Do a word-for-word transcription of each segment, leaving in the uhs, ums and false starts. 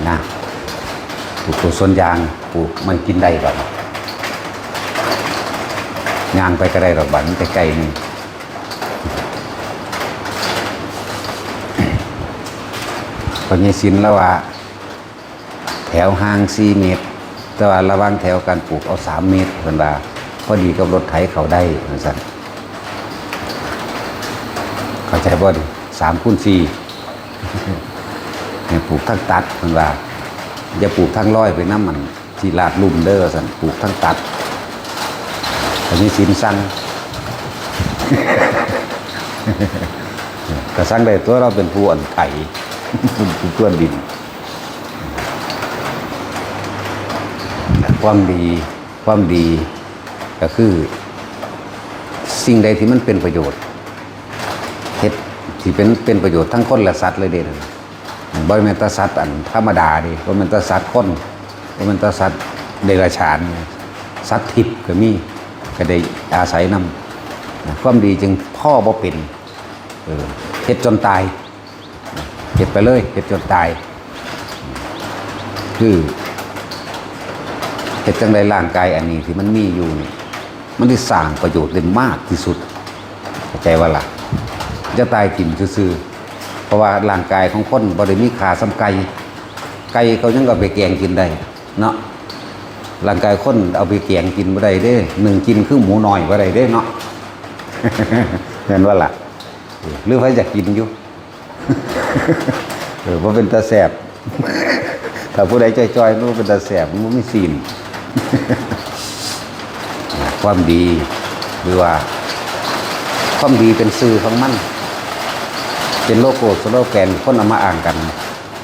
นะ ปลูกต้นสวนยาง ปลูกมันกินได้บัดนี้ ย่างไปก็ได้ดอกบัดนี้ ใกล้ๆ นี่ พ่อใหญ่ศิลป์ลาวว่า แถวห่างสี่เมตร แต่ว่าระหว่างแถวการปลูกเอาสามเมตร เพิ่นว่า พอดีกับรถไถเข้าได้ ว่าซั่น เข้าใจบ่นี่ สามคูณสี่ ให้ปลูกทางตัด เพิ่นว่า อย่าปลูกทางลอยไปนำ มันสิลาดลุ่มเด้อ ว่าซั่น ปลูกทางตัด พ่อใหญ่ศิลป์สั่ง ก็สั่งได้ตั๊ว ลาวเป็นผู้อันไถ ผู้พรวนดิน ความดี ความดี ก็คือ สิ่งใดที่มันเป็นประโยชน์ เฮ็ดที่เป็น เป็นประโยชน์ทั้งคนและสัตว์เลยเด้ บ่แม่นแต่สัตว์อันธรรมดาเด้ บ่แม่นแต่สัตว์คน บ่แม่นแต่สัตว์เดรัจฉาน สัตว์ทิพย์ก็มี ก็ได้อาศัยนำ ความดีจึงพ้อบ่เป็น เออ เฮ็ดจนตาย เฮ็ดไปเลย เฮ็ดจนตาย คือ เฮ็ดจั่งใดร่างกายอันนี้ที่มันมีอยู่นี่ มันสิสร้างประโยชน์ได้มากที่สุด เข้าใจบ่ล่ะ อย่าตายถิ่มซื่อๆ เพราะว่าร่างกายของคนบ่ได้มีค่าส่ำไก่ ไก่เขายังเอาไปแกงกินได้เนาะ ร่างกายคนเอาไปแกงกินบ่ได้เด้ นึ่งกินคือหมูน้อยบ่ได้เด้เนาะ แม่นบ่ล่ะ หรือไผอยากกินอยู่ เออ บ่เป็นตาแซ่บ ถ้าผู้ใดจ่อยๆ มันบ่เป็นตาแซ่บ มันบ่มีซีน ความดี หรือว่า ความดีเป็นชื่อของมัน เป็นโลโก้สโลแกนคนเอามาอ้างกัน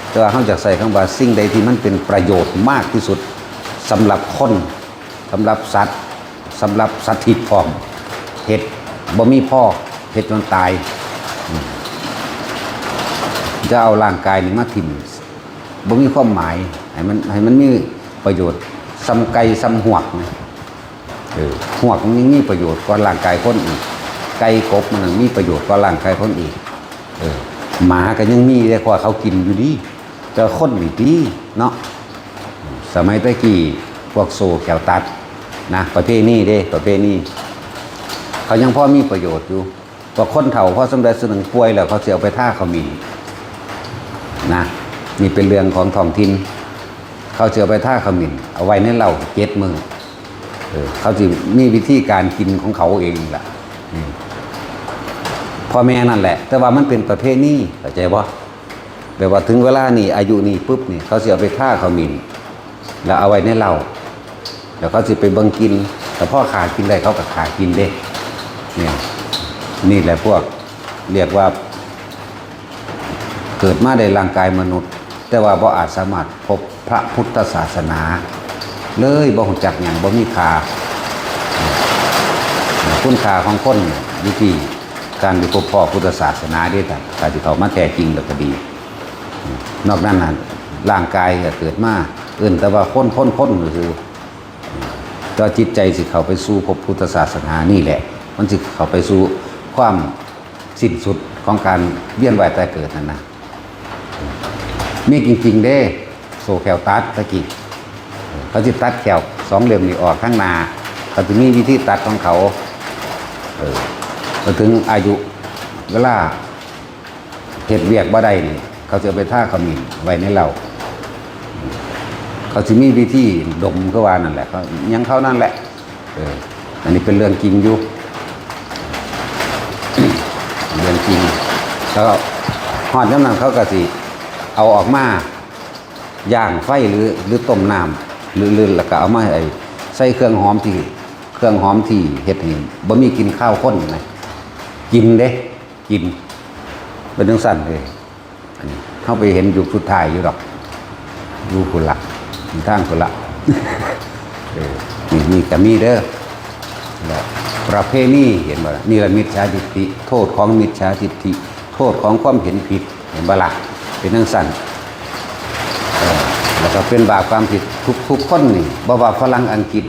แต่ว่าเราอยากใส่คำว่าสิ่งใดที่มันเป็นประโยชน์มากที่สุด สำหรับคน สำหรับสัตว์ สำหรับสัตว์ทิพย์พร้อม เฮ็ดบ่มีพ้อ เฮ็ดจนตาย อืม จะเอาร่างกายนี่มาถิ่ม บ่มีความหมาย ให้มัน ให้มันมีประโยชน์ ส่ำไก่ส่ำฮวกนะ เออ ฮวกมันยังมีประโยชน์กว่าร่างกายคนอีก ไก่กบมันยังมีประโยชน์กว่าร่างกายคนอีก เออ หมาก็ยังมีเด้ เพราะว่าเขากินอยู่ดี แต่คนนี่ติเนาะ สมัยแต่กี้พวกโซ่แขวตัดนะ ประเพณีเด้ ประเพณี เขายังพอมีประโยชน์อยู่ พวกคนเฒ่าพอส่ำใดส่ำหนึ่งป่วยแล้ว เขาสิเอาไปทาขมิ้นนะ นี่เป็นเรื่องของท้องถิ่น เขาสิเอาไปทาขมิ้น เอาไว้ในเหล้าเจ็ดมื้อ เออ เขาสิมีวิธีการกินของเขาเองล่ะ อืม พ่อแม่นั่นแหละ แต่ว่ามันเป็นประเพณี เข้าใจบ่ แบบว่าถึงเวลานี่ อายุนี่ปุ๊บนี่ เขาสิเอาไปทาขมิ้น แล้วเอาไว้ในเหล้า แล้วเขาสิไปเบิ่งกิน แต่พอฆ่ากินได้ เขาก็ฆ่ากินเด้ เนี่ย นี่แหละพวกเรียกว่า เกิดมาได้ร่างกายมนุษย์ แต่ว่าบ่อาจสามารถพบพระพุทธศาสนา เลยบ่ฮู้จักหยัง บ่มีค่า คุณค่าของคนอยู่ที่การได้พบพ้อพุทธศาสนาเด้ ถ้า ถ้าสิเข้ามาแท้จริงแล้วก็ดี นอกนั้นน่ะ ร่างกายก็เกิดมา เอิ้นแต่ว่าคน คน คนซื่อๆ แต่ว่าจิตใจสิเข้าไปสู่พบพุทธศาสนานี่แหละ มันสิเข้าไปสู่ความสิ้นสุดของการเวียนว่ายตายเกิดนั่นนะ มีจริงๆเด้ โซ่แขวตัดตะกี้ เขาสิตัดแขวสองเล่มนี่ออกข้างหน้า เขาสิมีวิธีตัดของเขา เออ พอถึงอายุเวลาเฮ็ดเวียกบ่ได้นี่ เขาสิเอาไปทาขมิ้นไว้ในเหล้า เขาสิมีวิธีดมคือว่านั่นแหละ เขา หยังเขานั่นแหละ เออ อันนี้เป็นเรื่องจริงอยู่ เรื่องจริง แล้วก็ฮอดยามนั้นเขาก็สิเอาออกมาย่างไฟหรือ หรือต้มน้ำหรือ หรือ แล้วก็เอามาไอ้ใส่เครื่องหอมที่ เครื่องหอมที่เฮ็ดให้บ่มีกลิ่นคาวคนนะ กินเด้ กิน เป็นจั่งซั้นเด้ อันนี้เฮาไปเห็นยุคสุดท้ายอยู่ดอก อยู่พุ้นละ อยู่ทางพุ้นละ เออ นี่ นี่ก็มีเด้อ และประเพณี เห็นบ่ล่ะ นี่ละมิจฉาทิฏฐิ โทษของมิจฉาทิฏฐิ โทษของความเห็นผิด เห็นบ่ล่ะ เป็นจั่งซั้น เออ แล้วก็เป็นบาปความผิด ทุกๆคนนี่ บ่ว่าฝรั่ง อังกฤษ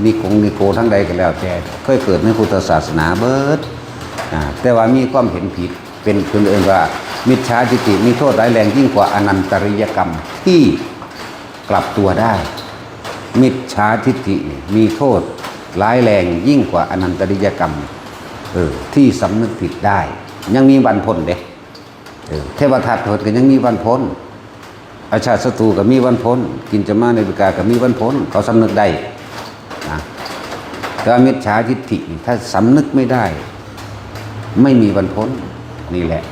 นิคงนิโคทางใดก็แล้วแต่ เคยเกิดในพุทธศาสนาเบิด อ่า แต่ว่ามีความเห็นผิด เป็น เพิ่นเอิ้นว่ามิจฉาทิฏฐิ มีโทษร้ายแรงยิ่งกว่าอนันตริยกรรมที่ กลับตัวได้ มิจฉาทิฏฐินี่มีโทษร้ายแรงยิ่งกว่าอนันตริยกรรม เออ ที่สำนึกผิดได้ ยังมีวันพ้นเด้ เออ เทวทัตเพิ่นก็ยังมีวันพ้น อาชาติศัตรูก็มีวันพ้น กินจมาในบิกาก็มีวันพ้น เขาสำนึกได้นะ แต่ว่ามิจฉาทิฏฐินี่ถ้าสำนึกไม่ได้ ไม่มีวันพ้น นี่แหละ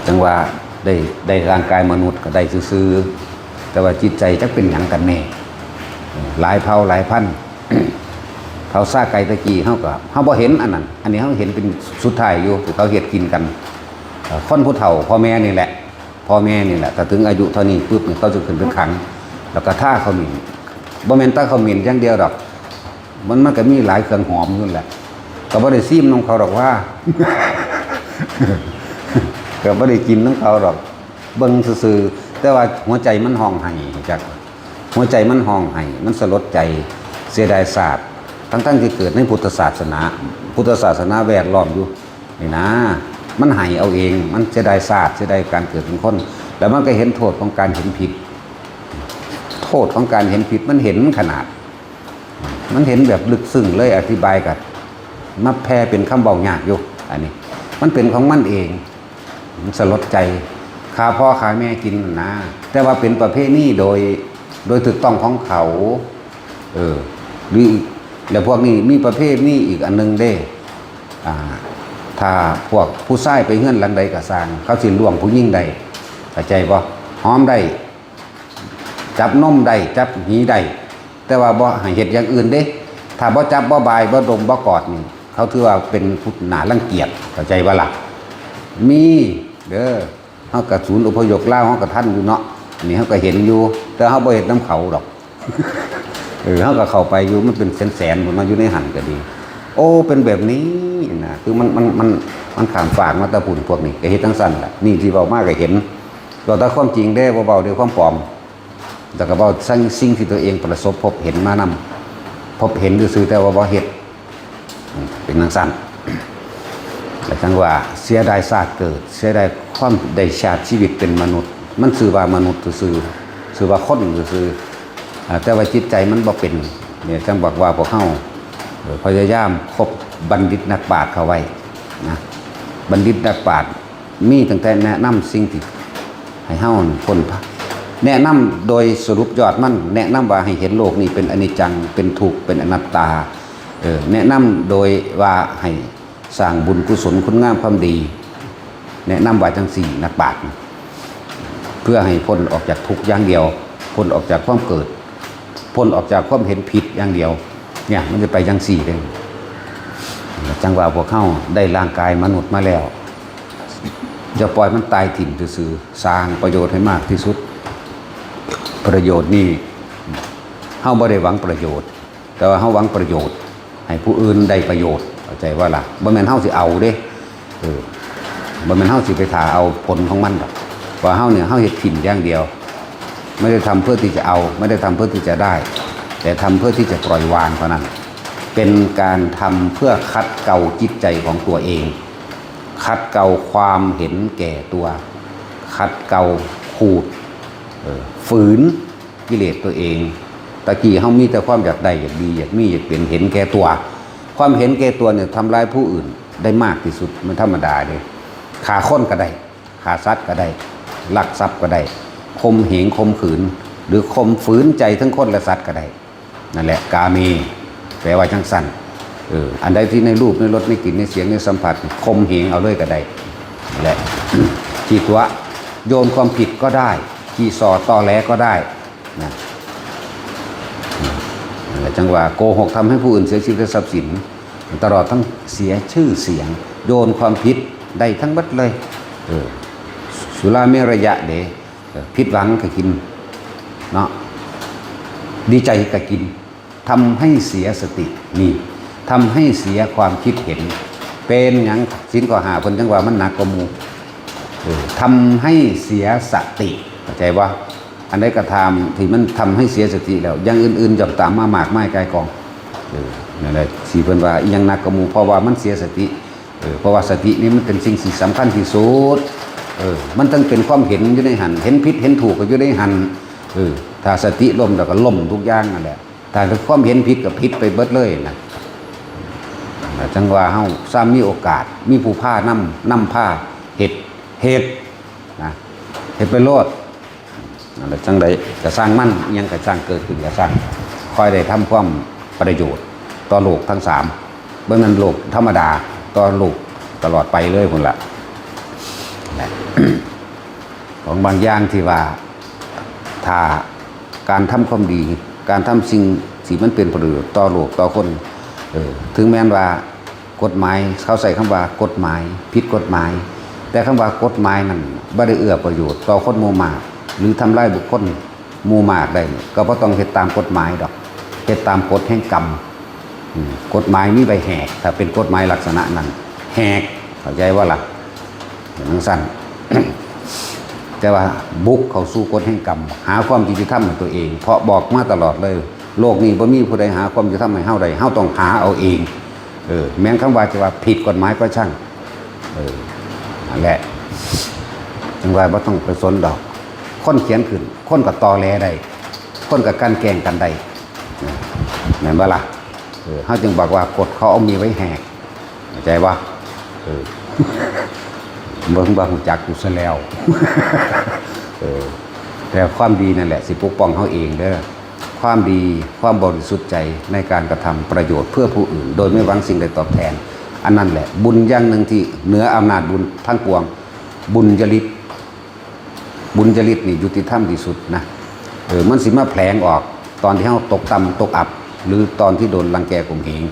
จังว่าได้ได้ร่างกายมนุษย์ก็ได้ซื่อๆ แต่ว่าจิตใจจักเป็นหยังกันแน่ หลายเผ่าหลายพันธุ์ เผ่าซาไก่ตะกี้เฮาก็เฮาบ่เห็นอันนั้น อันนี้เฮาเห็นเป็นสุดท้ายอยู่ที่เขาเฮ็ดกินกัน เอ่อคนผู้เฒ่าพ่อแม่นี่แหละ พ่อแม่นี่แหละ ถ้าถึงอายุเท่านี้ปุ๊บนี่เขาจะขึ้นไปขัง แล้วก็ท่าขมิ้น บ่แม่นท่าขมิ้นอย่างเดียวดอก มันมันก็มีหลายเครื่องหอมอยู่แหละ ก็บ่ได้ซิมนำเขาดอกว่า ก็บ่ได้กินนำเขาดอก เบิ่งซื่อๆ แต่ว่าหัวใจมันฮ้องไห้จัก หัวใจมันฮ้องไห้ มันสลดใจ เสียดายชาติ ทั้งๆที่เกิดในพุทธศาสนา พุทธศาสนาแวดล้อมอยู่ นี่นะ มันไห้เอาเอง มันเสียดายชาติ เสียดายการเกิดเป็นคน แล้วมันก็เห็นโทษของการเห็นผิด โทษของการเห็นผิด มันเห็นขนาด มันเห็นแบบลึกซึ้งเลย อธิบายก็มาแปลเป็นคำเว้ายากอยู่ อันนี้ มันเป็นของมันเอง มันสลดใจ ฆ่าพ่อฆ่าแม่กินนะ แต่ว่าเป็นประเพณีโดย โดยถูกต้องของเขา เออ หรืออีก แล้วพวกนี้มีประเพณีอีกอันหนึ่งเด้ อ่า ถ้าพวกผู้ชายไปเฮือนหลังใดก็ซ่าง เขาสิล่วงผู้หญิงได้ เข้าใจบ่ หอมได้ จับนมได้ จับหีได้ แต่ว่าบ่ให้เฮ็ดอย่างอื่นเด้ ถ้าบ่จับ บ่บาย บ่ดม บ่กอดนี่ เขาถือว่าเป็นผู้น่ารังเกียจ เข้าใจบ่ล่ะ มีเด้อ เฮาก็ศูนย์อพยพลาว เฮาก็ทันอยู่เนาะ อันนี้เฮาก็เห็นอยู่ แต่เฮาบ่เฮ็ดนำเขาดอก เออ เฮาก็เข้าไปอยู่ มันเป็นแสนๆ พุ้นเนาะ อยู่ในหั่นก็ดี โอ้ เป็นแบบนี้นะ คือมัน มัน มัน มันข้ามฟากมาแต่พุ้น พวกนี้ก็เฮ็ดจั่งซั้นแหละ นี่ที่เว้ามาก็เห็น เว้าแต่ความจริงเด้ บ่เว้าด้วยความปลอม แล้วก็เว้าสิ่ง สิ่งที่ตัวเองประสบพบเห็นมานำ พบเห็นซื่อๆ แต่ว่าบ่เฮ็ด อืม เป็นจั่งซั้น แล้วจั่งว่าเสียดายชาติเกิด เสียดายความได้ชาติชีวิตเป็นมนุษย์ มันชื่อว่ามนุษย์ซื่อๆ ชื่อว่าคนซื่อๆ อ่า แต่ว่าจิตใจมันบ่เป็น เนี่ย จั่งบอกว่าพวกเฮา เอ่อ พยายามคบบัณฑิตนักปราชญ์เข้าไว้นะ บัณฑิตนักปราชญ์มีตั้งแต่แนะนำสิ่งที่ให้เฮาพ้นภัย แนะนำโดยสรุปยอดมัน แนะนำว่าให้เห็นโลกนี้เป็นอนิจจัง เป็นทุกข์ เป็นอนัตตา เออ แนะนำโดยว่าให้สร้างบุญกุศลคุณงามความดี แนะนำว่าจั่งซี้ นักปราชญ์ เพื่อให้พ้นออกจากทุกข์อย่างเดียว พ้นออกจากความเกิด พ้นออกจากความเห็นผิดอย่างเดียว เนี่ย มันจะไปจั่งซี้เด้ จั่งว่าพวกเฮาได้ร่างกายมนุษย์มาแล้ว อย่าปล่อยมันตายถิ่มซื่อๆ สร้างประโยชน์ให้มากที่สุด ประโยชน์นี่ เฮาบ่ได้หวังประโยชน์ แต่ว่าเฮาหวังประโยชน์ ให้ผู้อื่นได้ประโยชน์ เข้าใจบ่ล่ะ บ่แม่นเฮาสิเอาเด้ เออ บ่แม่นเฮาสิไปถ่าเอาผลของมันดอก ว่าเฮาเนี่ย เฮาเฮ็ดถิ่มอย่างเดียว ไม่ได้ทำเพื่อที่จะเอา ไม่ได้ทำเพื่อที่จะได้ แต่ทำเพื่อที่จะปล่อยวางเท่านั้น เป็นการทำเพื่อขัดเกลาจิตใจของตัวเอง ขัดเกลาความเห็นแก่ตัว ขัดเกลาขูด เออ ฝืนกิเลสตัวเอง ตะกี้เฮามีแต่ความอยากได้ อยากดี อยากมี อยากเป็น เห็นแก่ตัว ความเห็นแก่ตัวเนี่ยทำร้ายผู้อื่นได้มากที่สุด มันธรรมดาเด้ ฆ่าคนก็ได้ ฆ่าสัตว์ก็ได้ ลักทรัพย์ก็ได้ ข่มเหงข่มขืน หรือข่มฝืนใจทั้งคนและสัตว์ก็ได้ นั่นแหละ กาเม แปลว่าจั่งซั้น เออ อันใดที่ในรูป ในรส ในกลิ่น ในเสียง ในสัมผัส ข่มเหงเอาเลยก็ได้ นั่นแหละ ขี้ตั๋ว โยนความผิดก็ได้ ขี้ส่อตอแหลก็ได้ นะ นั่นแหละ จั่งว่าโกหกทำให้ผู้อื่นเสียชีวิตและทรัพย์สิน ตลอดทั้งเสียชื่อเสียง โยนความผิดได้ทั้งหมดเลย เออ สุราเมรยะเด้ เออ ผิดหวังก็กิน เนาะ ดีใจก็กิน ทำให้เสียสติ นี่ ทำให้เสียความคิดเห็น เป็นหยังศีลข้อห้าเพิ่นจั่งว่ามันหนักกว่าหมู่ เออ ทำให้เสียสติ เข้าใจบ่ อันใดก็ตามที่มันทำให้เสียสติแล้ว อย่างอื่นๆย่อมตามมามากมายก่ายกอง เออ นั่นแหละ ที่เพิ่นว่าอิหยังหนักกว่าหมู่ เพราะว่ามันเสียสติ เออ เพราะว่าสตินี่มันเป็นสิ่งที่สำคัญที่สุด เออ มันต้องเป็นความเห็นอยู่ในหั่น เห็นผิดเห็นถูกก็อยู่ในหั่น เออ ถ้าสติล้มแล้วก็ล้มทุกอย่างนั่นแหละ ถ้าความเห็นผิดก็ผิดไปเบิดเลยนะ จั่งว่าเฮาซ้ำมีโอกาส มีผู้พานำ นำพา เฮ็ด เฮ็ด นะ เฮ็ดไปโลด นั่นแหละ จั่งใดก็ซ่างมัน อิหยังก็ซ่างเกิดขึ้นก็ซ่าง ค่อยได้ทำความประโยชน์ต่อโลกทั้งสาม บ่แม่นโลกธรรมดา ต่อโลกตลอดไปเลยพุ้นล่ะ นะ ของบางอย่างที่ว่า ถ้าการทำความดี การทำสิ่งที่มันเป็นประโยชน์ต่อโลกต่อคน เออ ถึงแม้นว่ากฎหมาย เขาใช้คำว่ากฎหมาย ผิดกฎหมาย แต่คำว่ากฎหมายนั่นบ่ได้เอื้อประโยชน์ต่อคนหมู่มาก หรือทำลายบุคคลหมู่มากได้นี่ ก็บ่ต้องเฮ็ดตามกฎหมายดอก เฮ็ดตามกฎแห่งกรรม อืม กฎหมายมีไว้แหก ถ้าเป็นกฎหมายลักษณะนั้น แหก เข้าใจบ่ล่ะ จั่งซั้น แต่ว่าบุกเข้าสู่กฎแห่งกรรม หาความยุติธรรมให้ตัวเอง เพราะบอกมาตลอดเลย โลกนี้บ่มีผู้ใดหาความยุติธรรมให้เฮาได้ เฮาต้องหาเอาเอง เออ แม้นคำว่าจะว่าผิดกฎหมายก็ช่าง เออ นั่นแหละ จั่งว่าบ่ต้องไปสนดอก คนเขียนขึ้น คนก็ตอแหลได้ คนก็กลั่นแกล้งกันได้ นะ แม่นบ่ล่ะ เออ เฮาจึงบอกว่ากฎเขาเอามีไว้แหก เข้าใจบ่ เออ เบิ่งบ่ฮู้จักกูซะแล้ว เออ แต่ความดีนั่นแหละสิปกป้องเฮาเองเด้อ ความดี ความบริสุทธิ์ใจในการกระทำประโยชน์เพื่อผู้อื่น โดยไม่หวังสิ่งใดตอบแทน อันนั้นแหละบุญอย่างหนึ่งที่เหนืออำนาจบุญทั้งปวง บุญญาลิก บุญญาลิกนี่ยุติธรรมที่สุดนะ เออ มันสิมาแผลงออกตอนที่เฮาตกต่ำตกอับ หรือตอนที่โดนรังแกข่มเหง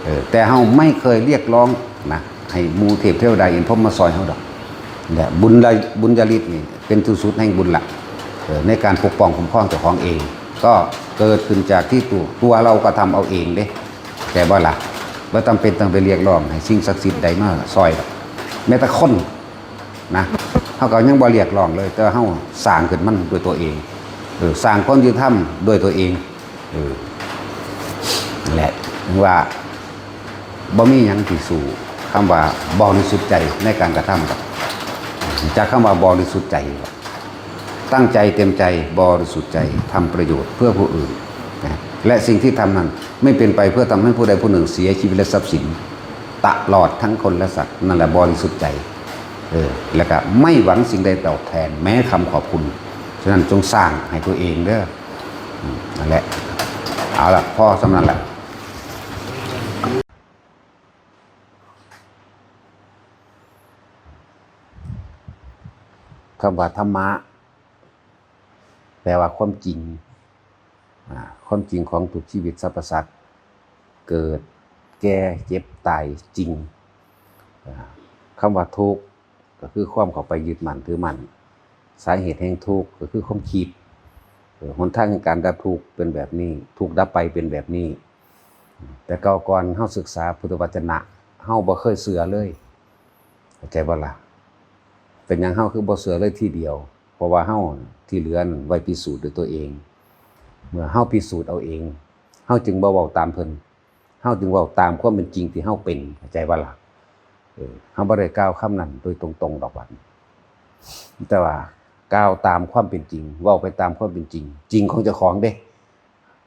เออ แต่เฮาไม่เคยเรียกร้องนะ ให้หมู่เทพเทวดาอินทร์พรหมมาซอยเฮาดอก และบุญละ บุญญาลิกนี่เป็นที่สุดแห่งบุญละ เออ ในการปกป้องคุ้มครองเจ้าของเอง ก็เกิดขึ้นจากที่ตัว ตัวเราก็ทำเอาเองเด้ แต่ว่าล่ะ บ่จำเป็นต้องไปเรียกร้องให้สิ่งศักดิ์สิทธิ์ใดมาซอยดอก แม้แต่คน นะ เฮาก็ยังบ่เรียกร้องเลย แต่ว่าเฮาสร้างขึ้นมันด้วยตัวเอง เออ สร้างความยุติธรรมด้วยตัวเอง เออ นั่นแหละ ว่าบ่มีหยังที่สู้คำว่าบริสุทธิ์ใจในการกระทำดอก จากคำว่าบริสุทธิ์ใจ ตั้งใจเต็มใจบริสุทธิ์ใจทำประโยชน์เพื่อผู้อื่นนะ และสิ่งที่ทำนั้นไม่เป็นไปเพื่อทำให้ผู้ใดผู้หนึ่งเสียชีวิตและทรัพย์สิน ตลอดทั้งคนและสัตว์ นั่นแหละบริสุทธิ์ใจ เออ แล้วก็ไม่หวังสิ่งใดตอบแทน แม้คำขอบคุณ ฉะนั้นจงสร้างให้ตัวเองเด้อ อืม นั่นแหละ เอาละ พอส่ำนั้นแหละ คำว่าธรรมะ แปลว่าความจริง อ่า ความจริงของทุกชีวิตสรรพสัตว์ เกิด แก่ เจ็บ ตาย จริง อ่า คำว่าทุกข์ ก็คือความเข้าไปยึดมั่นถือมั่น สาเหตุแห่งทุกข์ก็คือความคิด เออ หนทางแห่งการดับทุกข์เป็นแบบนี้ ทุกข์ดับไปเป็นแบบนี้ แต่เก่าก่อนเฮาศึกษาพุทธวจนะ เฮาบ่เคยเชื่อเลย เข้าใจบ่ล่ะ เป็นหยังเฮาคือบ่เชื่อเลยทีเดียว เพราะว่าเฮาที่เหลือนั่นไว้พิสูจน์ด้วยตัวเอง เมื่อเฮาพิสูจน์เอาเอง เฮาจึงบ่เว้าตามเพิ่น เฮาจึงเว้าตามความเป็นจริงที่เฮาเป็น เข้าใจบ่ล่ะ เออ เฮาบ่ได้กล่าวคำนั้นโดยตรงๆดอกบัดนี้ แต่ว่ากล่าวตามความเป็นจริง เว้าไปตามความเป็นจริง จริงของเจ้าของเด้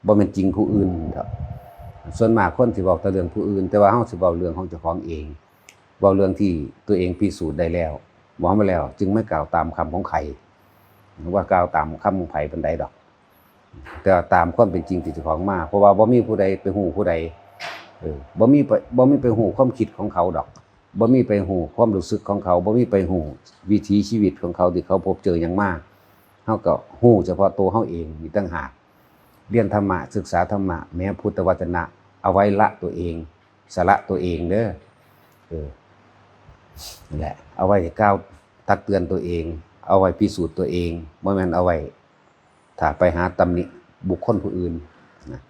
บ่แม่นจริงผู้อื่นดอก ส่วนมากคนสิเว้าแต่เรื่องผู้อื่น แต่ว่าเฮาสิเว้าเรื่องของเจ้าของเอง เว้าเรื่องที่ตัวเองพิสูจน์ได้แล้ว เว้ามาแล้ว จึงไม่กล่าวตามคำของใคร ว่ากล่าวตามคำของไผปานใดดอก แต่ว่าตามความเป็นจริงที่เจ้าของมา เพราะว่าบ่มีผู้ใดไปฮู้ผู้ใด เออ บ่มีไป บ่มีไปฮู้ความคิดของเขาดอก บ่มีไปฮู้ความรู้สึกของเขา บ่มีไปฮู้วิถีชีวิตของเขาที่เขาพบเจอหยังมา เฮาก็ฮู้เฉพาะตัวเฮาเองอีกต่างหาก เรียนธรรมะ ศึกษาธรรมะ แม้พุทธวจนะ เอาไว้ละตัวเอง สละตัวเองเด้อ เออ นั่นแหละ เอาไว้กล่าวตักเตือนตัวเอง เอาไว้พิสูจน์ตัวเอง บ่แม่นเอาไว้ถ้าไปหาตำหนิบุคคลผู้อื่นนะ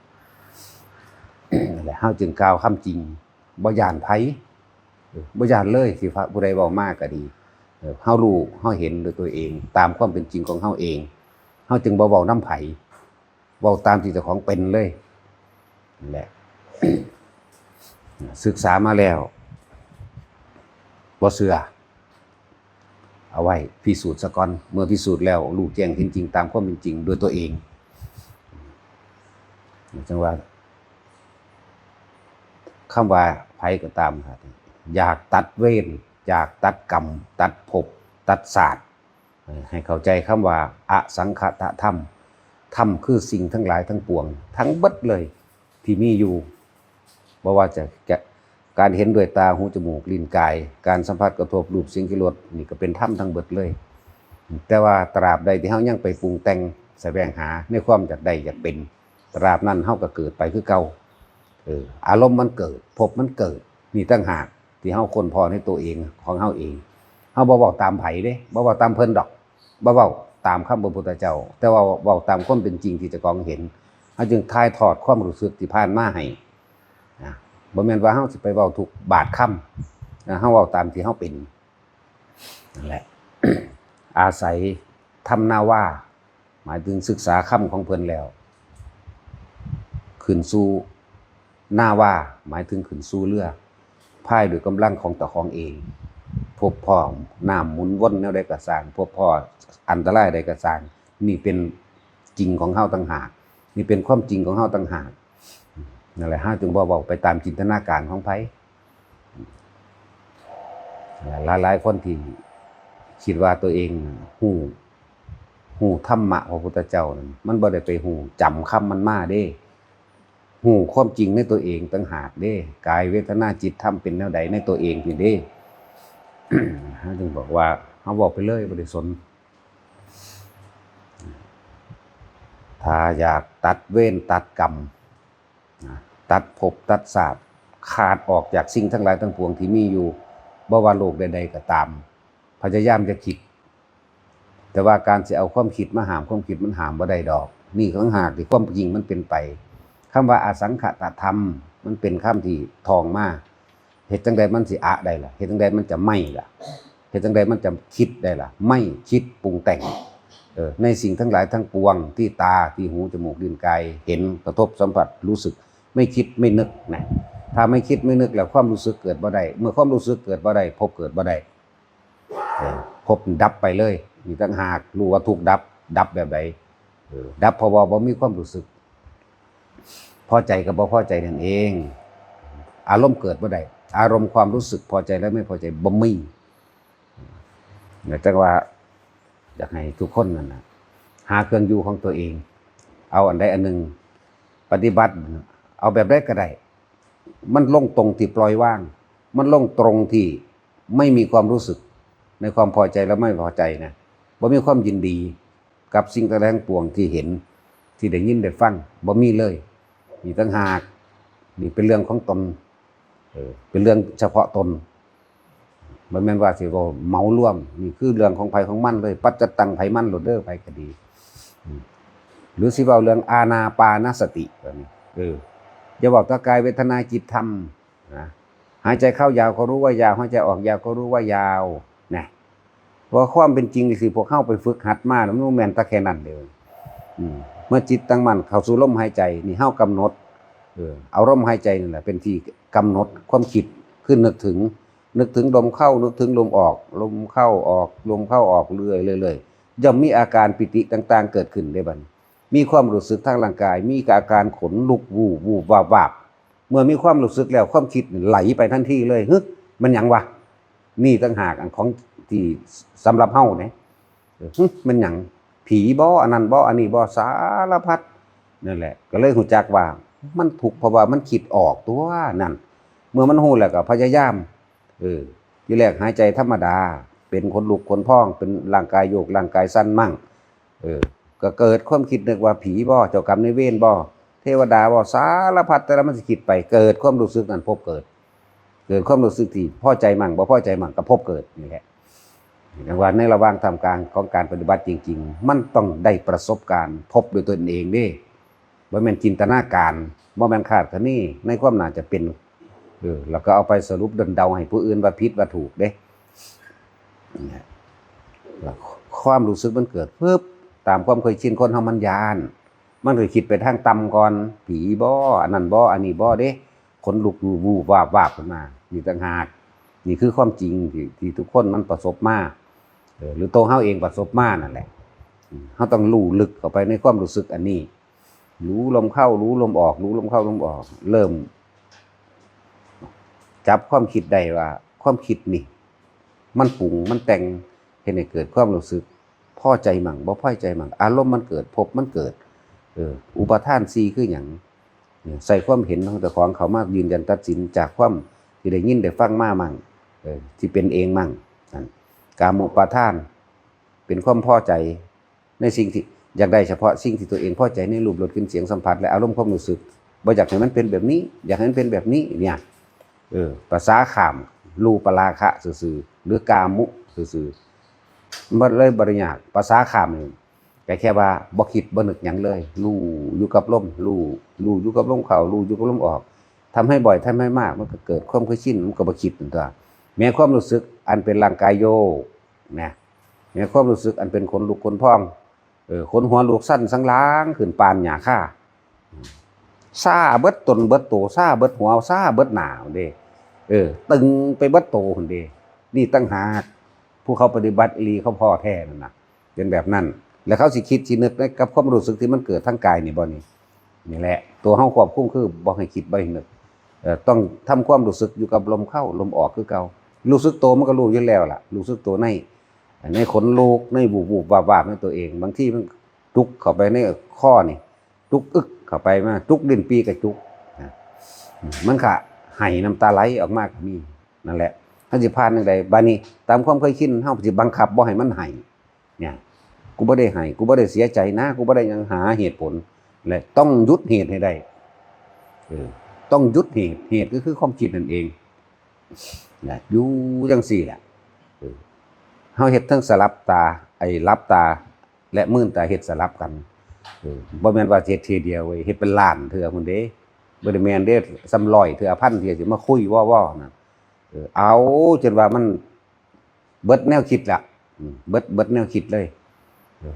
นั่นแหละ เฮาจึงกล่าวคำจริง บ่ย้านไผ เออ บ่ย้านเลย ที่พระผู้ใดเว้ามาก็ดี เออ เฮารู้ เฮาเห็นด้วยตัวเอง ตามความเป็นจริงของเฮาเอง เฮาจึงบ่เว้านำไผ เว้าตามที่เจ้าของเป็นเลย นั่นแหละ ศึกษามาแล้ว บ่เชื่อ เอาไว้พิสูจน์ซะก่อน เมื่อพิสูจน์แล้วรู้แจ้งเห็นจริงตามความเป็นจริงด้วยตัวเอง จั่งว่า คำว่าไผก็ตามครับ อยากตัดเวร อยากตัดกรรม ตัดภพ ตัดชาติ เอ่อ ให้เข้าใจคำว่าอสังขตธรรม ธรรมคือสิ่งทั้งหลายทั้งปวง ทั้งเบิดเลยที่มีอยู่ บ่ว่าจะ จะ การเห็นด้วยตา หู จมูก ลิ้น กาย การสัมผัสกระทบ รูป เสียง กลิ่น รส นี่ก็เป็นธรรมทั้งเบิดเลย แต่ว่าตราบใดที่เฮายังไปปรุงแต่งแสวงหาในความอยากได้อยากเป็น ตราบนั้นเฮาก็เกิดไปคือเก่า เออ อารมณ์มันเกิด ภพมันเกิด นี่ต่างหากที่เฮาค้นพบในตัวเองของเฮาเอง เฮาบ่เว้าตามไผเด้ บ่เว้าตามเพิ่นดอก บ่เว้าตามคำพระพุทธเจ้า แต่ว่าเว้าตามความเป็นจริงที่เจ้าของเห็น เฮาจึงถ่ายทอดความรู้สึกที่ผ่านมาให้ นะ บ่แม่นว่าเฮาสิไปเว้าทุกบาทคำ นะ เฮาเว้าตามที่เฮาเป็น นั่นแหละ อาศัยทำนาวา หมายถึงศึกษาคำของเพิ่นแล้ว ขึ้นสู่นาวา หมายถึงขึ้นสู่เรือ พายด้วยกำลังของเจ้าของเอง พบพ้อน้ำหมุนวนแนวใดก็ซ่าง พบพ้ออันตรายใดก็ซ่าง นี่เป็นจริงของเฮาต่างหาก นี่เป็นความจริงของเฮาต่างหาก นั่นแหละ เฮาจึงบ่เว้าไปตามจินตนาการของไผ หลายๆคนที่คิดว่าตัวเองฮู้ ฮู้ธรรมะพระพุทธเจ้านั่น มันบ่ได้ไปฮู้จำคำมันมาเด้ ฮู้ความจริงในตัวเองต่างหากเด้ กายเวทนาจิตธรรมเป็นแนวใดในตัวเองนี่เด้ เฮาจึงบอกว่าเฮาเว้าไปเลย บ่ได้สน ถ้าอยากตัดเวรตัดกรรม นะ ตัดภพตัดชาติ ขาดออกจากสิ่งทั้งหลายทั้งปวงที่มีอยู่ บ่ว่าโลกใดๆก็ตาม พยายามจะคิด แต่ว่าการสิเอาความคิดมาห้ามความคิดมันห้ามบ่ได้ดอก นี่ต่างหากที่ความจริงมันเป็นไป คำว่าอสังขตธรรม มันเป็นคำที่ท่องมา เฮ็ดจั่งใดมันสิอะได้ล่ะ เฮ็ดจั่งใดมันจะไม่ล่ะ เฮ็ดจั่งใดมันจะคิดได้ล่ะ ไม่คิดปรุงแต่ง เออ ในสิ่งทั้งหลายทั้งปวงที่ตา ที่หู จมูก ลิ้น กาย เห็น กระทบ สัมผัส รู้สึก ไม่คิดไม่นึกนะ ถ้าไม่คิดไม่นึกแล้วความรู้สึกเกิดบ่ได้ เมื่อความรู้สึกเกิดบ่ได้ ภพเกิดบ่ได้ เออ ภพดับไปเลย นี่ต่างหาก รู้ว่าทุกข์ดับ ดับแบบใด เออ ดับเพราะว่าบ่มีความรู้สึก พอใจกับบ่พอใจนั่นเอง อารมณ์เกิดบ่ได้ อารมณ์ความรู้สึกพอใจและไม่พอใจบ่มี จั่งว่าอยากให้ทุกคนนั่นน่ะ หาเครื่องอยู่ของตัวเอง เอาอันใดอันหนึ่งปฏิบัติ เอาแบบใดก็ได้ มันลงตรงที่ปล่อยวาง มันลงตรงที่ไม่มีความรู้สึกในความพอใจและไม่พอใจนะ บ่มีความยินดีกับสิ่งทั้งหลายทั้งปวงที่เห็น ที่ได้ยินได้ฟัง บ่มีเลย นี่ต่างหาก นี่เป็นเรื่องของตน เออ เป็นเรื่องเฉพาะตน บ่แม่นว่าสิเว้าเหมารวม นี่คือเรื่องของไผของมันเลย ปัจจตังไผมันโลดเด้อ ไผก็ดี อืม หรือสิเว้าเรื่องอานาปานสติ เออ อย่าเว้าแต่กายเวทนาจิตธรรม นะ หายใจเข้ายาวก็รู้ว่ายาว หายใจออกยาวก็รู้ว่ายาว นะ เพราะความเป็นจริงนี่สิพวกเฮาไปฝึกหัดมา มันบ่แม่นแต่แค่นั้นเด้อ อืม เมื่อจิตตั้งมั่นเข้าสู่ลมหายใจ นี่เฮากำหนด เออ เอาลมหายใจนั่นแหละเป็นที่กำหนดความคิด คือนึกถึง นึกถึงลมเข้า นึกถึงลมออก ลมเข้าออก ลมเข้าออกเรื่อยๆ เรื่อยๆ ย่อมมีอาการปีติต่างๆ เกิดขึ้นได้บัดนี้ มีความรู้สึกทางร่างกาย มีอาการขนลุก วูบ ๆ วาบๆ เมื่อมีความรู้สึกแล้ว ความคิดไหลไปทันทีเลย "หึ มันหยังวะ" นี่ต่างหากอันของที่สำหรับเฮาเนี่ย "หึ มันหยัง ผีบ่ อันนั้นบ่ อันนี้บ่ สารพัด" นั่นแหละ ก็เลยรู้จักว่ามันทุกข์ เพราะว่ามันคิดออกตัวนั่น เมื่อมันรู้แล้วก็พยายาม เออ ทีแรกหายใจธรรมดา เป็นขนลุกขนพอง เป็นร่างกายโยก ร่างกายสั่นมั่ง เออ ก็เกิดความคิดนึกว่าผีบ่ เจ้ากรรมนายเวรบ่ เทวดาบ่ สารพัดแต่ละมันสิคิดไป เกิดความรู้สึกนั้นภพเกิด เกิดความรู้สึกที่พอใจมั่ง บ่พอใจมั่ง ก็ภพเกิดนี่แหละ จั่งว่าในระหว่างท่ามกลางของการปฏิบัติจริงๆ มันต้องได้ประสบการณ์ พบด้วยตนเองเด้ บ่แม่นจินตนาการ บ่แม่นคาดคะเน ในความน่าจะเป็น เออ แล้วก็เอาไปสรุปเดาให้ผู้อื่นว่าผิดว่าถูกเด้ เนี่ย แล้วความรู้สึกมันเกิดปึ๊บ ตามความเคยชินคนเฮามันย้าน มันก็คิดไปทางต่ำก่อน ผีบ่ อันนั้นบ่ อันนี้บ่เด้ ขนลุกวูบๆ วาบๆ ขึ้นมา นี่ต่างหาก นี่คือความจริงที่ ที่ทุกคนมันประสบมา เออ หรือตัวเฮาเองประสบมานั่นแหละ อืม เฮาต้องรู้ลึกเข้าไปในความรู้สึกอันนี้ รู้ลมเข้า รู้ลมออก รู้ลมเข้า ลมออก เริ่ม จับความคิดได้ว่า ความคิดนี่ มันปรุง มันแต่ง เฮ็ดให้เกิดความรู้สึก พอใจมั่ง บ่พอใจมั่ง อารมณ์มันเกิด ภพมันเกิด เออ อุปาทานสี่คือหยัง เนี่ย ใส่ความเห็นของเจ้าของเข้ามายืนยันตัดสินจากความที่ได้ยินได้ฟังมามั่ง เออ ที่เป็นเองมั่ง นั่น กามุปาทาน เป็นความพอใจในสิ่งที่อยากได้เฉพาะสิ่งที่ตัวเองพอใจในรูป รส กลิ่น เสียง สัมผัส และอารมณ์ความรู้สึก บ่อยากให้มันเป็นแบบนี้ อยากให้มันเป็นแบบนี้ เนี่ย เออ ภาษาข้าม รูปราคะซื่อๆ หรือกามุซื่อๆ มันเลยบ่ได้ยาก ภาษาข้ามนี่ ก็แค่ว่าบ่คิดบ่นึกหยังเลย รู้อยู่กับลม รู้ รู้อยู่กับลมเข้า รู้อยู่กับลมออก ทำให้บ่อย ทำให้มาก มันก็เกิดความเคยชิน มันก็บ่คิดนั่นตั๊ว แม้ความรู้สึกอันเป็นร่างกายโยกนะ แม้ความรู้สึกอันเป็นขนลุกขนพอง เออ ขนหัวลุกสั่นสันหลังขึ้นปานหญ้าคา ซ่าเบิดตนเบิดโต ซ่าเบิดหัว ซ่าเบิดหน้าเด้ เออ ตึงไปเบิดโตหั่นเด้ นี่ต่างหาก ผู้เขาปฏิบัติอีหลีเขาพ้อแท้นั่นน่ะ เป็นแบบนั้น แล้วเขาสิคิดสินึกกับความรู้สึกที่มันเกิดทางกายนี่บ่นี่ นี่แหละ ตัวเฮาควบคุมคือบ่ให้คิดบ่ให้นึก เอ่อ ต้องทำความรู้สึกอยู่กับลมเข้าลมออกคือเก่า รู้สึกโตมันก็รู้อยู่แล้วล่ะ รู้สึกโตใน ในขนลุก ในวูบๆ วาบๆ ในตัวเอง บางทีมันจุกเข้าไปในคอนี่ จุกอึกเข้าไปมา จุกลิ้นปี่กระจุกนะ มันก็ไห้น้ำตาไหลออกมาก็มี นั่นแหละ เฮาสิผ่านจั่งใด บาดนี้ตามความเคยชิน เฮาสิบังคับบ่ให้มันไห้ เนี่ย กูบ่ได้ไห้ กูบ่ได้เสียใจนะ กูบ่ได้หยัง หาเหตุผล และต้องหยุดเหตุให้ได้ เออ ต้องหยุดเหตุ เหตุก็คือความคิดนั่นเอง นะ อยู่จั่งซี้แหละ เออ เฮาเฮ็ดทั้งสลับตา ไอ้หลับตา และมื่นตา เฮ็ดสลับกัน เออ บ่แม่นว่าเฮ็ดเทื่อเดียวเว้ย เฮ็ดเป็นล้านเทื่อพุ้นเด้ บ่ได้แม่นเด้ ส่ำร้อยเทื่อ พันเทื่อ สิมาคุยว่อๆ นั่น เออ เอาจนว่ามันเบิดแนวคิดละ อืม เบิด เบิดแนวคิดเลย เออ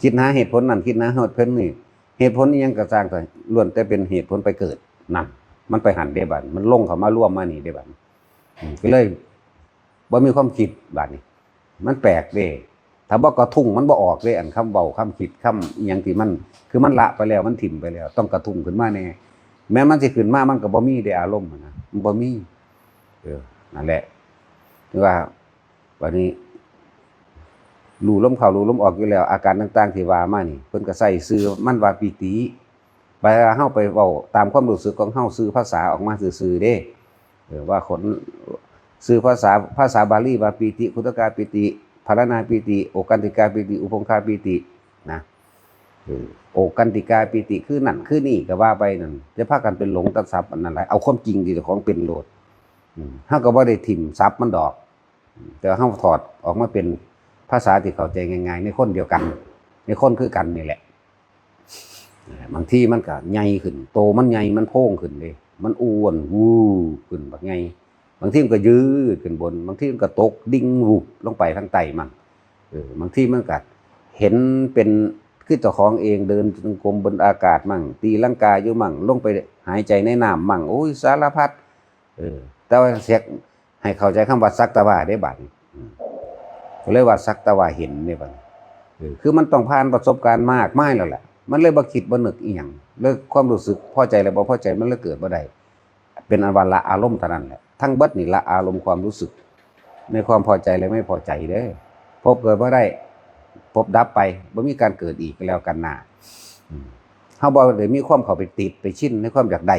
คิดหาเหตุผลนั่น คิดหาเหตุผลนี่ เหตุผลอิหยังก็ซ่างเถาะ ล้วนแต่เป็นเหตุผลไปเกิด นั่น มันไปหั้นเด้บัด มันลงเข้ามารวมมานี่เด้บัด อืม ก็เลยบ่มีความคิดบัดนี้ มันแปลกเด้ ถ้าบ่กระทุ้งมันบ่ออกเด้ อันคำเว้า คำคิด คำอิหยังที่มัน คือมันละไปแล้ว มันถิ่มไปแล้ว ต้องกระทุ้งขึ้นมาแน่ แม้มันสิขึ้นมา มันก็บ่มีเด้ อารมณ์หั้นนะ มันบ่มี เออ นั่นแหละ คือว่า บัดนี้ รู้ลมเข้า รู้ลมออกอยู่แล้ว อาการต่างๆ ที่ว่ามานี่ เพิ่นก็ใส่ชื่อมันว่าปีติ เวลาเฮาไปเว้าตามความรู้สึกของเฮา ชื่อภาษาออกมาซื่อๆ เด้ เออ ว่าคน ชื่อภาษา ภาษาบาลีว่าปีติ ขุทกาปีติ พาราณาปีติ โอคันติกาปีติ อุพงคาปีติ นะ เออ โอคันติกาปีติ คือนั่นคือนี่ก็ว่าไปนั่น จะพากันเป็นหลงตัดศัพท์อันนั้นหลาย เอาความจริงที่เจ้าของเป็นโลด อืม เฮาก็บ่ได้ถิ่มศัพท์มันดอก แต่ว่าเฮาถอดออกมาเป็นภาษาที่เข้าใจง่ายๆ ในคนเดียวกัน ในคนคือกันนี่แหละ บางทีมันก็ใหญ่ขึ้น โตมันใหญ่ มันโพงขึ้นเด้ มันอ้วน วืบขึ้นบักใหญ่ บางทีมันก็ยืดขึ้นบน บางทีมันก็ตกดิ่ง วุบลงไปทางใต้มั่ง เออ บางทีมันก็เห็นเป็น คือเจ้าของเองเดินจงกรมบนอากาศมั่ง ตีลังกาอยู่มั่ง ลงไปหายใจในน้ำมั่ง โอ้ย สารพัด เออ แต่ว่าเสียก ให้เข้าใจคำว่าสักแต่ว่าเด้บัดนี้ อืม ก็เลยว่าสักแต่ว่าเห็นเด้บัดนี้ เออ คือมันต้องผ่านประสบการณ์มากมายแล้วแหละ มันเลยบ่คิดบ่นึกอิหยัง เลยความรู้สึกพอใจและบ่พอใจมันเลยเกิดบ่ได้ เป็นอันว่าละอารมณ์เท่านั้นแหละ ทั้งเบิดนี่ละอารมณ์ความรู้สึก ในความพอใจและไม่พอใจเด้อ ภพเกิดบ่ได้ ภพดับไป บ่มีการเกิดอีกก็แล้วกันนา อืม เฮาบ่ได้มีความเข้าไปติดไปชินในความอยากได้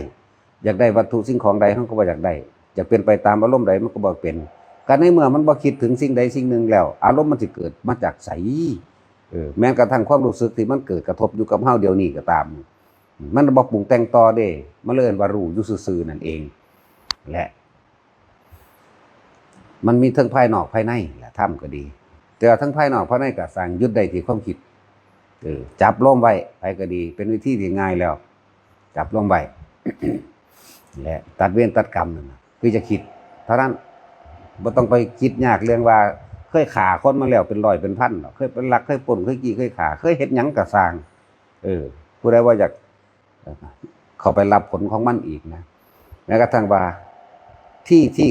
อยากได้วัตถุสิ่งของใด เฮาก็บ่อยากได้ อยากเป็นไปตามอารมณ์ใด มันก็บ่เป็น ก็ในเมื่อมันบ่คิดถึงสิ่งใดสิ่งหนึ่งแล้ว อารมณ์มันสิเกิดมาจากไส เออ แม้กระทั่งความรู้สึกที่มันเกิดกระทบอยู่กับเฮาเดี๋ยวนี้ก็ตาม มันบ่ปรุงแต่งต่อเด้ มันเลยเอิ้นว่ารู้อยู่ซื่อๆ นั่นเอง และ มันมีทั้งภายนอกภายในแหละ ธรรมก็ดี แต่ว่าทั้งภายนอกภายในก็ซ่าง หยุดได้ที่ความคิด เออ จับลมไว้ ไผก็ดี เป็นวิธีที่ง่ายแล้ว จับลมไว้ และตัดเวรตัดกรรมนั่นน่ะ คือจะคิดเท่านั้น บ่ต้องไปคิดยากเรื่องว่าเคยฆ่าคนมาแล้วเป็นร้อยเป็นพันหรอก เคยไปลัก เคยปล้น เคยจี้ เคยฆ่า เคยเฮ็ดหยังก็ซ่าง เออ ผู้ใดว่าอยาก เข้าไปรับผลของมันอีกนะ แม้กระทั่งว่าที่ที่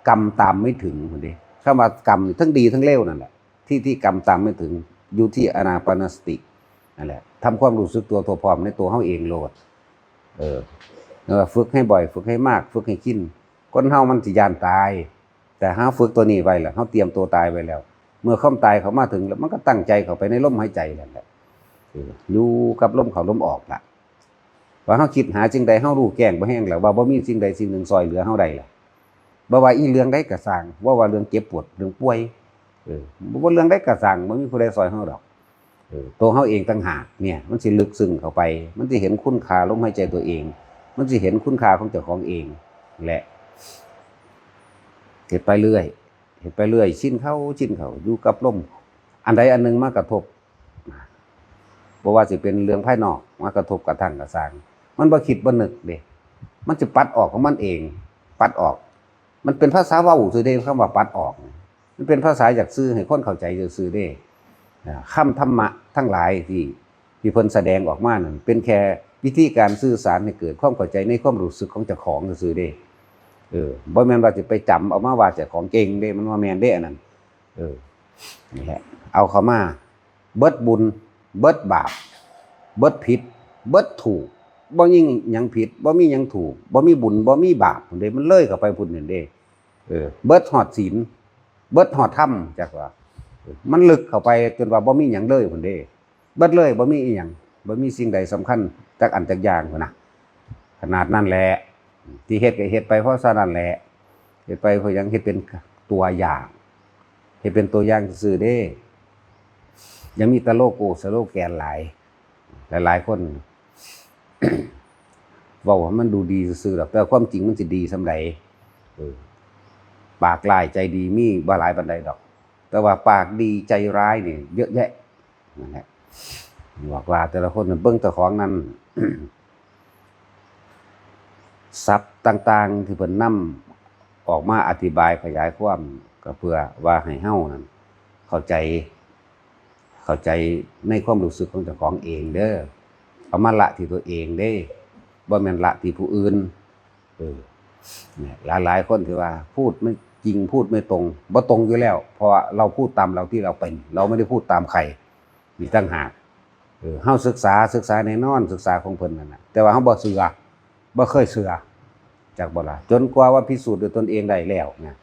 กรรมตามไม่ถึงพุ้นเด้ คำว่ากรรมนี่ทั้งดีทั้งเลวนั่นแหละ ที่ที่กำตามไม่ถึง อยู่ที่อานาปานสตินั่นแหละ ทำความรู้สึกตัวทั่วพร้อมในตัวเฮาเองโลด เออ เออ ฝึกให้บ่อย ฝึกให้มาก ฝึกให้ชิน คนเฮามันสิย้านตาย แต่เฮาฝึกตัวนี้ไว้แล้ว เฮาเตรียมตัวตายไว้แล้ว เมื่อความตายเข้ามาถึงแล้ว มันก็ตั้งใจเข้าไปในลมหายใจนั่นแหละ เออ อยู่กับลมเข้าลมออกล่ะ ว่าเฮาคิดหาสิ่งใด เฮารู้แจ้งบ่แห้งแล้ว ว่าบ่มีสิ่งใดสิ่งหนึ่งซ่อยเหลือเฮาได้ล่ะ บ่ว่าอีเรื่องใดก็ซ่าง บ่ว่าเรื่องเจ็บปวด เรื่องป่วย เออ บ่ว่าเรื่องใดก็ซ่าง บ่มีผู้ใดซ่อยเฮาดอก เออ ตัวเฮาเองต่างหากเนี่ย มันสิลึกซึ้งเข้าไป มันสิเห็นคุณค่าลมหายใจตัวเอง มันสิเห็นคุณค่าของเจ้าของเอง และ เฮ็ดไปเรื่อย เฮ็ดไปเรื่อย ชินเข้า ชินเข้า อยู่กับลม อันใดอันหนึ่งมากระทบ บ่ว่าสิเป็นเรื่องภายนอก มากระทบกระทั่งกระซ่าง มันบ่คิดบ่นึกเด้ มันสิปัดออกของมันเอง ปัดออก มันเป็นภาษาเว้าซื่อเด้ คำว่าปัดออก มันเป็นภาษาอยากสื่อให้คนเข้าใจซื่อๆเด้ อ่า คำธรรมะทั้งหลายที่ ที่เพิ่นแสดงออกมานั่น เป็นแค่วิธีการสื่อสารให้เกิดความเข้าใจในความรู้สึกของเจ้าของซื่อๆเด้ เออ บ่แม่นว่าสิไปจ๋ำเอามาว่าเจ้าของเก่งเด้ มันบ่แม่นเด้อันนั้น เออ นี่แหละ เอาเข้ามา เบิดบุญ เบิดบาป เบิดผิด เบิดถูก บ่มีหยังผิด บ่มีหยังถูก บ่มีบุญ บ่มีบาปพุ้นเด้ มันเลยเข้าไปพุ้นนั่นเด้ เออ เบิดฮอดศีล เบิดฮอดธรรม จักว่า เออ มันลึกเข้าไปจนว่าบ่มีหยังเลยพุ้นเด้ เบิดเลย บ่มีอีหยัง บ่มีสิ่งใดสำคัญจักอันจักอย่างพุ้นนะ ขนาดนั้นแหละ ที่เฮ็ดก็เฮ็ดไปเพราะฉะนั้นแหละ เฮ็ดไปเพราะหยัง เฮ็ดเป็นตัวอย่าง เฮ็ดเป็นตัวอย่างซื่อๆเด้ อย่ามีแต่โลโก้สโลแกนหลาย หลายๆคน เว้าให้มันดูดีซื่อๆดอก แต่ความจริงมันสิดีส่ำใด เออ ปากร้ายใจดีมีบ่หลายปานใดดอก แต่ว่าปากดีใจร้ายนี่เยอะแยะ นั่นแหละ บอกว่าแต่ละคนน่ะเบิ่งเจ้าของนั่น ศัพท์ต่างๆที่เพิ่นนำออกมาอธิบายขยายความ ก็เพื่อว่าให้เฮานั่นเข้าใจ เข้าใจในความรู้สึกของเจ้าของเองเด้อ เอามาละที่ตัวเองเด้ บ่แม่นละที่ผู้อื่น เออ เนี่ย หลายๆคนที่ว่าพูดไม่จริง พูดไม่ตรง บ่ตรงอยู่แล้ว เพราะว่าเราพูดตามเราที่เราเป็น เราไม่ได้พูดตามใคร อีกต่างหาก เออ เฮาศึกษา ศึกษาแน่นอน ศึกษาของเพิ่นนั่นน่ะ แต่ว่าเฮาบ่เชื่อ บ่เคยเชื่อ จักบ่ล่ะ จนกว่าว่าพิสูจน์ด้วยตนเองได้แล้วนะ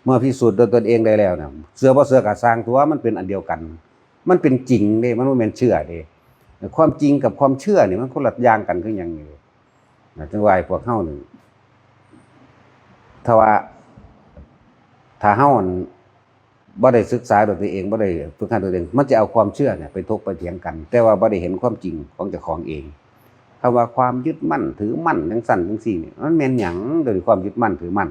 เมื่อพิสูจน์ด้วยตนเองได้แล้วนะ เชื่อบ่เชื่อก็ซ่างตัว มันเป็นอันเดียวกัน มันเป็นจริงเด้ มันบ่แม่นเชื่อเด้ ความจริงกับความเชื่อนี่มันคนละอย่างกันคือหยังนี่ นะ จังว่าไอ้พวกเฮานี่ ถ้าว่า ถ้าเฮาอัน บ่ได้ศึกษาด้วยตัวเอง บ่ได้ฝึกหัดด้วยตัวเอง มันจะเอาความเชื่อเนี่ยไปถกไปเถียงกัน แต่ว่าบ่ได้เห็นความจริงของเจ้าของเอง คำว่าความยึดมั่นถือมั่นจังซั่นจังซี่เนี่ย มันแม่นหยัง เดี๋ยวนี้ความยึดมั่นถือมั่น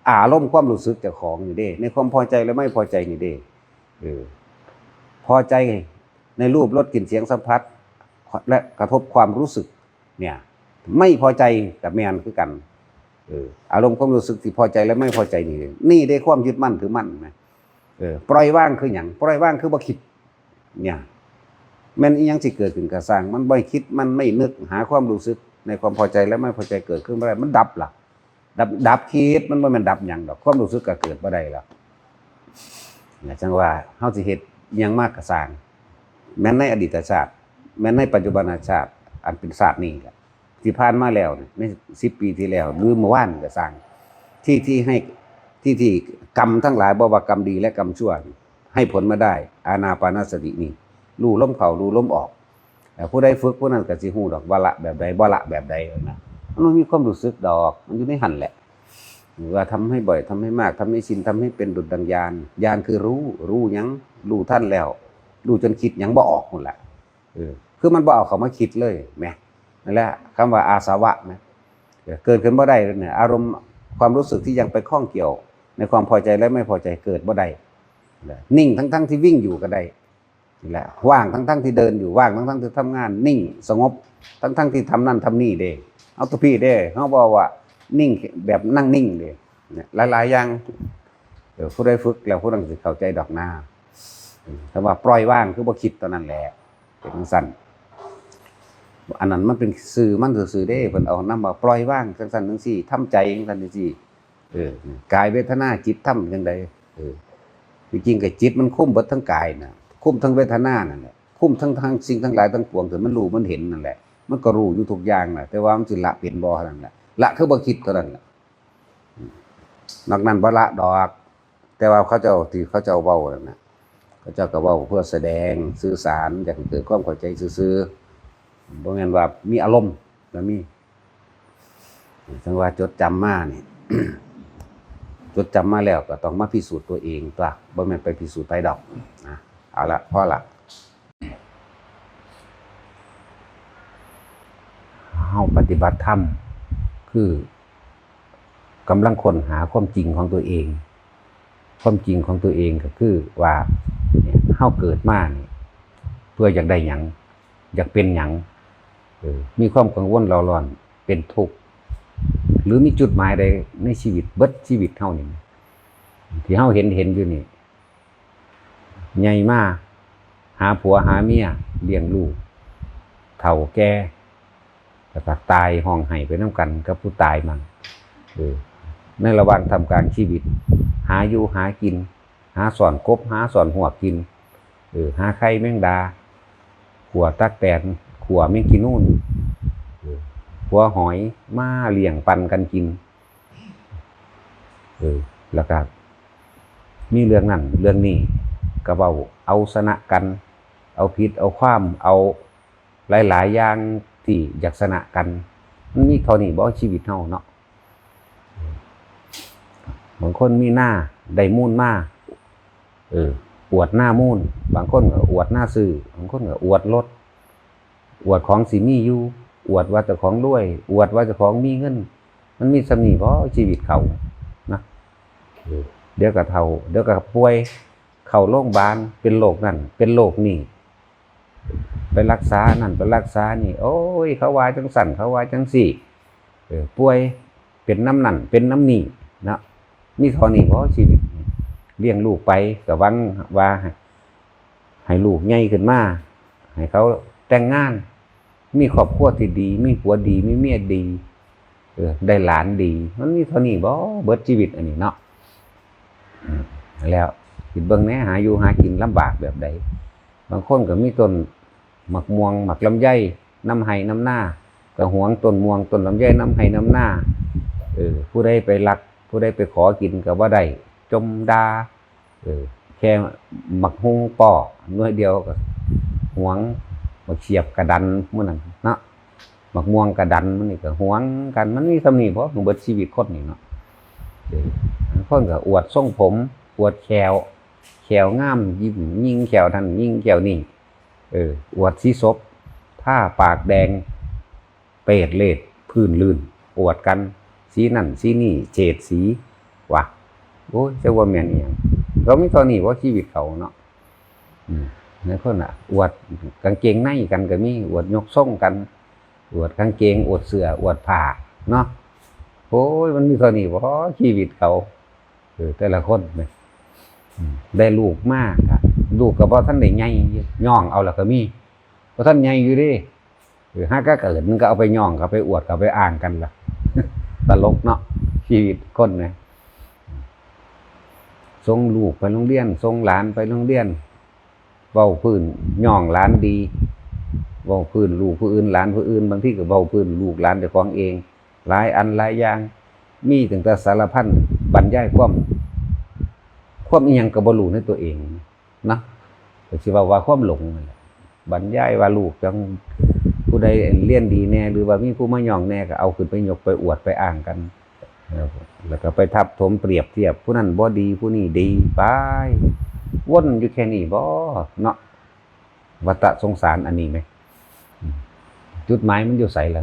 อารมณ์ความรู้สึกเจ้าของนี่เด้ ในความพอใจและไม่พอใจนี่เด้ เออ พอใจในรูปรสกลิ่นเสียงสัมผัส และกระทบความรู้สึก เนี่ย ไม่พอใจกับแม่นคือกัน เออ อารมณ์ความรู้สึกที่พอใจและไม่พอใจนี่ นี่ได้ความยึดมั่นถือมั่นนะ เออ ปล่อยวางคือหยัง ปล่อยวางคือบ่คิด เนี่ย แม่นอีหยังสิเกิดขึ้นก็ซ่าง มันบ่คิด มันไม่นึกหาความรู้สึกในความพอใจและไม่พอใจเกิดขึ้นบ่ได้ มันดับล่ะ ดับ ดับคิด มันบ่แม่นดับหยังดอก ความรู้สึกก็เกิดบ่ได้ล่ะ เนี่ย จังว่าเฮาสิเฮ็ดอิหยังมากก็ซ่าง แม่นในอดีตชาติ แม่นในปัจจุบันชาติ อันเป็นชาตินี้แหละ ที่ผ่านมาแล้วเนี่ย ในสิบปีที่แล้ว หรือเมื่อวานก็ซ่าง ที่ ที่ให้ ที่ ที่กรรมทั้งหลาย บ่ว่ากรรมดีและกรรมชั่ว ให้ผลมาได้ อานาปานสตินี่ รู้ลมเข้า รู้ลมออก แต่ผู้ใดฝึกผู้นั้นก็สิฮู้ดอกว่าละแบบใด บ่ละแบบใดนะ มันบ่มีความรู้สึกดอก มันอยู่ในหั่นแหละ ว่าทำให้บ่อย ทำให้มาก ทำให้ชิน ทำให้เป็นดุจดังญาณ ญาณคือรู้ รู้หยัง รู้ทันแล้ว รู้จนคิดหยังบ่ออกพุ้นล่ะ เออ คือมันบ่เอาเข้ามาคิดเลยแหม นั่นแหละ คำว่าอาสวะนะ เออ เกิดขึ้นบ่ได้เนี่ย อารมณ์ความรู้สึกที่ยังไปข้องเกี่ยวในความพอใจและไม่พอใจเกิดบ่ได้ นิ่งทั้งๆที่วิ่งอยู่ก็ได้ นี่แหละ ว่างทั้งๆที่เดินอยู่ ว่างทั้งๆที่ทำงาน นิ่งสงบ ทั้งๆที่ทำนั่นทำนี่เด้ เอาตัวพี่เด้ เฮาบอกว่านิ่งแบบนั่งนิ่งเด้ เนี่ย หลายๆอย่าง เออ ผู้ใดฝึกแล้วผู้นั้นสิเข้าใจดอกนา เออ คำว่าปล่อยวางคือบ่คิดเท่านั้นแหละ เป็นจังซั่น อันนั้นมันเป็นชื่อมันซื่อๆเด้ เพิ่นเอานำว่าปล่อยวางจังซั่นจังซี่ ทำใจจังซั่นจังซี่ เออ กายเวทนาจิตธรรมจังใด เออ ที่จริงก็จิตมันคุมเบิดทั้งกายน่ะ คุมทั้งเวทนานั่นแหละ คุมทั้ง ทั้งสิ่งทั้งหลายทั้งปวงที่มันรู้มันเห็นนั่นแหละ มันก็รู้อยู่ทุกอย่างน่ะ แต่ว่ามันสิละเป็นบ่เท่านั้นแหละ ละคือบ่คิดเท่านั้นแหละ อืม นอกนั้นบ่ละดอก แต่ว่าเขาเจ้าที่เขาเจ้าเว้านั่นน่ะ เขาเจ้าก็เว้าเพื่อแสดง สื่อสาร อยากให้เกิดความเข้าใจซื่อๆ บ่แม่นว่ามีอารมณ์ ก็มี จั่งว่าจดจำมานี่ จดจำมาแล้วก็ต้องมาพิสูจน์ตัวเองตัว บ่แม่นไปพิสูจน์ไผดอก นะ เอาละ พอละ เฮาปฏิบัติธรรม คือ กำลังค้นหาความจริงของตัวเอง ความจริงของตัวเองก็คือว่า เนี่ย เฮาเกิดมานี่ เพื่ออยากได้หยัง อยากเป็นหยัง เออ มีความกังวลเร่าร้อน เป็นทุกข์ หรือมีจุดหมายใดในชีวิต เบิดชีวิตเฮานี่ ที่เฮาเห็น เห็นอยู่นี่ ใหญ่มา หาผัวหาเมีย เลี้ยงลูก เฒ่าแก่ แล้วก็ตาย ฮ้องไห้ไปนำกันกับผู้ตายมั่ง เออ ในระหว่างท่ามกลางชีวิต หาอยู่หากิน หาซ่อนกบ หาซ่อนฮวกกิน เออ หาไข่แมงดา ขั่วตั๊กแตน ขั่วแมงกีนูน เออ ขั่วหอย มาเลี้ยงปันกันกิน เออ แล้วก็มีเรื่องนั้นเรื่องนี้ ก็เว้าเอาชนะกัน เอาผิดเอาความ เอาหลายๆอย่างที่อยากชนะกัน มันมีเท่านี้บ่ ชีวิตเฮาเนาะ บางคนมีนา ได้มูลมา เออ อวดนามูล บางคนก็อวดนาซื้อ บางคนก็อวดรถ อวดของสิมีอยู่ อวดว่าเจ้าของรวย อวดว่าเจ้าของมีเงิน มันมีส่ำนี้บ่ ชีวิตเขา นะ เออ เดี๋ยวก็เฒ่า เดี๋ยวก็ป่วย เข้าโรงพยาบาล เป็นโรคนั่น เป็นโรคนี่ ไปรักษานั่น ไปรักษานี่ โอ้ย เขาว่าจั่งซั่น เขาว่าจั่งซี่ เออ ป่วย เป็นนำนั่น เป็นนำนี่ เนาะ มีเท่านี้บ่ ชีวิต เลี้ยงลูกไป ก็หวังว่าให้ ให้ลูกใหญ่ขึ้นมา ให้เขาแต่งงาน มีครอบครัวที่ดี มีผัวดี มีเมียดี เออ ได้หลานดี มันมีเท่านี้บ่ เบิดชีวิตอันนี้เนาะ อืม แล้วคิดเบิ่งแหน่ หาอยู่หากินลำบากแบบใด บางคนก็มีต้นหมากม่วง หมากลำไย นำไฮ่นำนา ก็หวงต้นม่วงต้นลำไยนำไฮ่นำนา เออ ผู้ใดไปลัก ผู้ใดไปขอกินก็บ่ได้ จ่มด่า เออ แค่หมากฮุ่งป้อหน่วยเดียวก็หวง หมากเขียบกะดันหมู่นั้นเนาะ หมากม่วงกะดันหมู่นี่ก็หวงกัน มันมีส่ำนี้บ่ เบิดชีวิตคนนี่เนาะ เออ บางคนก็อวดทรงผม อวดแข้ว แข้วงาม ยิ้มยิงแข้วนั่นยิงแข้วนี่ เออ อวดสีสบ ทาปากแดง เปรตเลด พื้นลื่น อวดกัน สีนั่นสีนี่ เฉดสี ว่ะ โอ้ย จักว่าแม่นอีหยัง ก็มีเท่านี้บ่ ชีวิตเขาเนาะ อืม บางคนน่ะ อวดกางเกงในกันก็มี อวดยกทรงกัน อวดกางเกง อวดเสื้อ อวดผ้า เนาะ โอ้ย มันมีเท่านี้บ่ ชีวิตเขา เออ แต่ละคนเนี่ย อืม ได้ลูกมาก็ ลูกก็บ่ทันได้ใหญ่ ย่องเอาแล้วก็มี บ่ทันใหญ่อยู่เด้ เออ หากะเกิดมันก็เอาไปย่อง ก็ไปอวด ก็ไปอ้างกันล่ะ ตลกเนาะ ชีวิตคนนะ ส่งลูกไปโรงเรียน ส่งหลานไปโรงเรียน เว้าพื้นย่องหลานดี เว้าพื้นลูกผู้อื่น หลานผู้อื่น บางทีก็เว้าพื้นลูกหลานเจ้าของเอง หลายอันหลายอย่าง มีตั้งแต่สารพัน บรรยายความ ความอิหยังก็บ่รู้ในตัวเองนะ ก็สิเว้าว่าความหลงนั่นแหละ บรรยายว่าลูกจั่ง ผู้ใดเรียนดีแน่ หรือว่ามีผู้มาย่องแน่ ก็เอาขึ้นไปยกไปอวดไปอ้างกัน แล้ว แล้วก็ไปทับถมเปรียบเทียบ ผู้นั้นบ่ดี ผู้นี้ดี ไป วนอยู่แค่นี้บ่เนาะ วัฏสงสารอันนี้ไหม อืม จุดหมายมันอยู่ไสล่ะ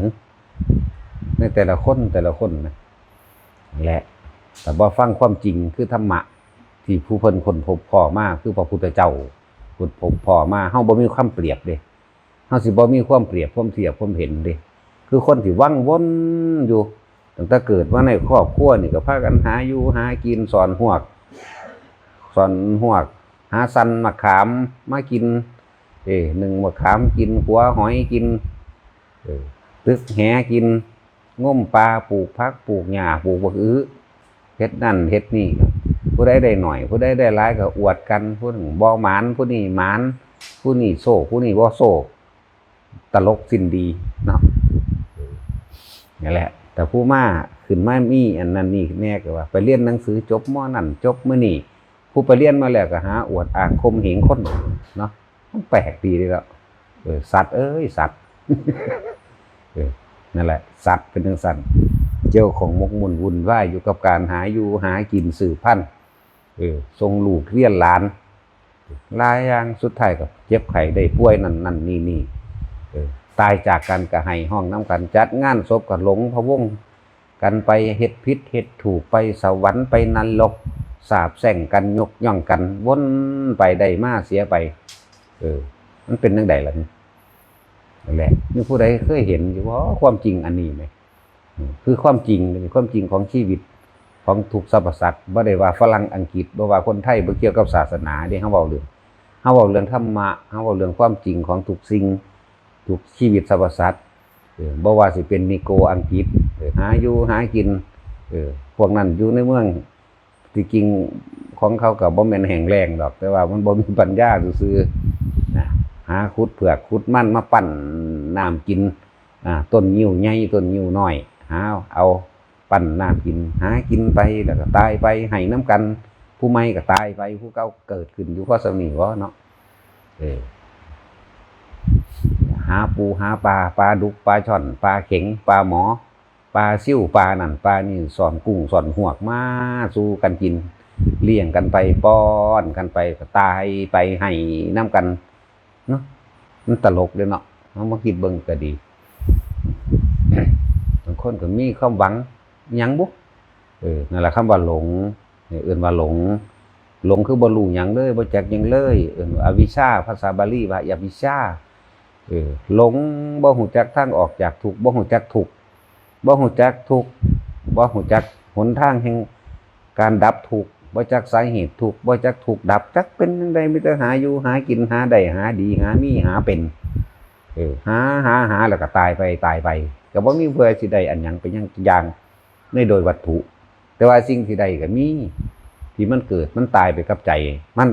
ในแต่ละคน แต่ละคนนะ และ แต่บ่ฟังความจริงคือธรรมะ ที่ผู้เพิ่นค้นพบพ้อมา คือพระพุทธเจ้าค้นพบพ้อมา เฮาบ่มีความเปรียบเด้ เฮาสิบ่มีความเปรียบ ความเทียบ ความเห็นเด้ คือคนที่วังวนอยู่ ตั้งแต่เกิดมาในครอบครัวนี่ก็พากันหาอยู่หากิน ซ่อนฮวก ซ่อนฮวก หาสั่นมะขามมากิน เอ้ นึ่งมะขามกิน ขั่วหอยกิน เออ ตึกแหกิน งมปลา ปลูกผัก ปลูกหญ้า ปลูกบักอื้อ เฮ็ดนั่นเฮ็ดนี่ ผู้ใดได้หน่อย ผู้ใดได้หลายก็อวดกัน ผู้หนึ่งบ่หมาน ผู้นี้หมาน ผู้นี้โชค ผู้นี้บ่โชค ตลกสิ้นดีเนาะ นี่แหละ แต่ผู้มาขึ้นมามีอันนั้นนี่แน่ก็ว่า ไปเรียนหนังสือจบม.นั่น จบมื้อนี้ ผู้ไปเรียนมาแล้วก็หาอวดอ้างข่มเหงคนเนาะ มันแปลกดีเลยเนาะ เออ สัตว์เอ้ย สัตว์ เออ นั่นแหละ สัตว์เป็นจังซั่น เจ้าของหมกมุ่นวุ่นวายอยู่กับการหาอยู่หากินสืบพันธุ์ เออ ส่งลูกเรียนหลาน หลายอย่าง สุดท้ายก็เจ็บไข้ได้ป่วยนั่นนั่นนี่นี่ เออ ตายจากกันก็ไห้ฮ้องนำกัน จัดงานศพก็หลงพะวงกันไป เฮ็ดผิดเฮ็ดถูก ไปสวรรค์ไปนรก สาปแช่งกัน ยกย่องกัน วนไปได้มาเสียไป เออ มันเป็นจั่งใดล่ะนี่ นั่นแหละ มีผู้ใดเคยเห็นอยู่บ่ ความจริงอันนี้ไหม อืม คือความจริง ความจริงของชีวิตของทุกสรรพสัตว์ บ่ได้ว่าฝรั่งอังกฤษ บ่ว่าคนไทย บ่เกี่ยวกับศาสนาเด้ เฮาเว้าเรื่อง เฮาเว้าเรื่องธรรมะ เฮาเว้าเรื่องความจริงของทุกสิ่ง ทุกชีวิตสรรพสัตว์ เออ บ่ว่าสิเป็นนิโกรอังกฤษ เออ หาอยู่หากิน เออ พวกนั้นอยู่ในเมือง ที่จริงของเขาก็บ่แม่นแห้งแล้งดอก แต่ว่ามันบ่มีปัญญาซื่อๆ นะ หาขุดเผือกขุดมันมาปั้นน้ำกิน อ่า ต้นงิ้วใหญ่ต้นงิ้วน้อย หาเอาปั้นน้ำกิน หากินไปแล้วก็ตายไป ไห้นำกัน ผู้ใหม่ก็ตายไป ผู้เก่าเกิดขึ้นอยู่พอส่ำนี้บ่เนาะ เออ หาปูหาปลา ปลาดุก ปลาช่อน ปลาเข็ง ปลาหมอ ปลาซิว ปลานั่น ปลานี่ ซ่อนกุ้ง ซ่อนฮวก มาสู่กันกิน เลี้ยงกันไป ป้อนกันไป ก็ตายไป ไห้นำกัน เนาะ มันตลกเด้เนาะ เฮามาคิดเบิ่งก็ดี บางคนก็มีความหวังหยังบุ เออ นั่นแหละ คำว่าหลง เอิ้นว่าหลง หลงคือบ่รู้หยังเลย บ่จักหยังเลย เอิ้นว่าอวิชชา ภาษาบาลีว่าอวิชชา เออ หลง บ่ฮู้จักทางออกจากทุกข์ บ่ฮู้จักทุกข์ บ่ฮู้จักทุกข์ บ่ฮู้จักหนทางแห่งการดับทุกข์ บ่จักสาเหตุทุกข์ บ่จักทุกข์ดับ จักเป็นจั่งใด มีแต่หาอยู่หากิน หาได้หาดี หามีหาเป็น เออ หา หา หา แล้วก็ตายไป ตายไป ก็บ่มีผู้ใดสิได้อันหยังไปหยังอย่างในโดยวัตถุ แต่ว่าสิ่งที่ได้ก็มี ที่มันเกิด มันตายไปกับใจ มัน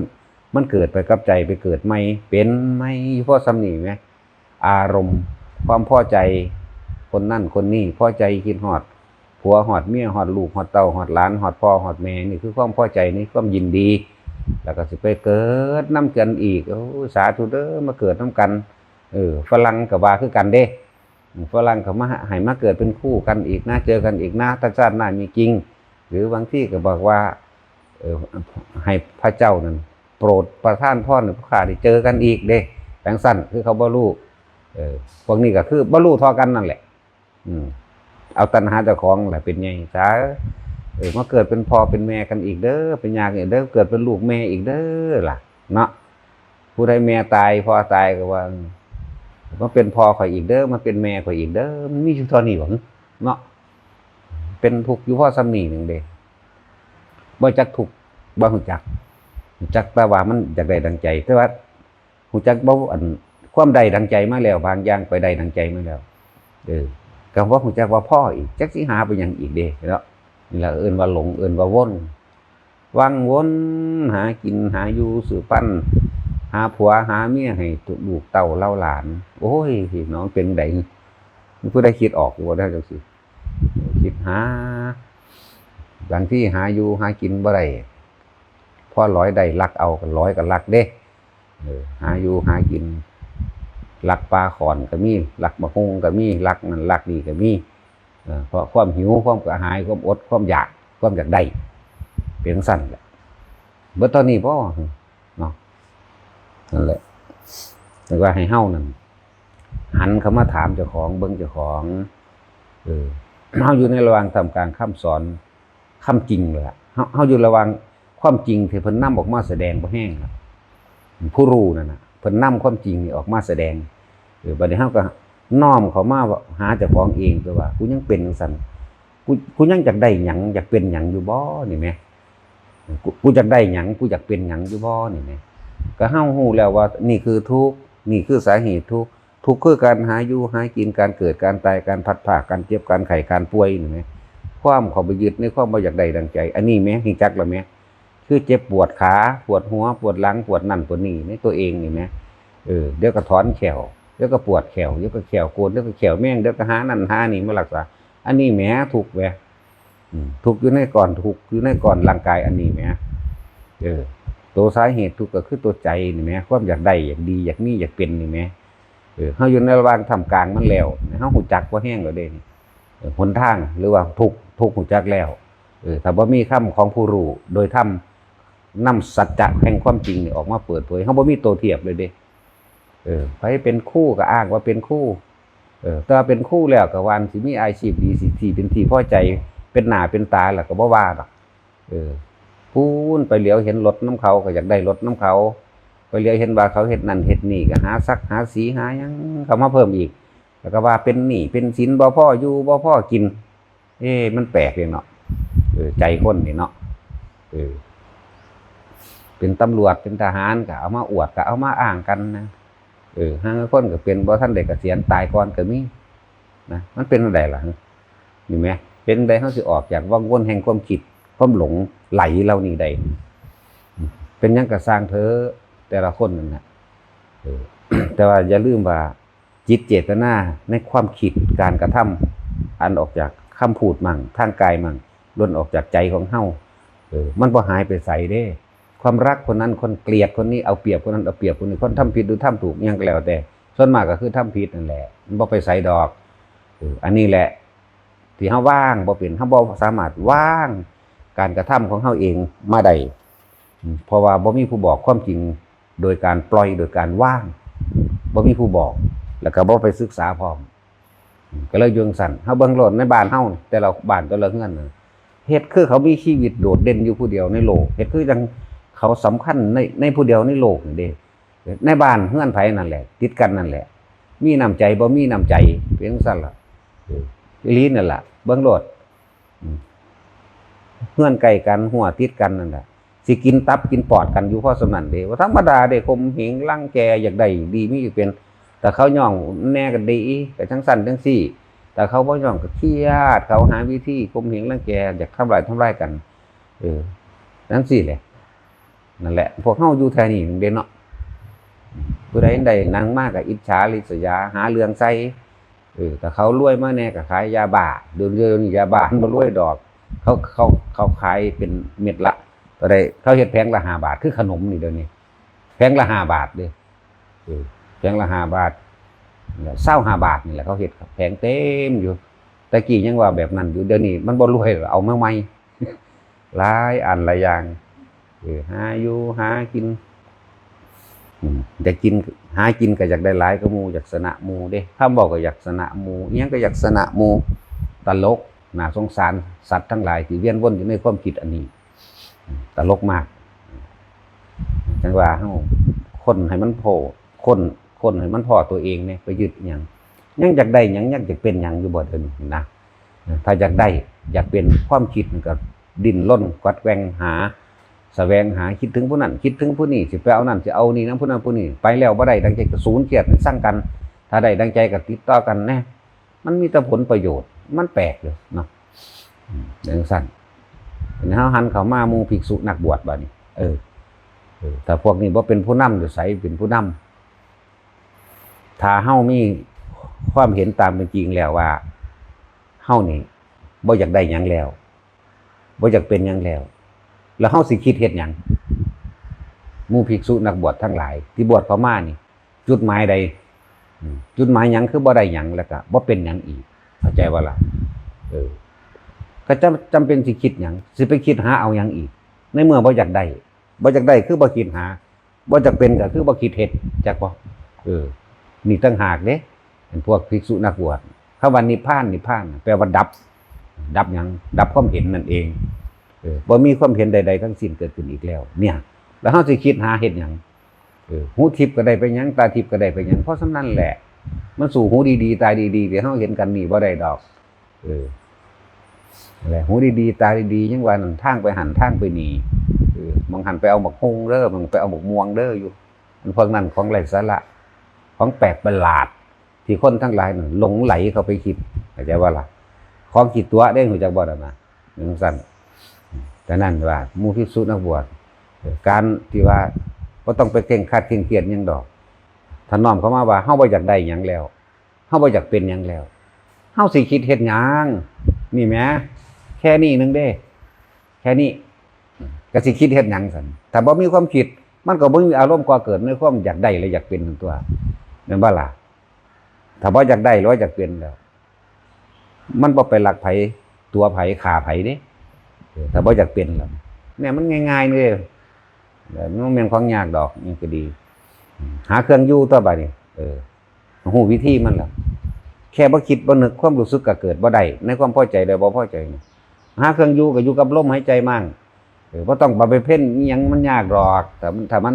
มันเกิดไปกับใจ ไปเกิดใหม่ เป็นใหม่อยู่พอส่ำนี้แหม อารมณ์ ความพอใจ คนนั่นคนนี้ พอใจคิดฮอดผัว ฮอดเมีย ฮอดลูก ฮอดเต้า ฮอดหลาน ฮอดพ่อ ฮอดแม่ นี่คือความพอใจ นี่ความยินดี แล้วก็สิไปเกิดนำกันอีก โอ้ สาธุเด้อ มาเกิดนำกัน เออ ฝรั่งก็ว่าคือกันเด้ ฝรั่งก็มาให้มาเกิดเป็นคู่กันอีกนะ เจอกันอีกนะ ถ้าชาติหน้ามีจริง หรือบางที่ก็บอกว่า เออ ให้พระเจ้านั่นโปรดประทานพรให้พวกข้าได้เจอกันอีกเด้ จั่งซั่น คือเขาบ่รู้ เออ พวกนี้ก็คือบ่รู้เท่ากันนั่นแหละ อืม เอาตัณหาเจ้าของแหละเป็นใหญ่ซะ เออ มาเกิดเป็นพ่อเป็นแม่กันอีกเด้อ เป็นญาติกันอีกเด้อ เกิดเป็นลูกแม่อีกเด้อล่ะ เนาะ ผู้ใดแม่ตาย พ่อตายก็ว่า มาเป็นพ่อข้อยอีกเด้อ มาเป็นแม่ข้อยอีกเด้อ มันมีอยู่เท่านี้บ่ เนาะ เป็นทุกข์อยู่พอส่ำนี้หนึ่งเด้ บ่จักทุกข์ บ่ฮู้จัก ฮู้จักแต่ว่ามันอยากได้ดังใจ แต่ว่าฮู้จักบ่ อัน ความได้ดังใจมาแล้ว บางอย่างไปได้ดังใจมาแล้ว เออ ก็บ่ฮู้จักว่าพออีก จักสิหาไปหยังอีกเด้ เนาะ นี่ล่ะเอิ้นว่าหลง เอิ้นว่าวน วังวน หากินหาอยู่สืบพันธุ์ หาผัวหาเมียให้ลูกเต้าเหล่าหลาน โอ้ย พี่น้องเป็นได มีผู้ใดคิดออกอยู่บ่ แนวจั่งซี้ คิดหา บางทีหาอยู่หากินบ่ได้ พอหลอยได้ลักเอา ก็หลอยก็ลักเด้ เออ หาอยู่หากิน ลักปลาข้อนก็มี ลักบักหุ่งก็มี ลักนั่นลักนี่ก็มี เออ เพราะความหิว ความกระหาย ความอด ความอยาก ความอยากได้ เป็นจั่งซั่นแหละ เบิดเท่านี้พอ เนาะ นั่นแหละ แต่ว่าให้เฮานั่น หันเข้ามาถามเจ้าของ เบิ่งเจ้าของ เออ เฮาอยู่ในระหว่างท่ามกลางคำสอน คำจริงเลยอะ เฮา เฮาอยู่ระหว่างความจริงที่เพิ่นนำออกมาแสดงบ่แฮงอะ ผู้รู้นั่นน่ะ เพิ่นนำความจริงนี่ออกมาแสดง เออ บัดนี้เฮาก็น้อมเข้ามาหาเจ้าของเอง ตัวว่า กูยังเป็นจั่งซั่น กู กูยังอยากได้หยัง อยากเป็นหยังอยู่บ่ นี่แหม กู กูอยากได้หยัง กูอยากเป็นหยังอยู่บ่ นี่แหม ก็เฮาฮู้แล้วว่านี่คือทุกข์ นี่คือสาเหตุทุกข์ ทุกข์คือการหาอยู่หากิน การเกิด การตาย การพลัดพราก การเจ็บ การไข้ การป่วย นี่แหม ความเข้าไปยึดในความบ่อยากได้ดังใจ อันนี้แหม ฮู้จักแล้วแหม คือเจ็บปวดขา ปวดหัว ปวดหลัง ปวดนั่นปวดนี่ในตัวเองนี่แหม เออ เดี๋ยวก็ถอนแข้ว เดี๋ยวก็ปวดแข้ว เดี๋ยวก็แข้วโกน เดี๋ยวก็แข้วแมง เดี๋ยวก็หานั่นหานี่มารักษา อันนี้แหมทุกข์แหม อืม ทุกข์อยู่ในก้อน ทุกข์อยู่ในก้อนร่างกายอันนี้แหม เออ ตัวสาเหตุทุกข์ก็คือตัวใจนี่แหม ความอยากได้ อยากดี อยากมี อยากเป็นนี่แหม เออ เฮาอยู่ในระหว่างท่ามกลางมันแล้ว เฮาฮู้จักพอแฮงแล้วเด้ เออ หนทางหรือว่าทุกข์ ทุกข์ฮู้จักแล้ว เออ ถ้าบ่มีคำของผู้รู้โดยธรรม นำสัจจะแห่งความจริงนี่ออกมาเปิดเผย เฮาบ่มีตัวเทียบเลยเด้ เออ ไผเป็นครูก็อ้างว่าเป็นครู เออ แต่ว่าเป็นครูแล้วก็ว่าสิมีอาชีพดี สิ ที่เป็นที่พอใจ เป็นหน้าเป็นตาแล้วก็บ่ว่าดอก เออ พู้นไปเหลียวเห็นรถนำเขาก็อยากได้รถนำเขา ไปเหลียวเห็นว่าเขาเฮ็ดนั่นเฮ็ดนี่ก็หาสักหาสีหาหยังเข้ามาเพิ่มอีก แล้วก็ว่าเป็นหนี้เป็นสิน บ่พออยู่บ่พอกิน เอ๊ะ มันแปลกเลยเนาะ เออ ใจคนนี่เนาะ เออ เป็นตำรวจ เป็นทหารก็เอามาอวด ก็เอามาอ้างกันนะ เออ ห่าลางคนก็เป็นบ่ทันได้เกษียณ ตายก่อนก็มีนะ มันเป็นจั่งใดล่ะ นี่แหม เป็นจั่งใดเฮาสิออกจากวังวนแห่งความคิด ความหลงไหลเหล่านี้ได้ เป็นหยังก็ซ่างเถอะ แต่ละคนนั่นน่ะ เออ แต่ว่าอย่าลืมว่า จิตเจตนาในความคิด การกระทำ อันออกจากคำพูดมั่ง ทางกายมั่ง ล้วนออกจากใจของเฮา เออ มันบ่หายไปไสเด้ ความรักคนนั้น คนเกลียดคนนี้ เอาเปรียบคนนั้น เอาเปรียบคนนี้ คนทำผิดหรือทำถูก อิหยังก็แล้วแต่ ส่วนมากก็คือทำผิดนั่นแหละ มันบ่ไปไสดอก เออ อันนี้แหละ ที่เฮาว่างบ่เป็น เฮาบ่สามารถวางการกระทำของเฮาเองมาได้ อืม เพราะว่าบ่มีผู้บอกความจริงโดยการปล่อย โดยการวาง บ่มีผู้บอก แล้วก็บ่ไปศึกษาพร้อม อืม ก็เลยอยู่จั่งซั้น เฮาเบิ่งโลดในบ้านเฮานี่ แต่ละบ้านแต่ละเฮือนน่ะ เฮ็ดคือเขามีชีวิตโดดเด่นอยู่ผู้เดียวในโลก เฮ็ดคือจั่งเขาสำคัญใน ในผู้เดียวในโลกนี่เด้ ในบ้านเฮือนไผนั่นแหละ ติดกันนั่นแหละ มีน้ำใจบ่มีน้ำใจ เป็นจั่งซั้นล่ะ เออ อีหลีนั่นล่ะ เบิ่งโลด อืม เฮือนใกล้กัน ฮั้วติดกันนั่นแหละ สิกินตับกินปอดกันอยู่พอส่ำนั้นเด้ บ่ธรรมดาเด้ ข่มเหงรังแก อยากได้ดีมีอยากเป็น แต่เขาย่องแหน่ก็ดี ก็จั่งซั้นจั่งซี้ แต่เขาบ่ย่องก็เครียด เขาหาวิธีข่มเหงรังแก อยากทำร้ายทำลายกัน เออ จั่งซี้แหละ นั่นแหละ พวกเฮาอยู่แถวนี้เด้เนาะ ผู้ใดได้หยังมาก็อิจฉาริษยา หาเรื่องใส่ เออ แต่เขารวยมาแหน่ก็ขายยาบ้า เดี๋ยว เดี๋ยวนี้ยาบ้ามันบ่รวยดอก เขา เขา เขาขายเป็นเม็ดละ เท่าใด เขาเฮ็ดแผงละห้าบาท คือขนมนี่เดี๋ยวนี้ แผงละห้าบาทเด้ เออ แผงละห้าบาท ซาวห้าบาทนี่แหละ เขาเฮ็ดแผงเต็มอยู่ แต่กี้ยังว่าแบบนั้นอยู่ เดี๋ยวนี้มันบ่รวยแล้ว เอามาใหม่ หลายอันหลายอย่าง เออ หาอยู่หากิน อืม อยากกิน หากินก็อยากได้หลายกว่าหมู่ อยากชนะหมู่เด้ คำเว้าก็อยากชนะหมู่ อิหยังก็อยากชนะหมู่ ตลก น่าสงสารสัตว์ทั้งหลายที่เวียนวนอยู่ในความคิดอันนี้ อืม ตลกมาก จั่งว่าเฮาค้นให้มันพ้อ ค้น ค้นให้มันพ้อตัวเองแหน่ ไปยึดอิหยัง ยังอยากได้หยัง ยังอยากเป็นหยังอยู่บ่เดี๋ยวนี้นะ ถ้าอยากได้ อยากเป็น ความคิดมันก็ดิ้นรนกวัดแกว่งหา แสวงหา คิดถึงผู้นั้น คิดถึงผู้นี้ สิไปเอานั่น สิเอานี่นำผู้นั้นผู้นี้ ไปแล้วบ่ได้ดังใจก็สูญเสียดซังกัน ถ้าได้ดังใจก็ติดต่อกันแหน่ มันมีแต่ผลประโยชน์ มันแปลกอยู่เนาะ อืม จั่งซั้น เฮาหันเข้ามาหมู่ภิกษุนักบวชบัดนี้ เออ เออ ถ้าพวกนี้บ่เป็นผู้นำ อยู่ไสเป็นผู้นำ ถ้าเฮามีความเห็นตามเป็นจริงแล้วว่า เฮานี่บ่อยากได้หยังแล้ว บ่อยากเป็นหยังแล้ว แล้วเฮาสิคิดเฮ็ดหยัง หมู่ภิกษุนักบวชทั้งหลาย ที่บวชเข้ามานี่ จุดหมายใด อืม จุดหมายหยังคือบ่ได้หยัง แล้วก็บ่เป็นหยังอีก เข้าใจบ่ล่ะ เออ ก็จำ จำเป็นสิคิดหยัง สิไปคิดหาเอาหยังอีก ในเมื่อบ่อยากได้ บ่อยากได้คือบ่คิดหา บ่อยากเป็นก็คือบ่คิดเฮ็ด จักบ่ เออ นี่ต่างหากเด้ เป็นพวกภิกษุนักบวช คำว่านิพพาน นิพพานน่ะ แปลว่าดับ ดับหยัง ดับความเห็นนั่นเอง เออ บ่มีความเห็นใดๆทั้งสิ้นเกิดขึ้นอีกแล้ว เนี่ย แล้วเฮาสิคิดหาเฮ็ดหยัง เออ หูทิพย์ก็ได้ไปหยัง ตาทิพย์ก็ได้ไปหยัง เพราะส่ำนั้นแหละ มันสู้หูดีๆ ตาดีๆ ที่เฮาเห็นกันนี่บ่ได้ดอก เออ นั่นแหละ หูดีๆ ตาดีๆ ยังว่านั่น ทางไปหั่น ทางไปนี่ เออ หม่องหั่นไปเอาบักฮุ่งเด้อ หม่องไปเอาบักม่วงเด้ออยู่ อันพวกนั้นของไร้สาระ ของแปลกประหลาด ที่คนทั้งหลายนั่นหลงไหลเข้าไปคิด เข้าใจบ่ล่ะ ของขี้ตั๋วเด้ ฮู้จักบ่ล่ะนะ จั่งซั้น แต่นั้นว่าหมู่ภิกษุนักบวช การที่ว่าบ่ต้องไปเคร่งครัดเคร่งเครียดหยังดอก ถ้าน้อมเข้ามาว่าเฮาบ่อยากได้หยังแล้ว เฮาบ่อยากเป็นหยังแล้ว เฮาสิคิดเฮ็ดหยัง นี่แหม แค่นี้หนึ่งเด้ แค่นี้ ก็สิคิดเฮ็ดหยังซั่น ถ้าบ่มีความคิด มันก็บ่มีอารมณ์ก่อเกิดในความอยากได้และอยากเป็นนั่นตั๊ว แม่นบ่ล่ะ ถ้าบ่อยากได้หรือว่าอยากเป็นแล้ว มันบ่ไปลักไผ ตั๋วไผ ฆ่าไผเด้ เออ ถ้าบ่อยากเป็นแล้ว เนี่ยมันง่ายๆเลย เออ มันบ่แม่นของยากดอก นี่ก็ดี หาเครื่องอยู่ตั๊วบัดนี้ เออ ฮู้วิธีมันแล้ว แค่บ่คิดบ่นึก ความรู้สึกก็เกิดบ่ได้ ในความพอใจและบ่พอใจนี่ หาเครื่องอยู่ก็อยู่กับลมหายใจมั่ง เออ บ่ต้องไปเพ่นอิหยังมันยากดอก แต่มัน ถ้ามัน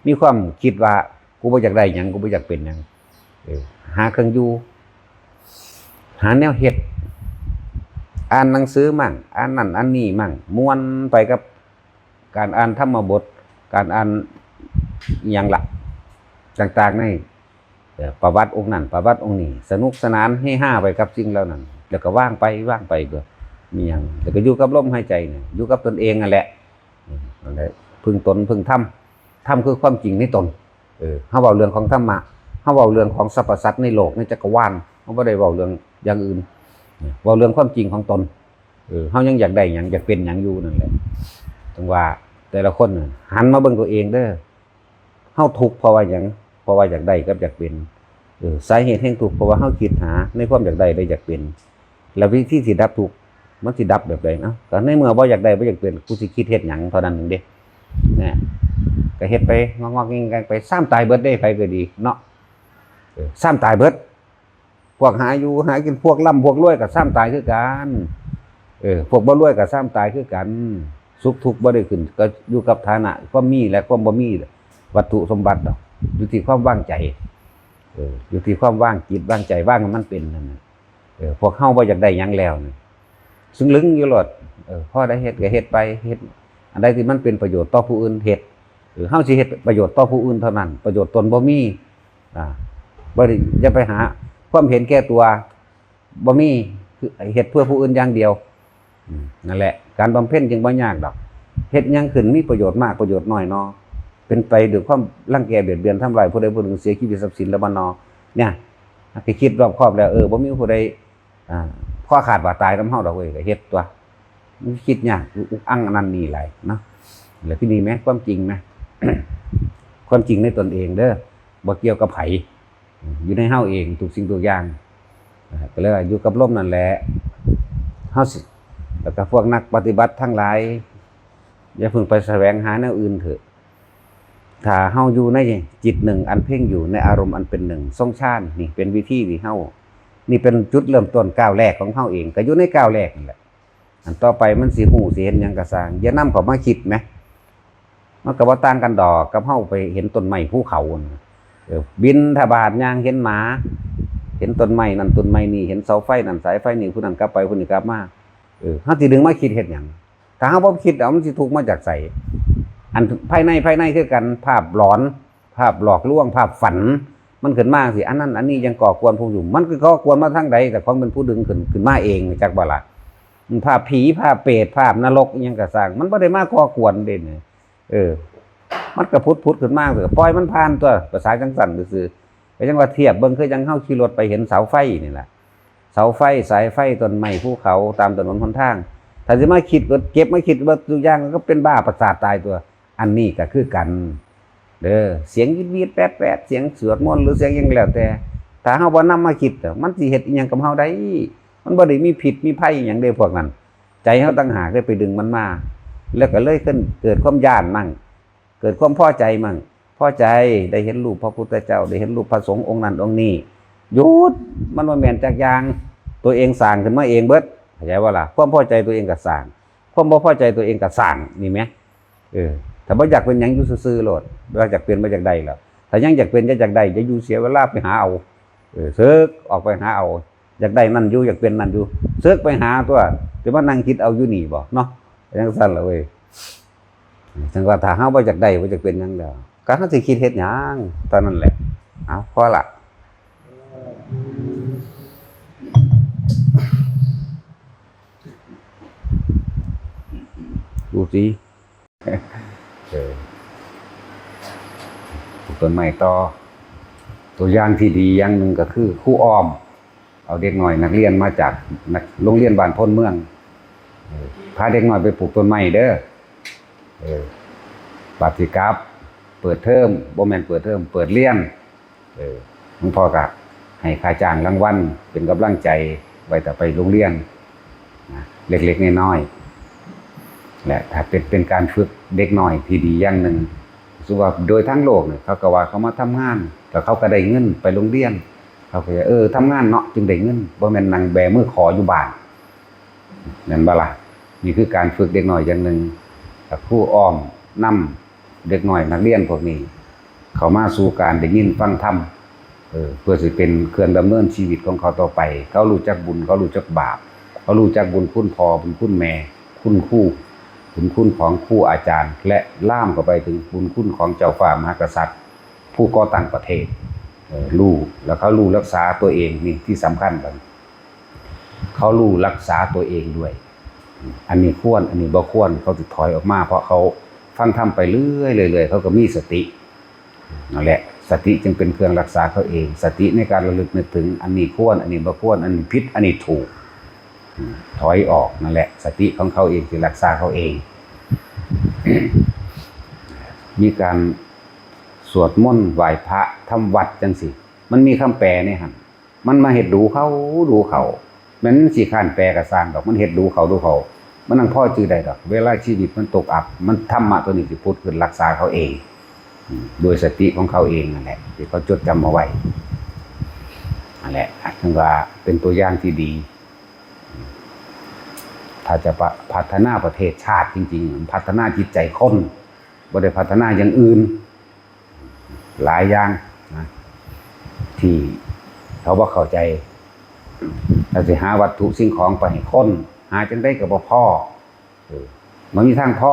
มีความคิดว่า กูบ่อยากได้หยัง กูบ่อยากเป็นหยัง เออ หาเครื่องอยู่ หาแนวเฮ็ด อ่านหนังสือมั่ง อ่านนั่นอ่านนี่มั่ง ม่วนไปกับการอ่านธรรมบท การอ่านอิหยังล่ะ ต่างๆ ใน เอ่อ ประวัติองค์นั้น ประวัติองค์นี้ สนุกสนานเฮฮาไปกับสิ่งเหล่านั้น แล้วก็ว่างไป ว่างไปก็มีหยัง แล้วก็อยู่กับลมหายใจเนี่ย อยู่กับตนเองนั่นแหละ อืม นั่นแหละ พึ่งตน พึ่งธรรม ธรรมคือความจริงในตน เออ เฮาเว้าเรื่องของธรรมะ เฮาเว้าเรื่องของสรรพสัตว์ในโลก ในจักรวาล เฮาบ่ได้เว้าเรื่องอย่างอื่น เว้าเรื่องความจริงของตน เออ เฮายังอยากได้หยัง อยากเป็นหยังอยู่นั่นแหละ จั่งว่าแต่ละคนน่ะ หันมาเบิ่งตัวเองเด้อ เฮาทุกข์เพราะว่าหยัง เพราะว่าอยากได้กับอยากเป็น เออ สาเหตุแห่งทุกข์เพราะว่าเฮาคิดหาในความอยากได้และอยากเป็น แล้ววิธีสิดับทุกข์ มันสิดับแบบใด เอ้า ก็ในเมื่อบ่อยากได้บ่อยากเป็น กูสิคิดเฮ็ดหยังเท่านั้นเองเด้ นะ ก็เฮ็ดไป งอกๆแงกๆไป ซ้ำตายเบิดเด้ ไผก็ดีเนาะ เออ ซ้ำตายเบิด พวกหาอยู่หากิน พวกร่ำพวกรวยก็ซ้ำตายคือกัน เออ พวกบ่รวยก็ซ้ำตายคือกัน สุขทุกข์บ่ได้ขึ้น ก็อยู่กับฐานะความมีและความบ่มี วัตถุสมบัติดอก อยู่ที่ความวางใจ เออ อยู่ที่ความวางจิตวางใจ วางให้มันเป็นนั่นน่ะ เออ พวกเฮาบ่อยากได้หยังแล้วนี่ ซึ่งลึงอยู่โลด เออ พอได้เฮ็ดก็เฮ็ดไป เฮ็ดอันใดที่มันเป็นประโยชน์ต่อผู้อื่นเฮ็ด เออ เฮาสิเฮ็ดประโยชน์ต่อผู้อื่นเท่านั้น ประโยชน์ตนบ่มี อ่า บ่ได้ อย่าไปหาความเห็นแก่ตัว บ่มี คือเฮ็ดเพื่อผู้อื่นอย่างเดียว อืม นั่นแหละ การบำเพ็ญจึงบ่ยากดอก เฮ็ดหยังขึ้นมีประโยชน์มาก ประโยชน์น้อยเนาะ เป็นไปด้วยความรังแกเบียดเบียนทำร้ายผู้ใดผู้หนึ่ง เสียชีวิตทรัพย์สินแล้วบ่เนาะ เนี่ย ให้คิดรอบคอบแล้ว เออ บ่มีผู้ใด อ่า คอขาดบาดตายนำเฮาดอกเว้ย ก็เฮ็ดตั๊ว มันคิดยาก อุกอั้งอันนั้นนี่หลายเนาะ แล้วที่นี่แหม ความจริงแหม ความจริงในตนเองเด้อ บ่เกี่ยวกับไผ อยู่ในเฮาเองทุกสิ่งทุกอย่าง อ่า ก็เลยว่าอยู่กับลมนั่นแหละ เฮาสิ แล้วก็พวกนักปฏิบัติทั้งหลาย อย่าเพิ่งไปแสวงหาแนวอื่นเถอะ ถ้าเฮาอยู่ในจิตหนึ่งอันเพ่งอยู่ ในอารมณ์อันเป็นหนึ่ง ทรงฌาน นี่เป็นวิธีที่เฮา นี่เป็นจุดเริ่มต้นก้าวแรกของเฮาเอง ก็อยู่ในก้าวแรกนั่นแหละ อันต่อไปมันสิฮู้สิเห็นหยังก็ซ่าง อย่านำเข้ามาคิดแหม มันก็บ่ต่างกันดอกกับเฮาไปเห็นต้นไม้ภูเขานั่นน่ะ เออ บิณฑบาตย่างเห็นหมา เห็นต้นไม้นั่นต้นไม้นี่ เห็นเสาไฟนั่นสายไฟนี่ ผู้นั้นกลับไปผู้นี้กลับมา เออ เฮาสิดึงมาคิดเฮ็ดหยัง ถ้าเฮาบ่คิดเอา มันสิทุกข์มาจากไส อันภายใน ภายในคือกัน ภาพหลอน ภาพหลอกลวง ภาพฝัน มันขึ้นมาสิ อันนั้นอันนี้ยังก่อกวนพวกอยู่ มันก็ก่อกวนมาทางใด แต่ของเป็นผู้ดึงขึ้น ขึ้นมาเอง จักบ่ล่ะ มันภาพผี ภาพเปรต ภาพนรกอิหยังก็ซ่าง มันบ่ได้มาก่อกวนเด้เนี่ย เออ มันก็ผุดๆขึ้นมา ก็ปล่อยมันผ่านตั๊ว ภาษาจังซั่นซื่อๆ ก็ยังว่าเทียบเบิ่งคือจั่งเฮาขี่รถไปเห็นเสาไฟนี่แหละ เสาไฟ สายไฟ ต้นไม้ ภูเขา ตามถนนหนทาง ถ้าสิมาคิดเบิด เก็บมาคิดเบิดทุกอย่าง ก็เป็นบ้าประสาทตายตั๊ว อันนี้ก็คือกัน เด้อ เสียงวีดๆแป๊ดๆ เสียงสวดมนต์หรือเสียงหยังแล้วแต่ ถ้าเฮาบ่นำมาคิด มันสิเฮ็ดอิหยังกับเฮาได้ มันบ่ได้มีพิษมีภัยอิหยังเด้พวกนั้น ใจเฮาต่างหากได้ไปดึงมันมา แล้วก็เลยเกิด เกิดความย้านมั่ง เกิดความพอใจมั่ง พอใจได้เห็นรูปพระพุทธเจ้า ได้เห็นรูปพระสงฆ์องค์นั้นองค์นี้ หยุด มันบ่แม่นจักอย่าง ตัวเองสร้างขึ้นมาเองเบิด เข้าใจบ่ล่ะ ความพอใจตัวเองก็สร้าง ความบ่พอใจตัวเองก็สร้าง นี่แหม เออ ถ้าบ่อยากเป็นหยังอยู่ซื่อๆโลด ว่าอยากเป็นบ่อยากได้แล้ว ถ้ายังอยากเป็นอยากได้ อย่าอยู่เสียเวลาไปหาเอา เออ เสิกออกไปหาเอา อยากได้นั่นอยู่ อยากเป็นนั่นอยู่ เสิกไปหาตั๊ว สิมานั่งคิดเอาอยู่นี่บ่เนาะ จังซั่นล่ะเว้ย จังว่าถ้าเฮาบ่อยากได้บ่อยากเป็นหยังแล้ว ก็เฮาสิคิดเฮ็ดหยัง เท่านั้นแหละ เอา พอละ ดูสิ เออ ต้นไม้ต่อ ตัวอย่างที่ดีอย่างหนึ่งก็คือครูอ้อม เอาเด็กน้อยนักเรียนมาจากนักโรงเรียนบ้านโพนเมือง เออ พาเด็กน้อยไปปลูกต้นไม้เด้อ เออ บาดสิกลับ เปิดเทอม บ่แม่นเปิดเทอม เปิดเรียน เออ หลวงพ่อก็ให้ค่าจ้างรางวัล เป็นกำลังใจไว้แต่ไปโรงเรียน นะ เล็กๆน้อยๆ และถ้าเป็น เป็นการฝึกเด็กน้อยที่ดีอย่างหนึ่ง รู้สึกว่าโดยทั้งโลกเนี่ย เขาก็ว่าเขามาทำงาน แล้วเขาก็ได้เงินไปโรงเรียน เขาก็จะ เออ ทำงานเนาะ จึงได้เงิน บ่แม่นนั่งแบมือขออยู่บ้าน นั่นบ่ล่ะ นี่คือการฝึกเด็กน้อยอย่างหนึ่ง กับครูอ้อมนำเด็กน้อยนักเรียนพวกนี้ เข้ามาสู่การได้ยินฟังธรรม เออ เพื่อสิเป็นเครื่องดำเนินชีวิตของเขาต่อไป เขารู้จักบุญ เขารู้จักบาป เขารู้จักบุญคุณพ่อ บุญคุณแม่ คุณครู บุญคุณของครูอาจารย์ และลามเข้าไปถึงบุญคุณของเจ้าฟ้ามหากษัตริย์ ผู้ก่อตั้งประเทศ เออ รู้ แล้วเขารู้รักษาตัวเอง นี่ที่สำคัญกัน เขารู้รักษาตัวเองด้วย อันนี้ควร อันนี้บ่ควร เขาจะถอยออกมา เพราะเขาฟังธรรมไปเรื่อยๆเรื่อยๆ เขาก็มีสติ นั่นแหละ สติจึงเป็นเครื่องรักษาเขาเอง สติในการระลึกนึกถึง อันนี้ควร อันนี้บ่ควร อันนี้ผิด อันนี้ถูก อืม ถอยออก นั่นแหละ สติของเขาเองที่รักษาเขาเอง มีการสวดมนต์ไหว้พระทำวัดจังซี้ มันมีคำแปลในหั่น มันมาเฮ็ดดูเขา ดูเขา แม่นมันสิค้านแปลก็ซ่างดอก มันเฮ็ดดูเขา ดูเขา มันนั่งพอจื่อได้ดอก เวลาชีวิตมันตกอับ มันธรรมะตัวนี้สิผุดขึ้นรักษาเขาเอง อืม โดยสติของเขาเองนั่นแหละ ที่เขาจดจำเอาไว้ นั่นแหละ ถึงว่าเป็นตัวอย่างที่ดี ถ้าจะปะ- พัฒนาประเทศชาติจริงๆ พัฒนาจิตใจคน บ่ได้พัฒนาอย่างอื่น หลายอย่างนะ ที่เขาบ่เข้าใจ ถ้าสิหาวัตถุสิ่งของไปให้คน หาจังใดก็บ่พอ เออ มันมีทางพอ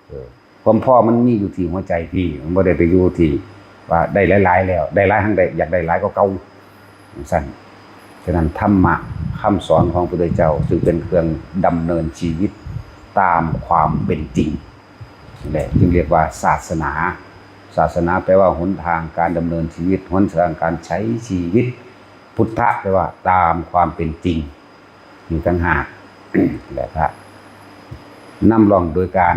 เออ ความพอมันมีอยู่ที่หัวใจพี่ มันบ่ได้ไปอยู่ที่ว่าได้หลายๆแล้ว ได้หลายหั่งใด อยากได้หลายกว่าเก่า จั่งซั้น ฉะนั้นธรรมะคำสอนของพระพุทธเจ้า ซึ่งเป็นเครื่องดำเนินชีวิตตามความเป็นจริง นี่แหละจึงเรียกว่าศาสนา ศาสนาแปลว่าหนทางการดำเนินชีวิต หนทางการใช้ชีวิต พุทธะแปลว่าตามความเป็นจริง อยู่ต่างหาก และก็นำร่องโดยการ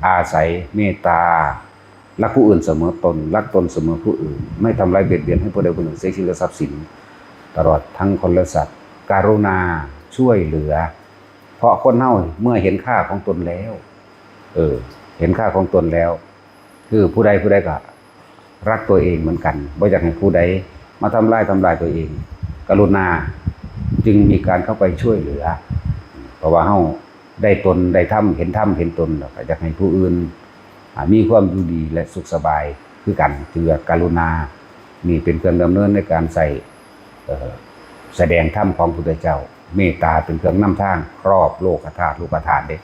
อาศัยเมตตา รักผู้อื่นเสมอตน รักตนเสมอผู้อื่น ไม่ทำร้ายเบียดเบียนให้ผู้ใดผู้หนึ่งเสียชีวิตและทรัพย์สิน ตลอดทั้งคนและสัตว์ กรุณาช่วยเหลือ เพราะคนเฮาเมื่อเห็นค่าของตนแล้ว เออ เห็นค่าของตนแล้ว คือผู้ใดผู้ใดก็รักตัวเองเหมือนกัน บ่อยากให้ผู้ใดมาทำลาย ทำลายตัวเอง กรุณาจึงมีการเข้าไปช่วยเหลือ เพราะว่าเฮาได้ตน ได้ธรรม เห็นธรรม เห็นตน แล้วก็อยากให้ผู้อื่น อ่า มีความอยู่ดีและสุขสบายคือกัน จึงว่ากรุณา นี่เป็นเครื่องดำเนินในการใช้ เอ่อ แสดงธรรมของพุทธเจ้า เมตตาเป็นเครื่องนำทางครอบโลกธาตุ โลกธาตุเด้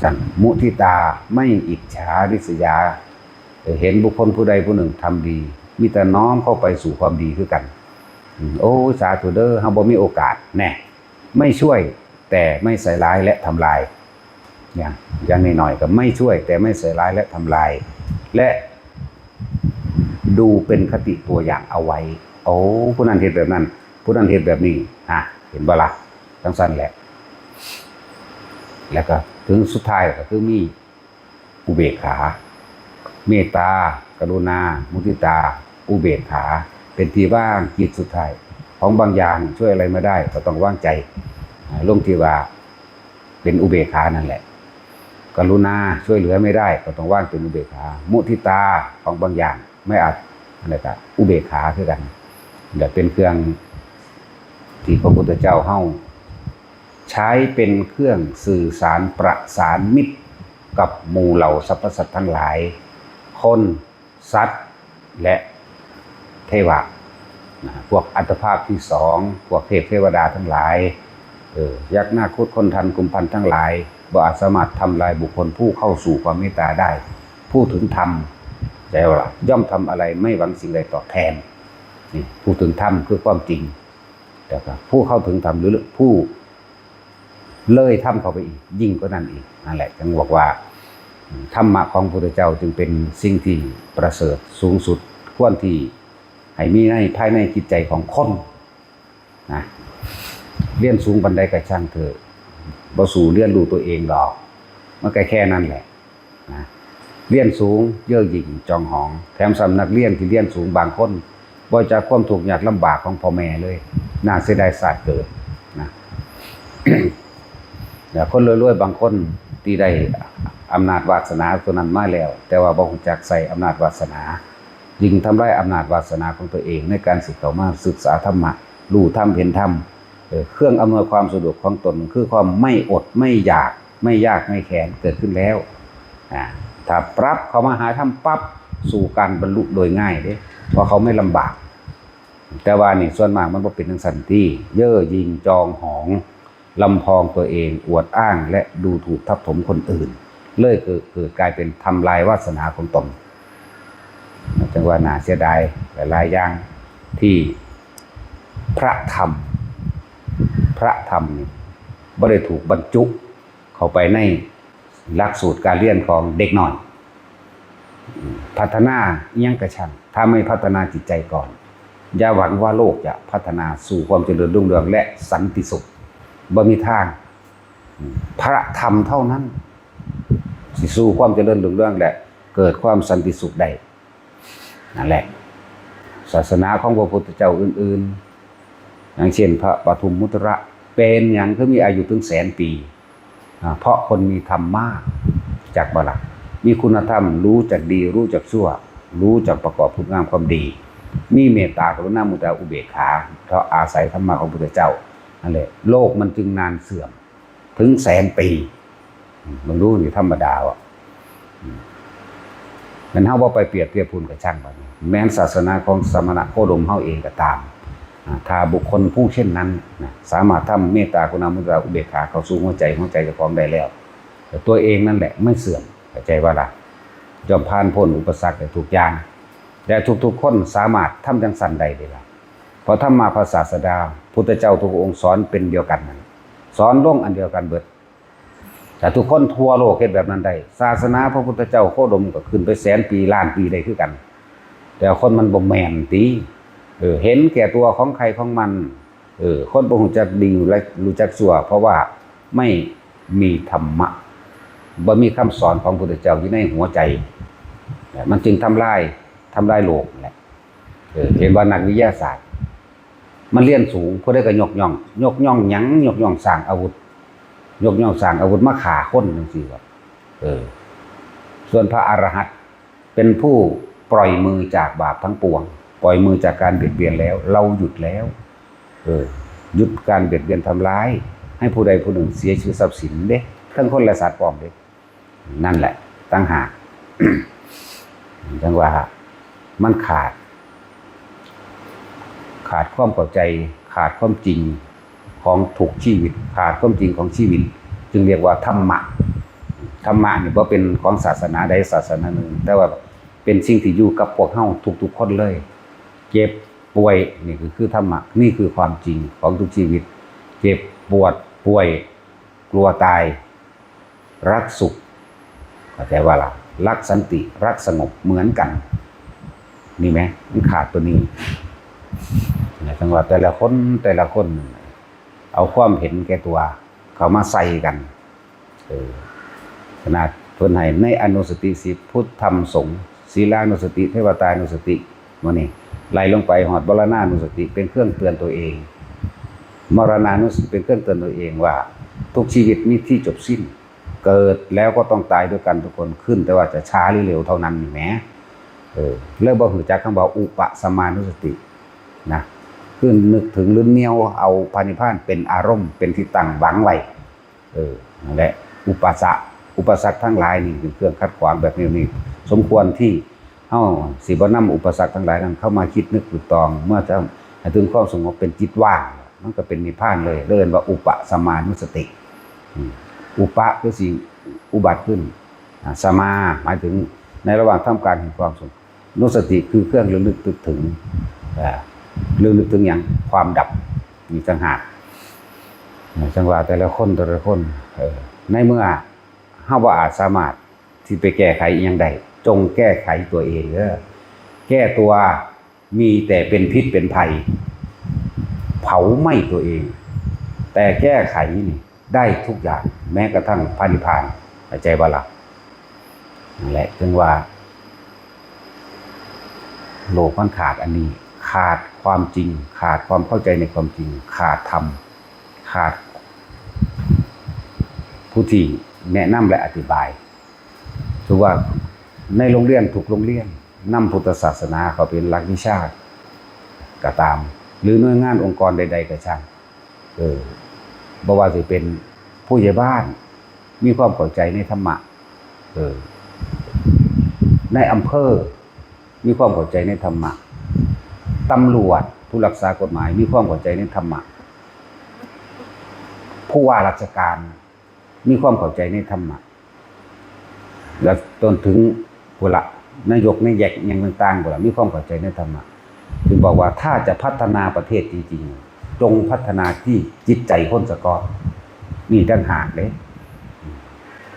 จั่งมุทิตา ไม่อิจฉาริษยา เห็นบุคคลผู้ใดผู้หนึ่งทำดี มีแต่น้อมเข้าไปสู่ความดีคือกัน อืม โอ้ สาธุเด้อ เฮาบ่มีโอกาส แน่ ไม่ช่วย แต่ไม่ใส่ร้ายและทำลาย อย่าง อย่างน้อยๆก็ไม่ช่วย แต่ไม่ใส่ร้ายและทำลาย และดูเป็นคติตัวอย่างเอาไว้ โอ้ ผู้นั้นเฮ็ดแบบนั้น ผู้นั้นเฮ็ดแบบนี้ ฮะ เห็นบ่ล่ะ จั่งซั้นแหละ แล้วก็ถึงสุดท้ายก็คือมีอุเบกขา เมตตา กรุณา มุทิตา อุเบกขา เป็นที่วางจิตสุดท้าย ของบางอย่างช่วยอะไรไม่ได้ ก็ต้องวางใจ อ่า ลงที่ว่าเป็นอุเบกขานั่นแหละ กรุณาช่วยเหลือไม่ได้ ก็ต้องวางเป็นอุเบกขา มุทิตา ของบางอย่างไม่อาจ อะไรก็อุเบกขาคือกัน และเป็นเครื่องที่พระพุทธเจ้าเฮาใช้เป็นเครื่องสื่อสารประสานมิตรกับหมู่เหล่าสรรพสัตว์ทั้งหลาย คน สัตว์ และเทวะ นะ พวกอัตภาพที่สอง พวกเทพเทวดาทั้งหลาย เออ ยักษ์นาคคุดคนทันกุมพันธ์ทั้งหลาย บ่อาจสามารถทำลายบุคคลผู้เข้าสู่ความเมตตาได้ ผู้ถึงธรรม ใจว่าล่ะ ย่อมทำอะไรไม่หวังสิ่งใดตอบแทน นี่ ผู้ถึงธรรมคือความจริง แต่ก็ผู้เข้าถึงธรรมหรือผู้เลยธรรมเข้าไปอีก ยิ่งกว่านั้นอีก นั่นแหละ จึงบอกว่า ธรรมะของพระพุทธเจ้าจึงเป็นสิ่งที่ประเสริฐสูงสุด ควรที่ให้มีในภายในจิตใจของคนนะ เรียนสูงปานใดก็ช่างเถอะ บ่สู้เรียนรู้ตัวเองดอก มันก็แค่นั้นแหละนะ เรียนสูงเย่อหยิ่งจองหอง แถมซ้ำนักเรียนที่เรียนสูงบางคนบ่จักความทุกข์ยากลำบากของพ่อแม่เลย น่าเสียดายชาติเกิดนะ แล้วคนรวยๆบางคนที่ได้อำนาจวาสนาตัวนั้นมาแล้ว แต่ว่าบ่รู้จักใช้อำนาจวาสนา ยิ่งทำลายอำนาจวาสนาของตัวเองในการสิเข้ามาศึกษาธรรมะ รู้ธรรมเห็นธรรม เอ่อ เครื่องอำนวยความสะดวกของตนคือความไม่อดไม่อยาก ไม่ยากไม่แค้นเกิดขึ้นแล้ว อ่า ถ้าปรับเข้ามาหาธรรมปั๊บ สู่การบรรลุโดยง่ายเด้ เพราะเขาไม่ลำบาก แต่ว่านี่ส่วนมากมันบ่เป็นจั่งซั้นติ เย่อหยิ่งจองหอง ลำพองตัวเอง อวดอ้างและดูถูกทับถมคนอื่น เลยเกิด เกิดกลายเป็นทำลายวาสนาของตน จั่งว่าน่าเสียดายหลายๆอย่างที่พระธรรม พระธรรมนี่บ่ได้ถูกบรรจุเข้าไปในหลักสูตรการเรียนของเด็กน้อย พัฒนาอิหยังก็ช่าง ถ้าไม่พัฒนาจิตใจก่อน อย่าหวังว่าโลกจะพัฒนาสู่ความเจริญรุ่งเรืองและสันติสุข บ่มีทาง พระธรรมเท่านั้น สิสู่ความเจริญรุ่งเรืองและเกิดความสันติสุขได้ นั่นแหละ ศาสนาของพระพุทธเจ้าอื่นๆ อย่างเช่นพระปทุมมุตระ เป็นหยังคือมีอายุถึงแสนปี อ่า เพราะคนมีธรรมะ จักบ่ล่ะ มีคุณธรรม รู้จักดี รู้จักชั่ว รู้จักประกอบคุณงามความดี มีเมตตากรุณามุทิตาอุเบกขา เพราะอาศัยธรรมะของพระพุทธเจ้า นั่นแหละ โลกมันจึงนานเสื่อม ถึงแสนปี อืม มันรู้อยู่ธรรมดาอ่ะ อืม มันเฮาบ่ไปเปรียบเทียบพุ้นก็ช่างบัดนี้ แม้นศาสนาของสมณะโคดมเฮาเองก็ตาม อ่า ถ้าบุคคลผู้เช่นนั้นนะ สามารถทำเมตตากรุณามุทิตาอุเบกขาเข้าสู่หัวใจ หัวใจเจ้าของได้แล้ว แต่ตัวเองนั่นแหละไม่เสื่อม เข้าใจว่าล่ะ ย่อมผ่านพ้นอุปสรรคได้ทุกอย่าง และทุกๆคนสามารถทำจั่งซั้นได้เด้ล่ะ เพราะธรรมะพระศาสดา พุทธเจ้าทุกองค์สอนเป็นเดียวกันนั่น สอนลงอันเดียวกันเบิด แต่ทุกคนทั่วโลกเฮ็ดแบบนั้นได้ ศาสนาพระพุทธเจ้าโคดมก็ขึ้นไปแสนปีล้านปีได้คือกัน แต่คนมันบ่แม่นติ เออ เห็นแก่ตัวของใครของมัน เออ คนบ่รู้จักดีและรู้จักชั่ว เพราะว่าไม่มีธรรมะ บ่มีคำสอนของพุทธเจ้าอยู่ในหัวใจ มันจึงทำลาย ทำลายโลกนั่นแหละ เออ เห็นว่านักวิทยาศาสตร์ มันเรียนสูง ผู้ใดก็ยกย่อง ยกย่องหยัง ยกย่องสร้างอาวุธ ยกย่องสร้างอาวุธมาฆ่าคนจั่งซี้บ่ เออ ส่วนพระอรหันต์เป็นผู้ปล่อยมือจากบาปทั้งปวง ปล่อยมือจากการเบียดเบียนแล้ว เราหยุดแล้ว เออ หยุดการเบียดเบียนทำร้าย ให้ผู้ใดผู้หนึ่งเสียชีวิตทรัพย์สินเด้ ทั้งคนและสัตว์พร้อมเด้ นั่นแหละ ต่างหาก จั่งว่ามันขาด ขาดความเข้าใจ ขาดความจริงของทุกชีวิต ขาดความจริงของชีวิต จึงเรียกว่าธรรมะ ธรรมะนี่บ่เป็นของศาสนาใดศาสนาหนึ่ง แต่ว่าเป็นสิ่งที่อยู่กับพวกเฮาทุกๆคนเลย เจ็บป่วย นี่คือ คือธรรมะ นี่คือความจริงของทุกชีวิต เจ็บปวดป่วย กลัวตาย รักสุข เข้าใจว่าล่ะ รักสันติ รักสงบเหมือนกัน นี่ไหม มันขาดตัวนี้นะ จั่งว่าแต่ละคน แต่ละคน เอาความเห็นแก่ตัว เข้ามาใส่กัน เออ ขนาดเพิ่นให้ในอนุสติสิบ พุทธธรรมสงฆ์ ศีลานุสติ เทวตานุสติ มื้อนี้ไล่ลงไปฮอดมรณานุสติ เป็นเครื่องเตือนตัวเอง มรณานุสติเป็นเครื่องเตือนตัวเองว่า ทุกชีวิตมีที่จบสิ้น เกิดแล้วก็ต้องตายด้วยกันทุกคน ขึ้นแต่ว่าจะช้าหรือเร็วเท่านั้นนี่แหม เออ เลยบ่รู้จักคำว่าอุปสมมานุสตินะ คือนึกถึงหรือเหนี่ยวเอาพระนิพพานเป็นอารมณ์ เป็นที่ตั้งหวังไว้ เออ นั่นแหละ อุปสรรค อุปสรรคทั้งหลายนี่เป็นเครื่องขัดขวางแบบนี้นี่ สมควรที่เฮาสิบ่นำอุปสรรคทั้งหลายนั้นเข้ามาคิดนึกตรึกตรอง เมื่อจะให้ถึงความสงบเป็นจิตว่าง มันก็เป็นนิพพานเลย เรียกว่าอุปสมมานุสติ อืม อุปะคือสิ่งอุบัติขึ้น อ่า สมา หมายถึงในระหว่างท่ามกลางแห่งความสงบ นุสติคือเครื่องระลึกนึกถึง อ่า ระลึกนึกถึงหยัง ความดับ นี่ต่างหาก จั่งว่าแต่ละคน แต่ละคน เออ ในเมื่อเฮาบ่อาจสามารถ ที่ไปแก้ไขอิหยังได้ จงแก้ไขตัวเองเด้อ แก้ตัวมีแต่เป็นพิษเป็นภัย เผาไหม้ตัวเอง แต่แก้ไขนี่ได้ทุกอย่าง แม้กระทั่งพระนิพพาน เข้าใจบ่ล่ะ นั่นแหละ จึงว่า โลกมันขาดอันนี้ ขาดความจริง ขาดความเข้าใจในความจริง ขาดธรรม ขาดผู้ที่แนะนำและอธิบาย ถือว่าในโรงเรียนทุกโรงเรียนนำพุทธศาสนาเข้าเป็นหลักวิชาก็ตาม หรือหน่วยงานองค์กรใดๆก็ช่าง เออ บ่ว่าสิเป็นผู้ใหญ่บ้าน มีความเข้าใจในธรรมะ เออ ในอำเภอ มีความเข้าใจในธรรมะ ตำรวจ ผู้รักษากฎหมาย มีความเข้าใจในธรรมะ ผู้ว่าราชการ มีความเข้าใจในธรรมะ แล้วจนถึงพุ้นละ นายกนายแยกอิหยังต่างๆพุ้นละ มีความเข้าใจในธรรมะ ถึงบอกว่าถ้าจะพัฒนาประเทศจริงๆ จงพัฒนาที่จิตใจคนซะก่อน นี่ต่างหากเด้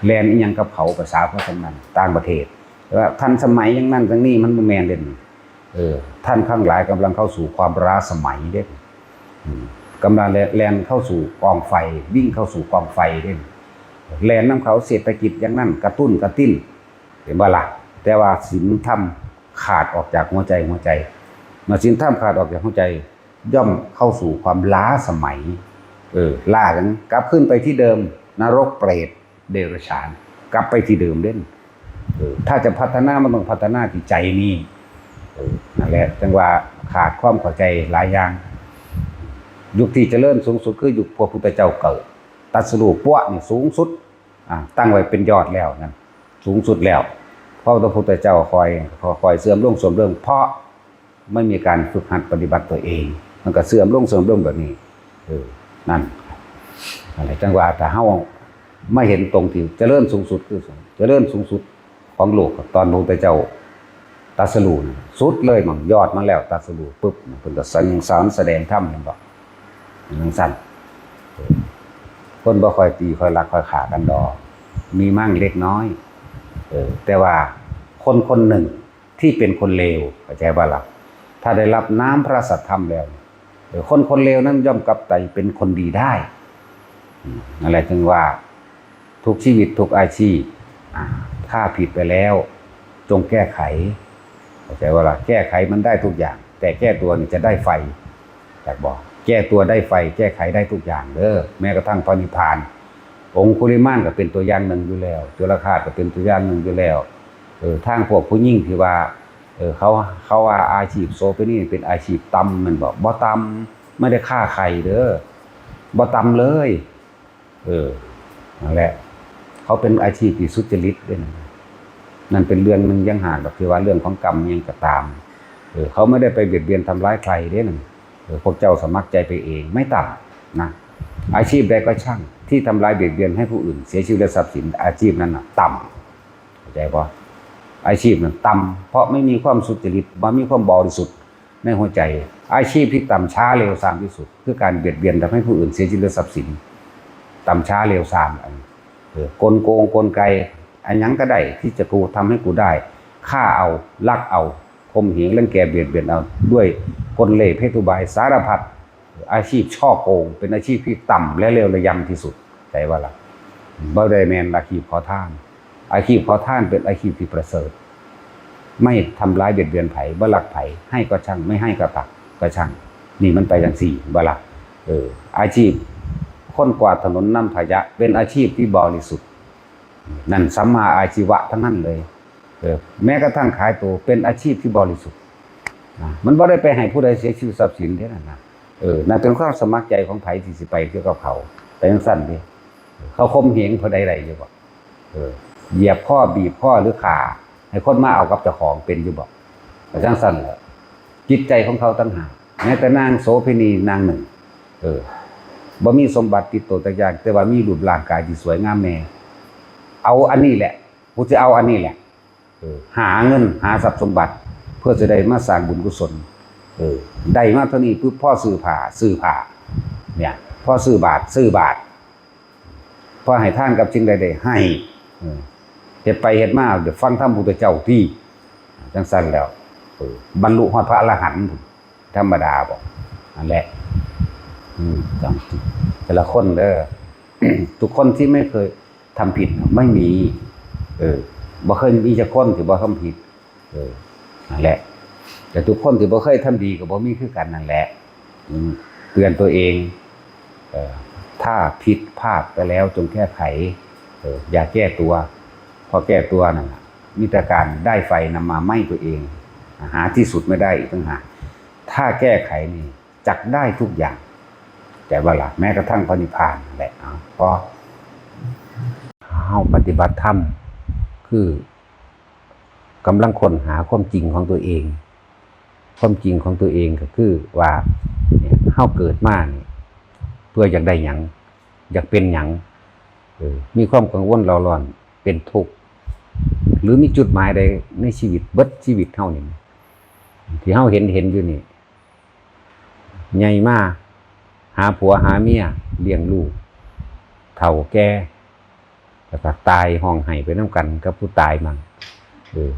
แล่นอิหยังกับเขา ภาษาเขาส่ำนั้น ต่างประเทศ แต่ว่าทันสมัยอย่างนั้นอย่างนี้ มันบ่แม่นเด้นี่ เออ ท่านทั้งหลายกำลังเข้าสู่ความล้าสมัยเด้ อืม กำลังแล่น แล่นเข้าสู่กองไฟ วิ่งเข้าสู่กองไฟเด้ แล่นนำเขา เศรษฐกิจอย่างนั้น กระตุ้นกระติ้น เห็นบ่ล่ะ แต่ว่าศีลธรรมขาดออกจากหัวใจ หัวใจ เมื่อศีลธรรมขาดออกจากหัวใจ ย่อมเข้าสู่ความล้าสมัย เออ ล้ากัน กลับขึ้นไปที่เดิม นรกเปรต เดรัจฉาน กลับไปที่เดิมเด้ เออ ถ้าจะพัฒนามันต้องพัฒนาที่ใจนี่ เออ นั่นแหละ จังว่าขาดความเข้าใจหลายอย่าง ยุคที่เจริญสูงสุดคือยุคพระพุทธเจ้าเกิด ตรัสรู้ปั๊วนี่สูงสุด อ่า ตั้งไว้เป็นยอดแล้วนั่น สูงสุดแล้ว เพราะพระพุทธเจ้าคอย คอยเสื่อมลง เสื่อมลง เพราะไม่มีการฝึกหัดปฏิบัติตัวเอง มันก็เสื่อมลง เสื่อมลงแบบนี้ เออ นั่น อะไร จังว่าถ้าเฮามาเห็นตรงที่เจริญสูงสุด คือเจริญสูงสุดของโลก ตอนพระพุทธเจ้าตรัสรู้นะ สุดเลย มันยอดมาแล้ว ตรัสรู้ปุ๊บ เพิ่นก็สั่งสอนแสดงธรรม เห็นบ่ จังซั่น คนบ่ค่อยตีค่อยลักค่อยฆ่ากันดอก มีมั่งเล็กน้อย เออ แต่ว่าคนคนหนึ่งที่เป็นคนเลว เข้าใจบ่ล่ะ ถ้าได้รับน้ำพระสัทธรรมแล้ว เออ คนคนเลวนั้นย่อมกลับใจเป็นคนดีได้ อืม นั่นแหละจึงว่า ทุกชีวิตทุกอาชีพ อ่า ถ้าผิดไปแล้ว จงแก้ไข เข้าใจบ่ล่ะ แก้ไขมันได้ทุกอย่าง แต่แก้ตัวนี่จะได้ไฟ อยากบอก แก้ตัวได้ไฟ แก้ไขได้ทุกอย่างเด้อ แม้กระทั่งพระนิพพาน องคุลิมานก็เป็นตัวอย่างหนึ่งอยู่แล้ว จุลฆาฏก็เป็นตัวอย่างหนึ่งอยู่แล้ว เออ ทางพวกผู้หญิงที่ว่า เออ เขา เขาว่าอาชีพโสเภณีเป็นอาชีพต่ำ แม่นบ่ บ่ต่ำ ไม่ได้ฆ่าใครเด้อ บ่ต่ำเลย เออ นั่นแหละ เขาเป็นอาชีพที่สุจริตเด้นะ นั่นเป็นเรื่องหนึ่งยังหากดอก ที่ว่าเรื่องของกรรมยังก็ตาม เออ เขาไม่ได้ไปเบียดเบียนทำร้ายใครเด้นะ เออ พวกเจ้าสมัครใจไปเอง ไม่ต่ำนะ อาชีพใดก็ช่างที่ทำร้ายเบียดเบียนให้ผู้อื่นเสียชีวิตและทรัพย์สิน อาชีพนั้นน่ะต่ำ เข้าใจบ่ อาชีพนั้นต่ำ เพราะไม่มีความสุจริต บ่มีความบริสุทธิ์ในหัวใจ อาชีพที่ต่ำช้าเร็วซามที่สุด คือการเบียดเบียนทำให้ผู้อื่นเสียชีวิตและทรัพย์สิน ต่ำช้าเร็วซาม อัน เออ กลโกงกลไก อันหยังก็ได้ที่จะกูทำให้กูได้ ฆ่าเอา ลักเอา ข่มเหงรังแกเบียดเบียนเอา ด้วยกลเล่ห์เพศอุบายสารพัด อาชีพฉ้อโกงเป็นอาชีพที่ต่ำและเลวระยำที่สุด ใจว่าล่ะ บ่ได้แม่นอาชีพขอทาน อาชีพขอทานเป็นอาชีพที่ประเสริฐ ไม่ทำร้ายเบียดเบียนไผ บ่ลักไผ ให้ก็ช่าง ไม่ให้ก็ตัก ก็ช่าง นี่มันไปจังซี่ บ่ล่ะ เออ อาชีพคนกวาดถนนนำขยะเป็นอาชีพที่บริสุทธิ์ นั่นสัมมาอาชีวะทั้งนั้นเลย เออ แม้กระทั่งขายตัวเป็นอาชีพที่บริสุทธิ์ นะ มันบ่ได้ไปให้ผู้ใดเสียชีวิตทรัพย์สินเด้นั่นนะ เออ นั่นเป็นความสมัครใจของไผที่สิไปเกี่ยวกับเขา ไปจังซั่นเด้ เขาข่มเหงผู้ใดได้อยู่บ่ เออ เหยียบคอบีบคอหรือฆ่าให้คนมาเอากับเจ้าของเป็นอยู่บ่ ก็จังซั่นแหละ จิตใจของเขาต่างหาก แม้แต่นางโสเภณีนางหนึ่ง เออ บ่มีสมบัติติดตัวจักอย่าง แต่ว่ามีรูปร่างกายที่สวยงามแน่ เอาอันนี้แหละ กูจะเอาอันนี้แหละ เออ หาเงิน หาทรัพย์สมบัติ เพื่อจะได้มาสร้างบุญกุศล เออ ได้มาเท่านี้ปุ๊บ พอซื้อผ้า ซื้อผ้า เนี่ย พอซื้อบาตร ซื้อบาตร พอให้ทานกับสิ่งใดได้ ให้ เออ เฮ็ดไปเฮ็ดมา เดี๋ยวฟังธรรมพุทธเจ้าที่ จังซั่นแล้ว เออ บรรลุฮอดพระอรหันต์ ธรรมดาบ่ นั่นแหละ อืม จัง แต่ละคนเด้อ ทุกคนที่ไม่เคยทำผิด ไม่มี เออ บ่เคยมีจักคนที่บ่ทำผิด เออ นั่นแหละ แต่ทุกคนที่บ่เคยทำดีก็บ่มีคือกันนั่นแหละ อืม เตือนตัวเอง เออ ถ้าผิดพลาดไปแล้วจงแก้ไข เออ อย่าแก้ตัว เพราะแก้ตัวนั่นน่ะ มีแต่การได้ไฟนำมาไหม้ตัวเอง หาที่สุดไม่ได้อีกต่างหาก ถ้าแก้ไขนี่จักได้ทุกอย่าง แต่ว่าล่ะ แม้กระทั่งพระนิพพานนั่นแหละ เอา พอ เฮาปฏิบัติธรรม คือกำลังค้นหาความจริงของตัวเอง ความจริงของตัวเองก็คือว่า เนี่ย เฮาเกิดมานี่ เพื่ออยากได้หยัง อยากเป็นหยัง เออ มีความกังวลเร่าร้อน เป็นทุกข์ หรือมีจุดหมายใดในชีวิต เบิดชีวิตเฮานี่ ที่เฮาเห็น เห็นอยู่นี่ ใหญ่มา หาผัวหาเมีย เลี้ยงลูก เฒ่าแก่ แล้วก็ตายฮ้องไห้ไปนำกันกับผู้ตายมั่ง เออ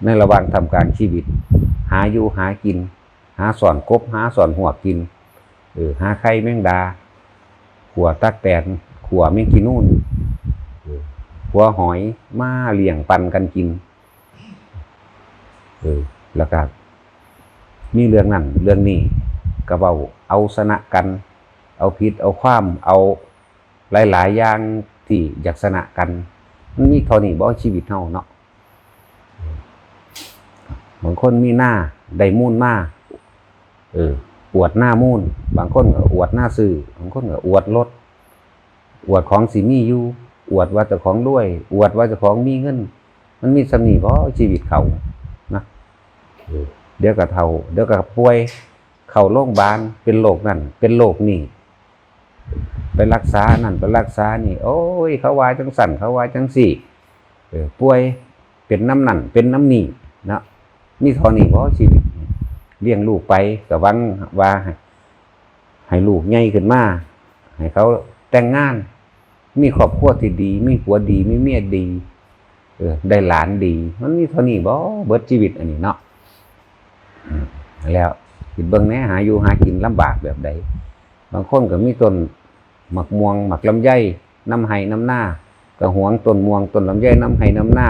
ในระหว่างท่ามกลางชีวิต หาอยู่หากิน หาซ่อนกบ หาซ่อนฮวกกิน เออ หาไข่แมงดา ขั่วตั๊กแตน ขั่วแมงกีนูน เออ ขั่วหอย มาเลี้ยงปันกันกิน เออ แล้วก็มีเรื่องนั้นเรื่องนี้ ก็เว้าเอาชนะกัน เอาผิดเอาความ เอาหลายๆอย่างที่อยากชนะกัน มันมีเท่านี้บ่ ชีวิตเฮาเนาะ บางคนมีนา ได้มูลมา เออ อวดนามูล บางคนก็อวดนาซื้อ บางคนก็อวดรถ อวดของสิมีอยู่ อวดว่าเจ้าของรวย อวดว่าเจ้าของมีเงิน มันมีส่ำนี้บ่ ชีวิตเขานะ เออ เดี๋ยวก็เฒ่า เดี๋ยวก็ป่วย เข้าโรงพยาบาล เป็นโรคนั่น เป็นโรคนี่ ไปรักษานั่น ไปรักษานี่ โอ้ย เขาว่าจังซั่น เขาว่าจังซี่ เออ ป่วย เป็นนำนั่น เป็นนำนี่ เนาะ มีเท่านี้บ่ ชีวิต เลี้ยงลูกไป ก็หวังว่าให้ ให้ลูกใหญ่ขึ้นมา ให้เขาแต่งงาน มีครอบครัวที่ดี มีผัวดี มีเมียดี เออ ได้หลานดี มันมีเท่านี้บ่ เบิดชีวิตอันนี้เนาะ อืม แล้วคิดเบิ่งแหน่ หาอยู่หากินลำบากแบบใด บางคนก็มีต้นหมากม่วง หมากลำไย นำไฮ่นำนา ก็หวงต้นม่วงต้นลำไยนำไฮ่นำนา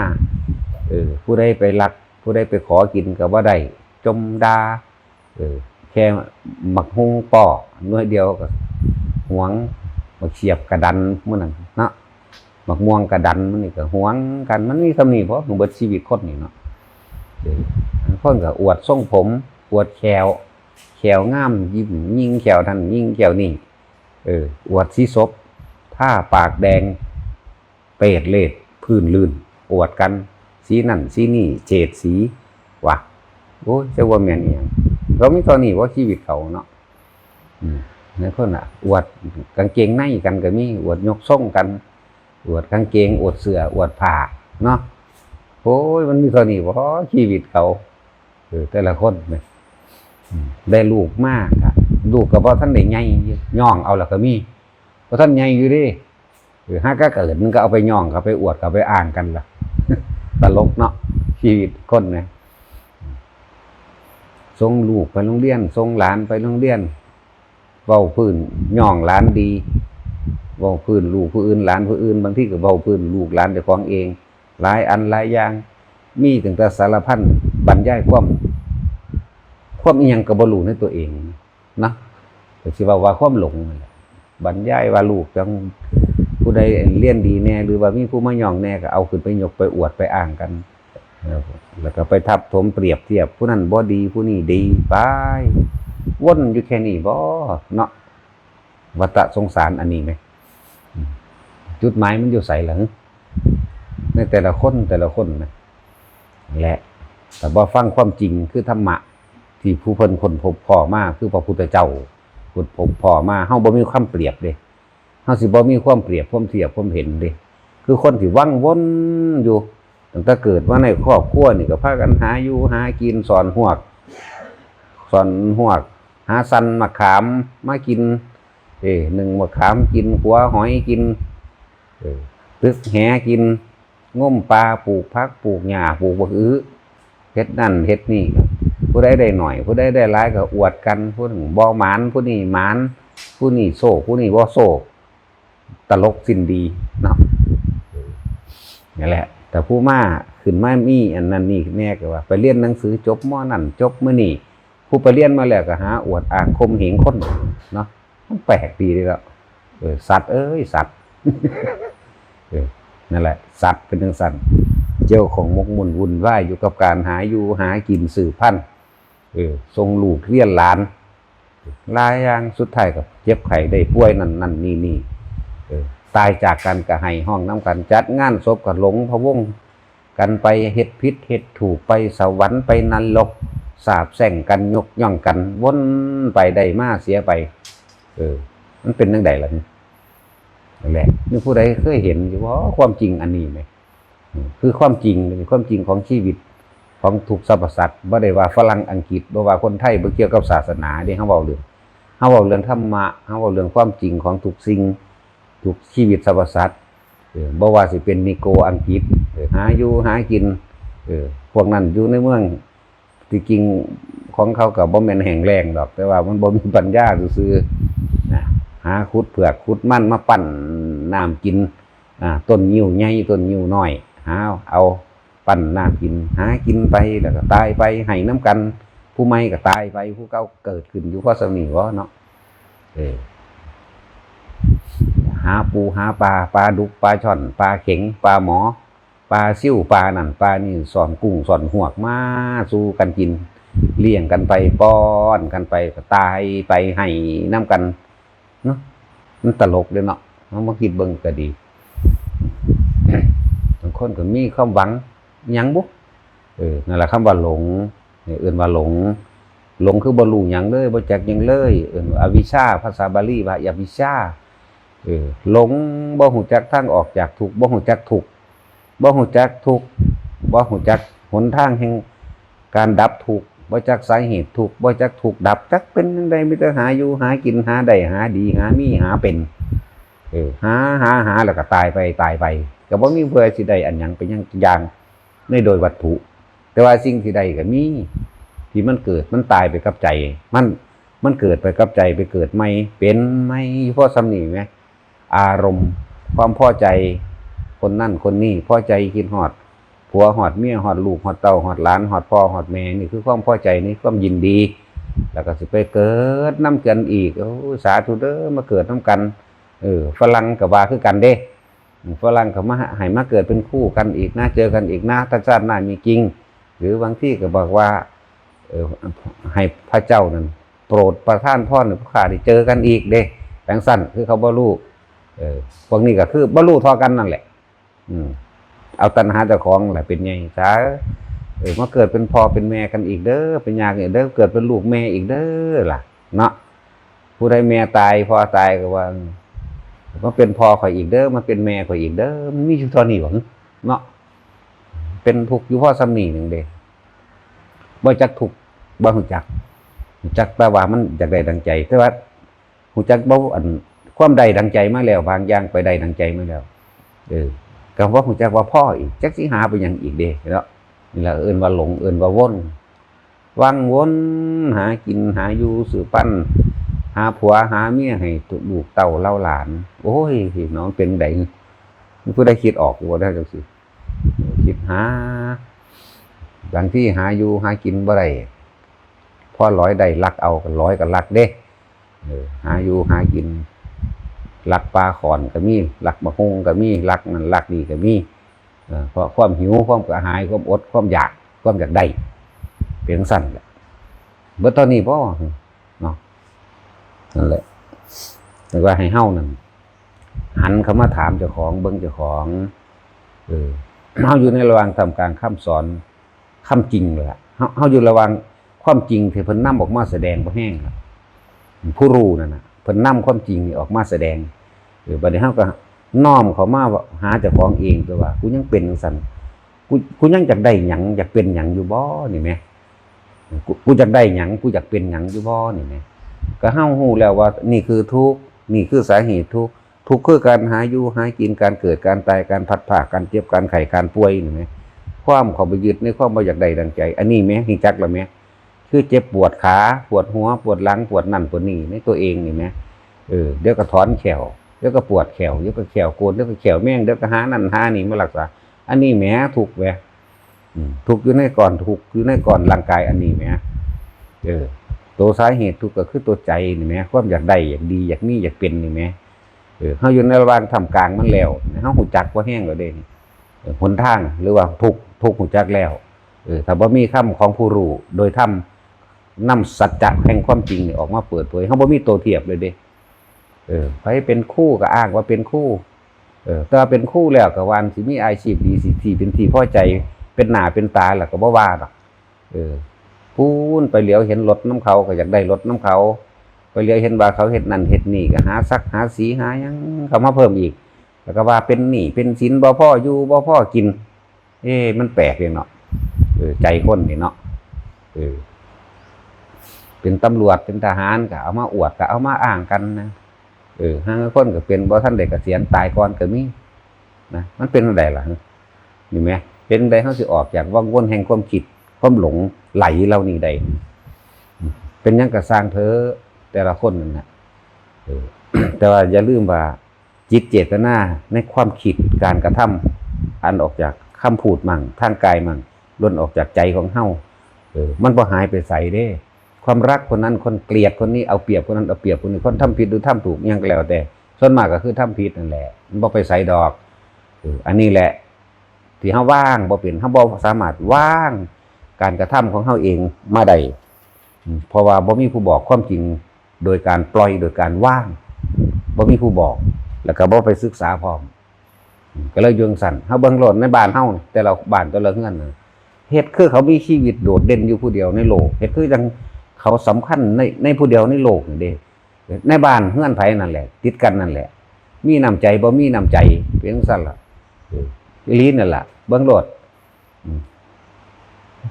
เออ ผู้ใดไปลัก ผู้ใดไปขอกินก็บ่ได้ จ่มด่า เออ แค่หมากฮุ่งป้อหน่วยเดียวก็หวง หมากเขียบกะดันหมู่นั่นเนาะ หมากม่วงกะดันหมู่นี่ก็หวงกัน มันมีส่ำนี้บ่ เบิดชีวิตคนนี่เนาะ เออ บางคนก็อวดทรงผม อวดแข้ว แข้วงาม ยิ้มยิงแข้วนั่นยิงแข้วนี่ เออ อวดสีสบ ทาปากแดง เปรตเลด พื้นลื่น อวดกัน สีนั่นสีนี่ เฉดสี ว่ะ โอ้ย จักว่าแม่นอีหยัง เขามีเท่านี้บ่ ชีวิตเขาเนาะ อืม บางคนน่ะ อวดกางเกงในกันก็มี อวดยกทรงกัน อวดกางเกง อวดเสื้อ อวดผ้า เนาะ โอ้ย มันมีเท่านี้บ่ ชีวิตเขา เออ แต่ละคนเนี่ย อืม ได้ลูกมาก็ ลูกก็บ่ทันได้ใหญ่ ย่องเอาแล้วก็มี บ่ทันใหญ่อยู่เด้ เออ หากะเกิดมันก็เอาไปย่อง ก็ไปอวด ก็ไปอ้างกันล่ะ ตลกเนาะ ชีวิตคนเนี่ย ส่งลูกไปโรงเรียน ส่งหลานไปโรงเรียน เว้าพื้นย่องหลานดี เว้าพื้นลูกผู้อื่น หลานผู้อื่น บางทีก็เว้าพื้นลูกหลานเจ้าของเอง หลายอันหลายอย่าง มีตั้งแต่สารพัน บรรยายความ ความอิหยังก็บ่รู้ในตัวเองนะ ก็สิเว้าว่าความหลงนั่นแหละ บรรยายว่าลูกจั่ง ผู้ใดเรียนดีแน่ หรือว่ามีผู้มาย่องแน่ ก็เอาขึ้นไปยกไปอวดไปอ้างกัน แล้ว แล้วก็ไปทับถมเปรียบเทียบ ผู้นั้นบ่ดี ผู้นี้ดี ไป วนอยู่แค่นี้บ่ เนาะ วัฏสงสารอันนี้ไหม อืม จุดหมายมันอยู่ไสล่ะ ในแต่ละคน แต่ละคนนะ และ แต่บ่ฟังความจริงคือธรรมะ ที่ผู้เพิ่นค้นพบพ้อมา คือพระพุทธเจ้าค้นพบพ้อมา เฮาบ่มีความเปรียบเด้ เฮาสิบ่มีความเปรียบ ความเทียบ ความเห็นเด้ คือคนที่วังวนอยู่ ตั้งแต่เกิดมาในครอบครัวนี่ก็พากันหาอยู่หากิน ซ่อนฮวก ซ่อนฮวก หาสั่นมะขามมากิน เอ้ นึ่งมะขามกิน ขัวหอยกิน เอ้ ตึกแหกิน งมปลา ปลูกผัก ปลูกหญ้า ปลูกบักอื้อ เฮ็ดนั่นเฮ็ดนี่ ผู้ใดได้หน่อย ผู้ใดได้หลายก็อวดกัน ผู้นั้นบ่หมาน ผู้นี้หมาน ผู้นี้โชค ผู้นี้บ่โชค ตลกสิ้นดีเนาะ นั่นแหละ แต่ผู้มาขึ้นมามีอันนั้นนี่แน่ก็ว่า ไปเรียนหนังสือจบ ม.นั่น จบ ม.นี่ ผู้ไปเรียนมาแล้วก็หาอวดอ้างข่มเหงคนเนาะ มันแปลกดีเลยเนาะ เออ สัตว์เอ้ย สัตว์ เออ นั่นแหละ สัตว์เป็นจังซั่น เจ้าของหมกมุ่นวุ่นวายอยู่กับการหาอยู่หากินสืบพันธุ์ เออ ส่งลูกเรียนหลาน หลายอย่าง สุดท้ายก็เจ็บไข้ได้ป่วยนั่นนั่นนี่นี่ เออ ตายจากกันก็ไห้ฮ้องนำกัน จัดงานศพก็หลงพะวงกันไป เฮ็ดผิดเฮ็ดถูก ไปสวรรค์ไปนรก สาปแช่งกัน ยกย่องกัน วนไปได้มาเสียไป เออ มันเป็นจั่งใดล่ะนี่ นั่นแหละ มีผู้ใดเคยเห็นอยู่บ่ ความจริงอันนี้ไหม อืม คือความจริง ความจริงของชีวิตของทุกสรรพสัตว์ บ่ได้ว่าฝรั่งอังกฤษ บ่ว่าคนไทย บ่เกี่ยวกับศาสนาเด้ เฮาเว้าเรื่อง เฮาเว้าเรื่องธรรมะ เฮาเว้าเรื่องความจริงของทุกสิ่ง ทุกชีวิตสรรพสัตว์ เออ บ่ว่าสิเป็นนิโกรอังกฤษ เออ หาอยู่หากิน เออ พวกนั้นอยู่ในเมือง ที่จริงของเขาก็บ่แม่นแห้งแล้งดอก แต่ว่ามันบ่มีปัญญาซื่อๆ นะ หาขุดเผือกขุดมันมาปั้นน้ำกิน อ่า ต้นงิ้วใหญ่ต้นงิ้วน้อย หาเอาปั้นน้ำกิน หากินไปแล้วก็ตายไป ไห้นำกัน ผู้ใหม่ก็ตายไป ผู้เก่าเกิดขึ้นอยู่พอส่ำนี้บ่เนาะ เออ หาปูหาปลา ปลาดุก ปลาช่อน ปลาเข็ง ปลาหมอ ปลาซิว ปลานั่น ปลานี่ ซ่อนกุ้ง ซ่อนฮวกมาสู่กันกิน เลี้ยงกันไป ป้อนกันไป ก็ตายไป ไห้นำกันเนาะ มันตลกเด้เนาะ เฮามาคิดเบิ่งก็ดี บางคนก็มีความหวังหยังบุ เออ นั่นแหละ คำว่าหลง เนี่ย เอิ้นว่าหลง หลงคือบ่รู้หยังเลย บ่จักหยังเลย เอิ้นว่าอวิชชา ภาษาบาลีว่าอวิชชา เออ หลง บ่ฮู้จักทางออกจากทุกข์ บ่ฮู้จักทุกข์ บ่ฮู้จักทุกข์ บ่ฮู้จักหนทางแห่งการดับทุกข์ บ่จักสาเหตุทุกข์ บ่จักทุกข์ดับ จักเป็นจั่งใด มีแต่หาอยู่หากิน หาได้หาดี หามีหาเป็น เออ หา หา หา แล้วก็ตายไป ตายไป ก็บ่มีผู้ใดสิได้อันหยังเป็นหยังอย่างในโดยวัตถุ แต่ว่าสิ่งที่ได้ก็มี ที่มันเกิด มันตายไปกับใจ มัน มันเกิดไปกับใจ ไปเกิดใหม่ เป็นใหม่อยู่พอส่ำนี้แหม อารมณ์ ความพอใจ คนนั่นคนนี้ พอใจคิดฮอดผัว ฮอดเมีย ฮอดลูก ฮอดเต้า ฮอดหลาน ฮอดพ่อ ฮอดแม่ นี่คือความพอใจ นี่ความยินดี แล้วก็สิไปเกิดนำกันอีก โอ้ย สาธุเด้อ มาเกิดนำกัน เออ ฝรั่งก็ว่าคือกันเด้ ฝรั่งก็มาให้มาเกิดเป็นคู่กันอีกนะ เจอกันอีกนะ ถ้าชาติหน้ามีจริง หรือบางที่ก็บอกว่า เออ ให้พระเจ้านั่นโปรดประทานพรให้พวกข้าได้เจอกันอีกเด้ จั่งซั่น คือเขาบ่รู้ เออ พวกนี้ก็คือบ่รู้เท่ากันนั่นแหละ อืม เอาตัณหาเจ้าของแหละเป็นใหญ่ซะ เออ มาเกิดเป็นพ่อเป็นแม่กันอีกเด้อ เป็นญาติกันอีกเด้อ เกิดเป็นลูกแม่อีกเด้อล่ะ เนาะ ผู้ใดแม่ตายพ่อตายก็ว่า มาเป็นพ่อข่อยอีกเด้อ มาเป็นแม่ข่อยอีกเด้อ มันมีอยู่เท่านี้บ่ เนาะ เป็นทุกข์อยู่พอส่ำนี้หนึ่งเด้ บ่จักทุกข์ บ่ฮู้จัก ฮู้จักแต่ว่ามันอยากได้ดังใจ แต่ว่าฮู้จักบ่ อัน ความได้ดังใจมาแล้ว บางอย่างไปได้ดังใจมาแล้ว เออ ก็บ่ฮู้จักว่าพออีก จักสิหาไปหยังอีกเด้เนาะ นี่ล่ะเอิ้นว่าหลง เอิ้นว่าวน วังวน หากินหาอยู่สืบพันธุ์ หาผัวหาเมียให้ลูกเต้าเหล่าหลาน โอ้ย พี่น้องเป็นได ผู้ใดคิดออกอยู่บ่ได้จังซี่ คิดหา บางทีหาอยู่หากินบ่ได้ พอหลอยได้ลักเอา ก็หลอยก็ลักเด้ เออ หาอยู่หากิน ลักปลาข่อนก็มี ลักบักฮุ่งก็มี ลักนั่นลักนี่ก็มี เออ เพราะความหิว ความกระหาย ความอด ความอยาก ความอยากได้ เป็นจั่งซั่นแหละ เบิดเท่านี้บ่ เนาะ นั่นแหละ แต่ว่าให้เฮานั่น หันเข้ามาถามเจ้าของ เบิ่งเจ้าของ เออ เฮาอยู่ในระหว่างท่ามกลางคำสอน คำจริงเลยล่ะ เฮา เฮาอยู่ระหว่างความจริงที่เพิ่นนำออกมาแสดงบ่แฮงล่ะ ผู้รู้นั่นน่ะ เพิ่นนำความจริงนี่ออกมาแสดง เออ บัดนี้เฮาก็น้อมเข้ามาหาเจ้าของเอง ตัวว่า กูยังเป็นจั่งซั่น กู กูยังอยากได้หยัง อยากเป็นหยังอยู่บ่นี่แหม กู กูอยากได้หยัง กูอยากเป็นหยังอยู่บ่นี่แหม ก็เฮาฮู้แล้วว่านี่คือทุกข์ นี่คือสาเหตุทุกข์ ทุกข์คือการหาอยู่หากิน การเกิดการตาย การพลัดพราก การเจ็บการไข้ การป่วยนี่แหม ความเข้าไปยึดในความบ่อยากได้ดังใจ อันนี้แหม รู้จักแล้วแหม คือเจ็บปวดขา ปวดหัว ปวดหลัง ปวดนั่นปวดนี่ในตัวเองนี่แหม เออ เดี๋ยวก็ถอนแข้ว เดี๋ยวก็ปวดแข้ว เดี๋ยวก็แข้วโกน เดี๋ยวก็แข้วแมง เดี๋ยวก็หานั่นหานี่มารักษา อันนี้แหม ทุกข์แหม อืม ทุกข์อยู่ในก้อน ทุกข์อยู่ในก้อนร่างกายอันนี้แหม เออ ตัวสาเหตุทุกข์ก็คือตัวใจนี่แหม ความอยากได้ อยากดี อยากมี อยากเป็นนี่แหม เออ เฮาอยู่ในระหว่างท่ามกลางมันแล้ว เฮารู้จักพอแฮงแล้วเด้ เออ หนทางหรือว่าทุกข์ ทุกข์รู้จักแล้ว เออ ถ้าบ่มีคำของผู้รู้โดยธรรม นำสัจจะแห่งความจริงนี่ออกมาเปิดเผย เฮาบ่มีตัวเทียบเลยเด้ เออ ไผเป็นครูก็อ้างว่าเป็นครู เออ แต่ว่าเป็นครูแล้วก็ว่าสิมีอาชีพดี สิที่เป็นที่พอใจ เป็นหน้าเป็นตา แล้วก็บ่ว่าดอก เออ พู้นไปเหลียวเห็นรถนำเขาก็อยากได้รถนำเขา ไปเหลียวเห็นว่าเขาเฮ็ดนั่นเฮ็ดนี่ก็หาสักหาสีหาหยังเข้ามาเพิ่มอีก แล้วก็ว่าเป็นหนี้เป็นสิน บ่พออยู่บ่พอกิน เอ๊ะ มันแปลกเลยเนาะ เออ ใจคนนี่เนาะ เออ เป็นตำรวจเป็นทหารก็เอามาอวด ก็เอามาอ้างกันนะ เออ ห่าลางคนก็เป็นบ่ทันได้เกษียณ ตายก่อนก็มีนะ มันเป็นจั่งใดล่ะ นี่แหม เป็นจั่งใดเฮาสิออกจากวังวนแห่งความคิด ความหลงไหลเหล่านี้ได้ เป็นหยังก็ซ่างเถอะ แต่ละคนนั่นน่ะ เออ แต่ว่าอย่าลืมว่า จิตเจตนาในความคิด การกระทำ อันออกจากคำพูดมั่ง ทางกายมั่ง ล้วนออกจากใจของเฮา เออ มันบ่หายไปไสเด้ ความรักคนนั้น คนเกลียดคนนี้ เอาเปรียบคนนั้น เอาเปรียบคนนี้ คนทำผิดหรือทำถูก อิหยังก็แล้วแต่ ส่วนมากก็คือทำผิดนั่นแหละ มันบ่ไปไสดอก เออ อันนี้แหละ ที่เฮาวางบ่เป็น เฮาบ่สามารถวางการกระทำของเฮาเองมาได้ อืม เพราะว่าบ่มีผู้บอกความจริง โดยการปล่อย โดยการวาง บ่มีผู้บอก แล้วก็บ่ไปศึกษาพร้อม อืม ก็เลยอยู่จั่งซั้น เฮาเบิ่งโลดในบ้านเฮา แต่ละบ้านแต่ละเฮือนน่ะ เฮ็ดคือเขามีชีวิตโดดเด่นอยู่ผู้เดียวในโลก เฮ็ดคือจั่งเขาสำคัญใน ในผู้เดียวในโลกนี่เด้ ในบ้านเฮือนไผนั่นแหละ ติดกันนั่นแหละ มีน้ำใจบ่มีน้ำใจ เป็นจั่งซั้นล่ะ เออ อีหลีนั่นล่ะ เบิ่งโลด อืม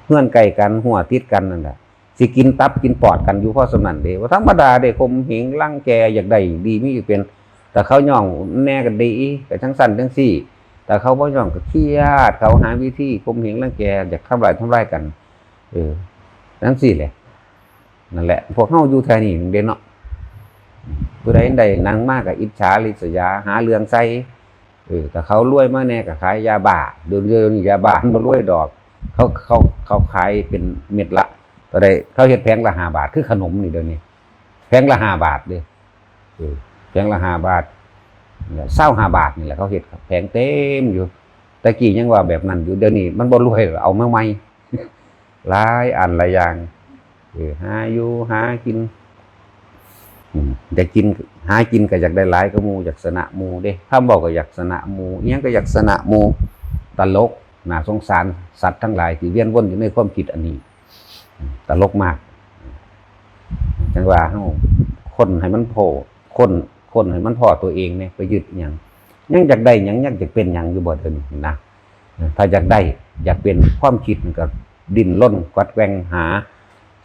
เฮือนใกล้กัน ฮั้วติดกันนั่นล่ะ สิกินตับกินปอดกันอยู่พอส่ำนั้นเด้ บ่ธรรมดาเด้ ข่มเหงรังแก อยากได้ดีมีอยู่เป็น แต่เขาย่องแหน่ก็ดี ก็จั่งซั้นจั่งซี้ แต่เขาบ่ย่องก็เคียด เขาหาวิธีข่มเหงรังแก อยากทำร้ายทำลายกัน เออ จั่งซี้แหละ นั่นแหละ พวกเฮาอยู่แถวนี้เด้เนาะ ผู้ใดได้หยังมาก็อิจฉาริษยา หาเรื่องใส่ เออ ถ้าเขารวยมาแหน่ก็ขายยาบ้า เดี๋ยวนี้ยาบ้ามันบ่รวยดอก เขา เขา เขาขายเป็นเม็ดละ เท่าใด เขาเฮ็ดแผงละห้าบาท คือขนมนี่เดี๋ยวนี้ แผงละห้าบาทเด้ เออ แผงละห้าบาท ซาวห้าบาทนี่แหละ เขาเฮ็ดแผงเต็มอยู่ แต่กี้ยังว่าแบบนั้นอยู่ เดี๋ยวนี้มันบ่รวย เอามาใหม่ หลายอันหลายอย่าง เออ หาอยู่หากิน อืม อยากกิน หากินก็อยากได้หลายกว่าหมู่ อยากชนะหมู่เด้ คำเว้าก็อยากชนะหมู่ อิหยังก็อยากชนะหมู่ ตลก น่าสงสารสัตว์ทั้งหลายที่เวียนวนอยู่ในความคิดอันนี้ อืม ตลกมาก จั่งว่าเฮา คนให้มันพ้อ คน คนให้มันพ้อตัวเองเนี่ย ไปยึดหยัง ยังอยากได้หยัง ยังอยากเป็นหยังอยู่บ่เดี๋ยวนี้นะ ถ้าอยากได้ อยากเป็น ความคิดมันก็ดิ้นรนกวัดแกว่งหา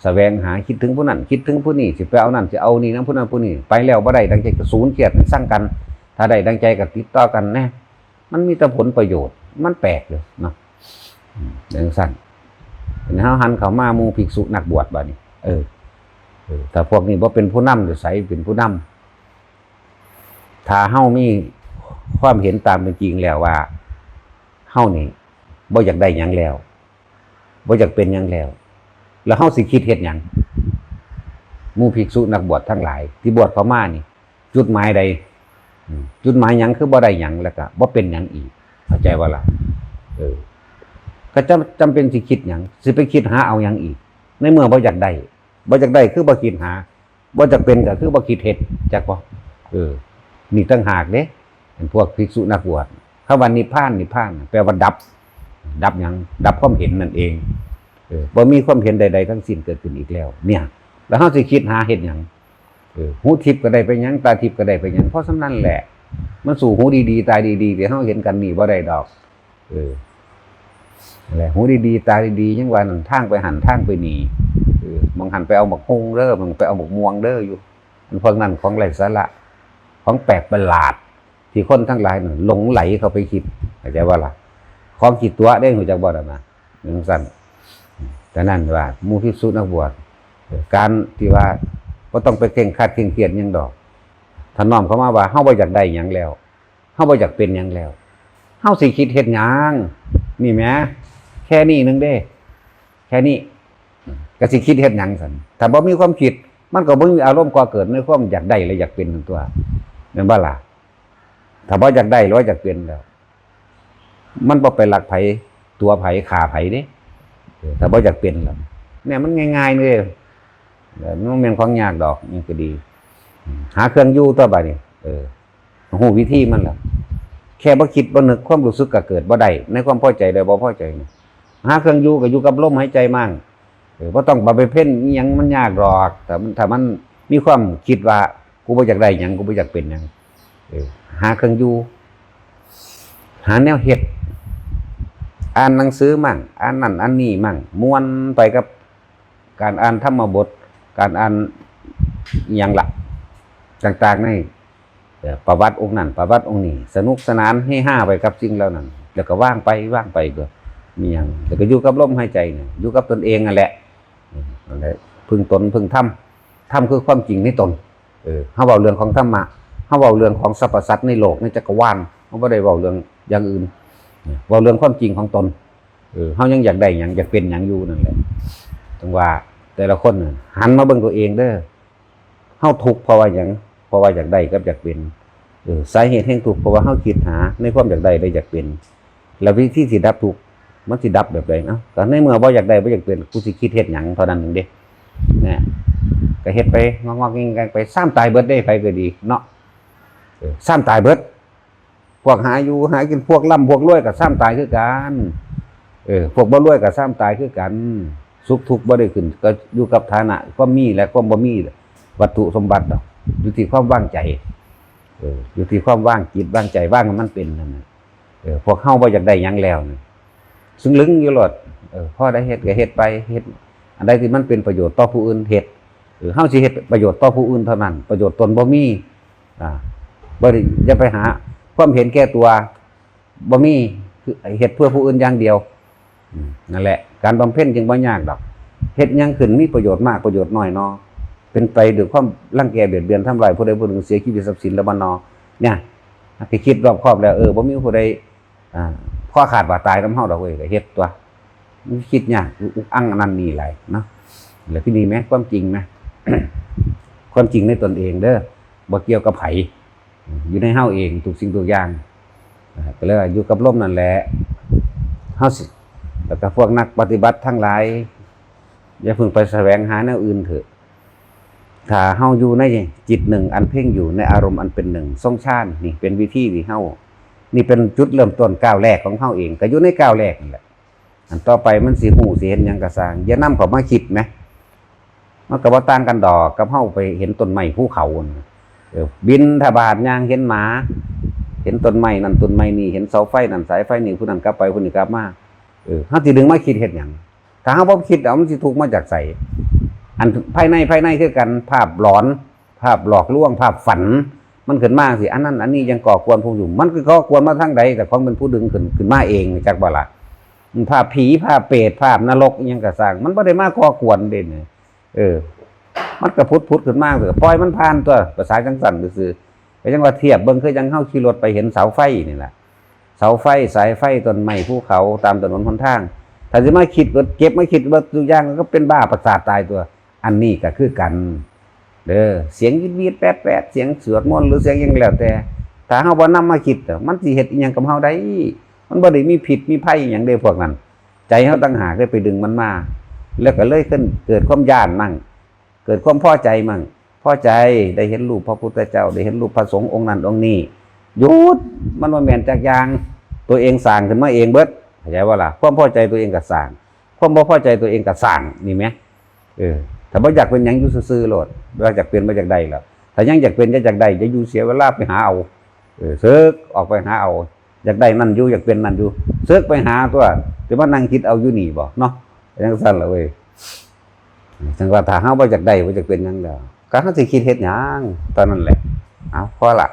แสวงหา คิดถึงผู้นั้น คิดถึงผู้นี้ สิไปเอานั่น สิเอานี่นำผู้นั้นผู้นี้ ไปแล้วบ่ได้ดังใจก็สูญเสียดซังกัน ถ้าได้ดังใจก็ติดต่อกันแหน่ มันมีแต่ผลประโยชน์ มันแปลกอยู่เนาะ อืม จั่งซั้น เฮาหันเข้ามาหมู่ภิกษุนักบวชบัดนี้ เออ เออ ถ้าพวกนี้บ่เป็นผู้นำ อยู่ไสเป็นผู้นำ ถ้าเฮามีความเห็นตามเป็นจริงแล้วว่า เฮานี่บ่อยากได้หยังแล้ว บ่อยากเป็นหยังแล้ว แล้วเฮาสิคิดเฮ็ดหยัง หมู่ภิกษุนักบวชทั้งหลายที่บวชเข้ามานี่ จุดหมายใด อืม จุดหมายหยังคือบ่ได้หยัง แล้วก็บ่เป็นหยังอีก เข้าใจบ่ล่ะ เออ ก็จำ จำเป็นสิคิดหยัง สิไปคิดหาเอาหยังอีก ในเมื่อบ่อยากได้ บ่อยากได้คือบ่คิดหา บ่อยากเป็นก็คือบ่คิดเฮ็ด จักบ่ เออ นี่ต่างหากเด้ อันพวกภิกษุนักบวช คำว่านิพพาน นิพพาน แปลว่าดับ ดับหยัง ดับความเห็นนั่นเอง เออ บ่มีความเห็นใดๆทั้งสิ้นเกิดขึ้นอีกแล้ว เนี่ย แล้วเฮาสิคิดหาเฮ็ดหยัง เออ หูทิพย์ก็ได้ไปหยัง ตาทิพย์ก็ได้ไปหยัง เพราะส่ำนั้นแหละ มันสู้หูดีๆ ตาดีๆ ที่เฮาเห็นกันนี่บ่ได้ดอก เออ นั่นแหละ หูดีๆ ตาดีๆ ยังว่านั่น ทางไปหั่น ทางไปนี่ เออ หม่องหั่นไปเอาบักฮุ่งเด้อ หม่องไปเอาบักม่วงเด้ออยู่ มันพวกนั้นของไร้สาระ ของแปลกประหลาด ที่คนทั้งหลายนั่นหลงไหลเข้าไปคิด เข้าใจบ่ล่ะ ของคิดตั๋วเด้ ฮู้จักบ่ล่ะนะ จั่งซั้น แต่นั้นว่าหมู่ภิกษุนักบวช การที่ว่าบ่ต้องไปเคร่งครัดเคร่งเครียดหยังดอก ถ้าน้อมเข้ามาว่าเฮาบ่อยากได้หยังแล้ว เฮาบ่อยากเป็นหยังแล้ว เฮาสิคิดเฮ็ดหยัง นี่แหม แค่นี้หนึ่งเด้ แค่นี้ ก็สิคิดเฮ็ดหยังซั่น ถ้าบ่มีความคิด มันก็บ่มีอารมณ์ก่อเกิดในความอยากได้และอยากเป็นนั่นตั๊ว แม่นบ่ล่ะ ถ้าบ่อยากได้หรือว่าอยากเป็นแล้ว มันบ่ไปลักไผ ตั๋วไผ ฆ่าไผเด้ เออ ถ้าบ่อยากเป็นแล้ว เนี่ยมันง่ายๆเลย เออ มันบ่แม่นของยากดอก นี่ก็ดี หาเครื่องอยู่ตั๊วบัดนี้ เออ ฮู้วิธีมันแล้ว แค่บ่คิดบ่นึก ความรู้สึกก็เกิดบ่ได้ ในความพอใจและบ่พอใจนี่ หาเครื่องอยู่ก็อยู่กับลมหายใจมั่ง เออ บ่ต้องไปเพ่นอิหยังมันยากดอก ถ้ามัน ถ้ามันมีความคิดว่า กูบ่อยากได้หยัง กูบ่อยากเป็นหยัง เออ หาเครื่องอยู่ หาแนวเฮ็ด อ่านหนังสือมั่ง อ่านนั่นอ่านนี่มั่ง ม่วนไปกับการอ่านธรรมบท การอ่านอิหยังล่ะ ต่างๆ ใน เอ่อ ประวัติองค์นั้น ประวัติองค์นี้ สนุกสนานเฮฮาไปกับสิ่งเหล่านั้น แล้วก็ว่างไป ว่างไปก็มีหยัง แล้วก็อยู่กับลมหายใจเนี่ย อยู่กับตนเองนั่นแหละ อืม นั่นแหละ พึ่งตน พึ่งธรรม ธรรมคือความจริงในตน เออ เฮาเว้าเรื่องของธรรมะ เฮาเว้าเรื่องของสรรพสัตว์ในโลก ในจักรวาล เฮาบ่ได้เว้าเรื่องอย่างอื่น เว้าเรื่องความจริงของตน เออ เฮายังอยากได้หยัง อยากเป็นหยังอยู่นั่นแหละ จั่งว่าแต่ละคนน่ะ หันมาเบิ่งตัวเองเด้อ เฮาทุกข์เพราะว่าหยัง เพราะว่าอยากได้กับอยากเป็น เออ สาเหตุแห่งทุกข์เพราะว่าเฮาคิดหาในความอยากได้และอยากเป็น แล้ววิธีสิดับทุกข์ มันสิดับแบบใด เอ้า ก็ในเมื่อบ่อยากได้บ่อยากเป็น กูสิคิดเฮ็ดหยังเท่านั้นเองเด้ นะ ก็เฮ็ดไป งอกๆแงกๆไป ซ้ำตายเบิดเด้ ไผก็ดีเนาะ เออ ซ้ำตายเบิด พวกหาอยู่หากิน พวกร่ำพวกรวยก็ซ้ำตายคือกัน เออ พวกบ่รวยก็ซ้ำตายคือกัน สุขทุกข์บ่ได้ขึ้น ก็อยู่กับฐานะความมีและความบ่มี วัตถุสมบัติดอก อยู่ที่ความวางใจ เออ อยู่ที่ความวางจิตวางใจ วางให้มันเป็นนั่นน่ะ เออ พวกเฮาบ่อยากได้หยังแล้วนี่ ซึ่งลึงอยู่โลด เออ พอได้เฮ็ดก็เฮ็ดไป เฮ็ดอันใดที่มันเป็นประโยชน์ต่อผู้อื่นเฮ็ด เออ เฮาสิเฮ็ดประโยชน์ต่อผู้อื่นเท่านั้น ประโยชน์ตนบ่มี อ่า บ่ได้ อย่าไปหาความเห็นแก่ตัว บ่มี คือเฮ็ดเพื่อผู้อื่นอย่างเดียว อืม นั่นแหละ การบำเพ็ญจึงบ่ยากดอก เฮ็ดหยังขึ้นมีประโยชน์มากประโยชน์น้อยเนาะ เป็นไปด้วยความรังแกเบียดเบียนทำลายผู้ใดผู้หนึ่ง เสียชีวิตทรัพย์สินแล้วบ่เนาะ เนี่ย ให้คิดรอบคอบแล้ว เออ บ่มีผู้ใด อ่า คอขาดบาดตายนำเฮาดอกเว้ย ก็เฮ็ดตั๊ว มันคิดยาก อุกอั้งอันนั้นนี่หลายเนาะ แล้วที่นี่แหม ความจริงแหม ความจริงในตนเองเด้อ บ่เกี่ยวกับไผ อยู่ในเฮาเองทุกสิ่งทุกอย่าง นะครับ ก็เลยว่าอยู่กับลมนั่นแหละ เฮาสิ แล้วก็พวกนักปฏิบัติทั้งหลาย อย่าเพิ่งไปแสวงหาแนวอื่นเถอะ ถ้าเฮาอยู่ในจิตหนึ่งอันเพ่งอยู่ ในอารมณ์อันเป็นหนึ่ง ทรงฌาน นี่เป็นวิธีที่เฮา นี่เป็นจุดเริ่มต้นก้าวแรกของเฮาเอง ก็อยู่ในก้าวแรกนั่นแหละ อันต่อไปมันสิฮู้สิเห็นหยังก็ซ่าง อย่านำเข้ามาคิดแหม มันก็บ่ต่างกันดอกกับเฮาไปเห็นต้นไม้ภูเขานั่นน่ะ เออ บิณฑบาตย่างเห็นหมา เห็นต้นไม้นั่นต้นไม้นี่ เห็นเสาไฟนั่นสายไฟนี่ ผู้นั้นกลับไปผู้นี้กลับมา เออ เฮาสิดึงมาคิดเฮ็ดหยัง ถ้าเฮาบ่คิดเอา มันสิทุกข์มาจากไส อันภายใน ภายในคือกัน ภาพหลอน ภาพหลอกลวง ภาพฝัน มันขึ้นมาสิ อันนั้นอันนี้ยังก่อกวนพวกอยู่ มันคือก่อกวนมาทางใด แต่ของเป็นผู้ดึงขึ้น ขึ้นมาเอง จักบ่ล่ะ มันภาพผี ภาพเปรต ภาพนรกอิหยังก็ซ่าง มันบ่ได้มาก่อกวนเด้เนี่ย เออ มันก็ผุดๆขึ้นมา ก็ปล่อยมันผ่านตั๊ว ภาษาจั่งซั้นซื่อๆ ก็ยังว่าเทียบเบิ่ง คือจั่งเฮาขี่รถไปเห็นเสาไฟนี่แหละ เสาไฟ สายไฟ ต้นไม้ ภูเขา ตามถนนหนทาง ถ้าสิมาคิดเบิด เก็บมาคิดเบิดทุกอย่าง ก็เป็นบ้าประสาทตายตั๊ว อันนี้ก็คือกัน เด้อ เสียงวีดๆแป๊ดๆ เสียงสวดมนต์หรือเสียงหยังแล้วแต่ ถ้าเฮาบ่นำมาคิด มันสิเฮ็ดอิหยังกับเฮาได้ มันบ่ได้มีพิษมีภัยอิหยังเด้พวกนั้น ใจเฮาต่างหากเลยไปดึงมันมา แล้วก็เลยเกิด เกิดความย้านมั่ง เกิดความพอใจมั่ง พอใจได้เห็นรูปพระพุทธเจ้า ได้เห็นรูปพระสงฆ์องค์นั้นองค์นี้ หยุด มันบ่แม่นจักอย่าง ตัวเองสร้างขึ้นมาเองเบิด เข้าใจบ่ล่ะ ความพอใจตัวเองก็สร้าง ความบ่พอใจตัวเองก็สร้าง นี่แหม เออ ถ้าบ่อยากเป็นหยังอยู่ซื่อๆโลด บ่อยากเป็นบ่อยากได้แล้ว ถ้ายังอยากเป็นยังอยากได้ อย่าอยู่เสียเวลาไปหาเอา เออ เสิกออกไปหาเอา อยากได้นั่นอยู่ อยากเป็นนั่นอยู่ เสิกไปหาตั๊ว สิมานั่งคิดเอาอยู่นี่บ่เนาะ จั่งซั้นล่ะเว้ย จั่งว่าถ้าเฮาบ่อยากได้บ่อยากเป็นหยังแล้ว ก็เฮาสิคิดเฮ็ดหยัง เท่านั้นแหละ เอา พอละ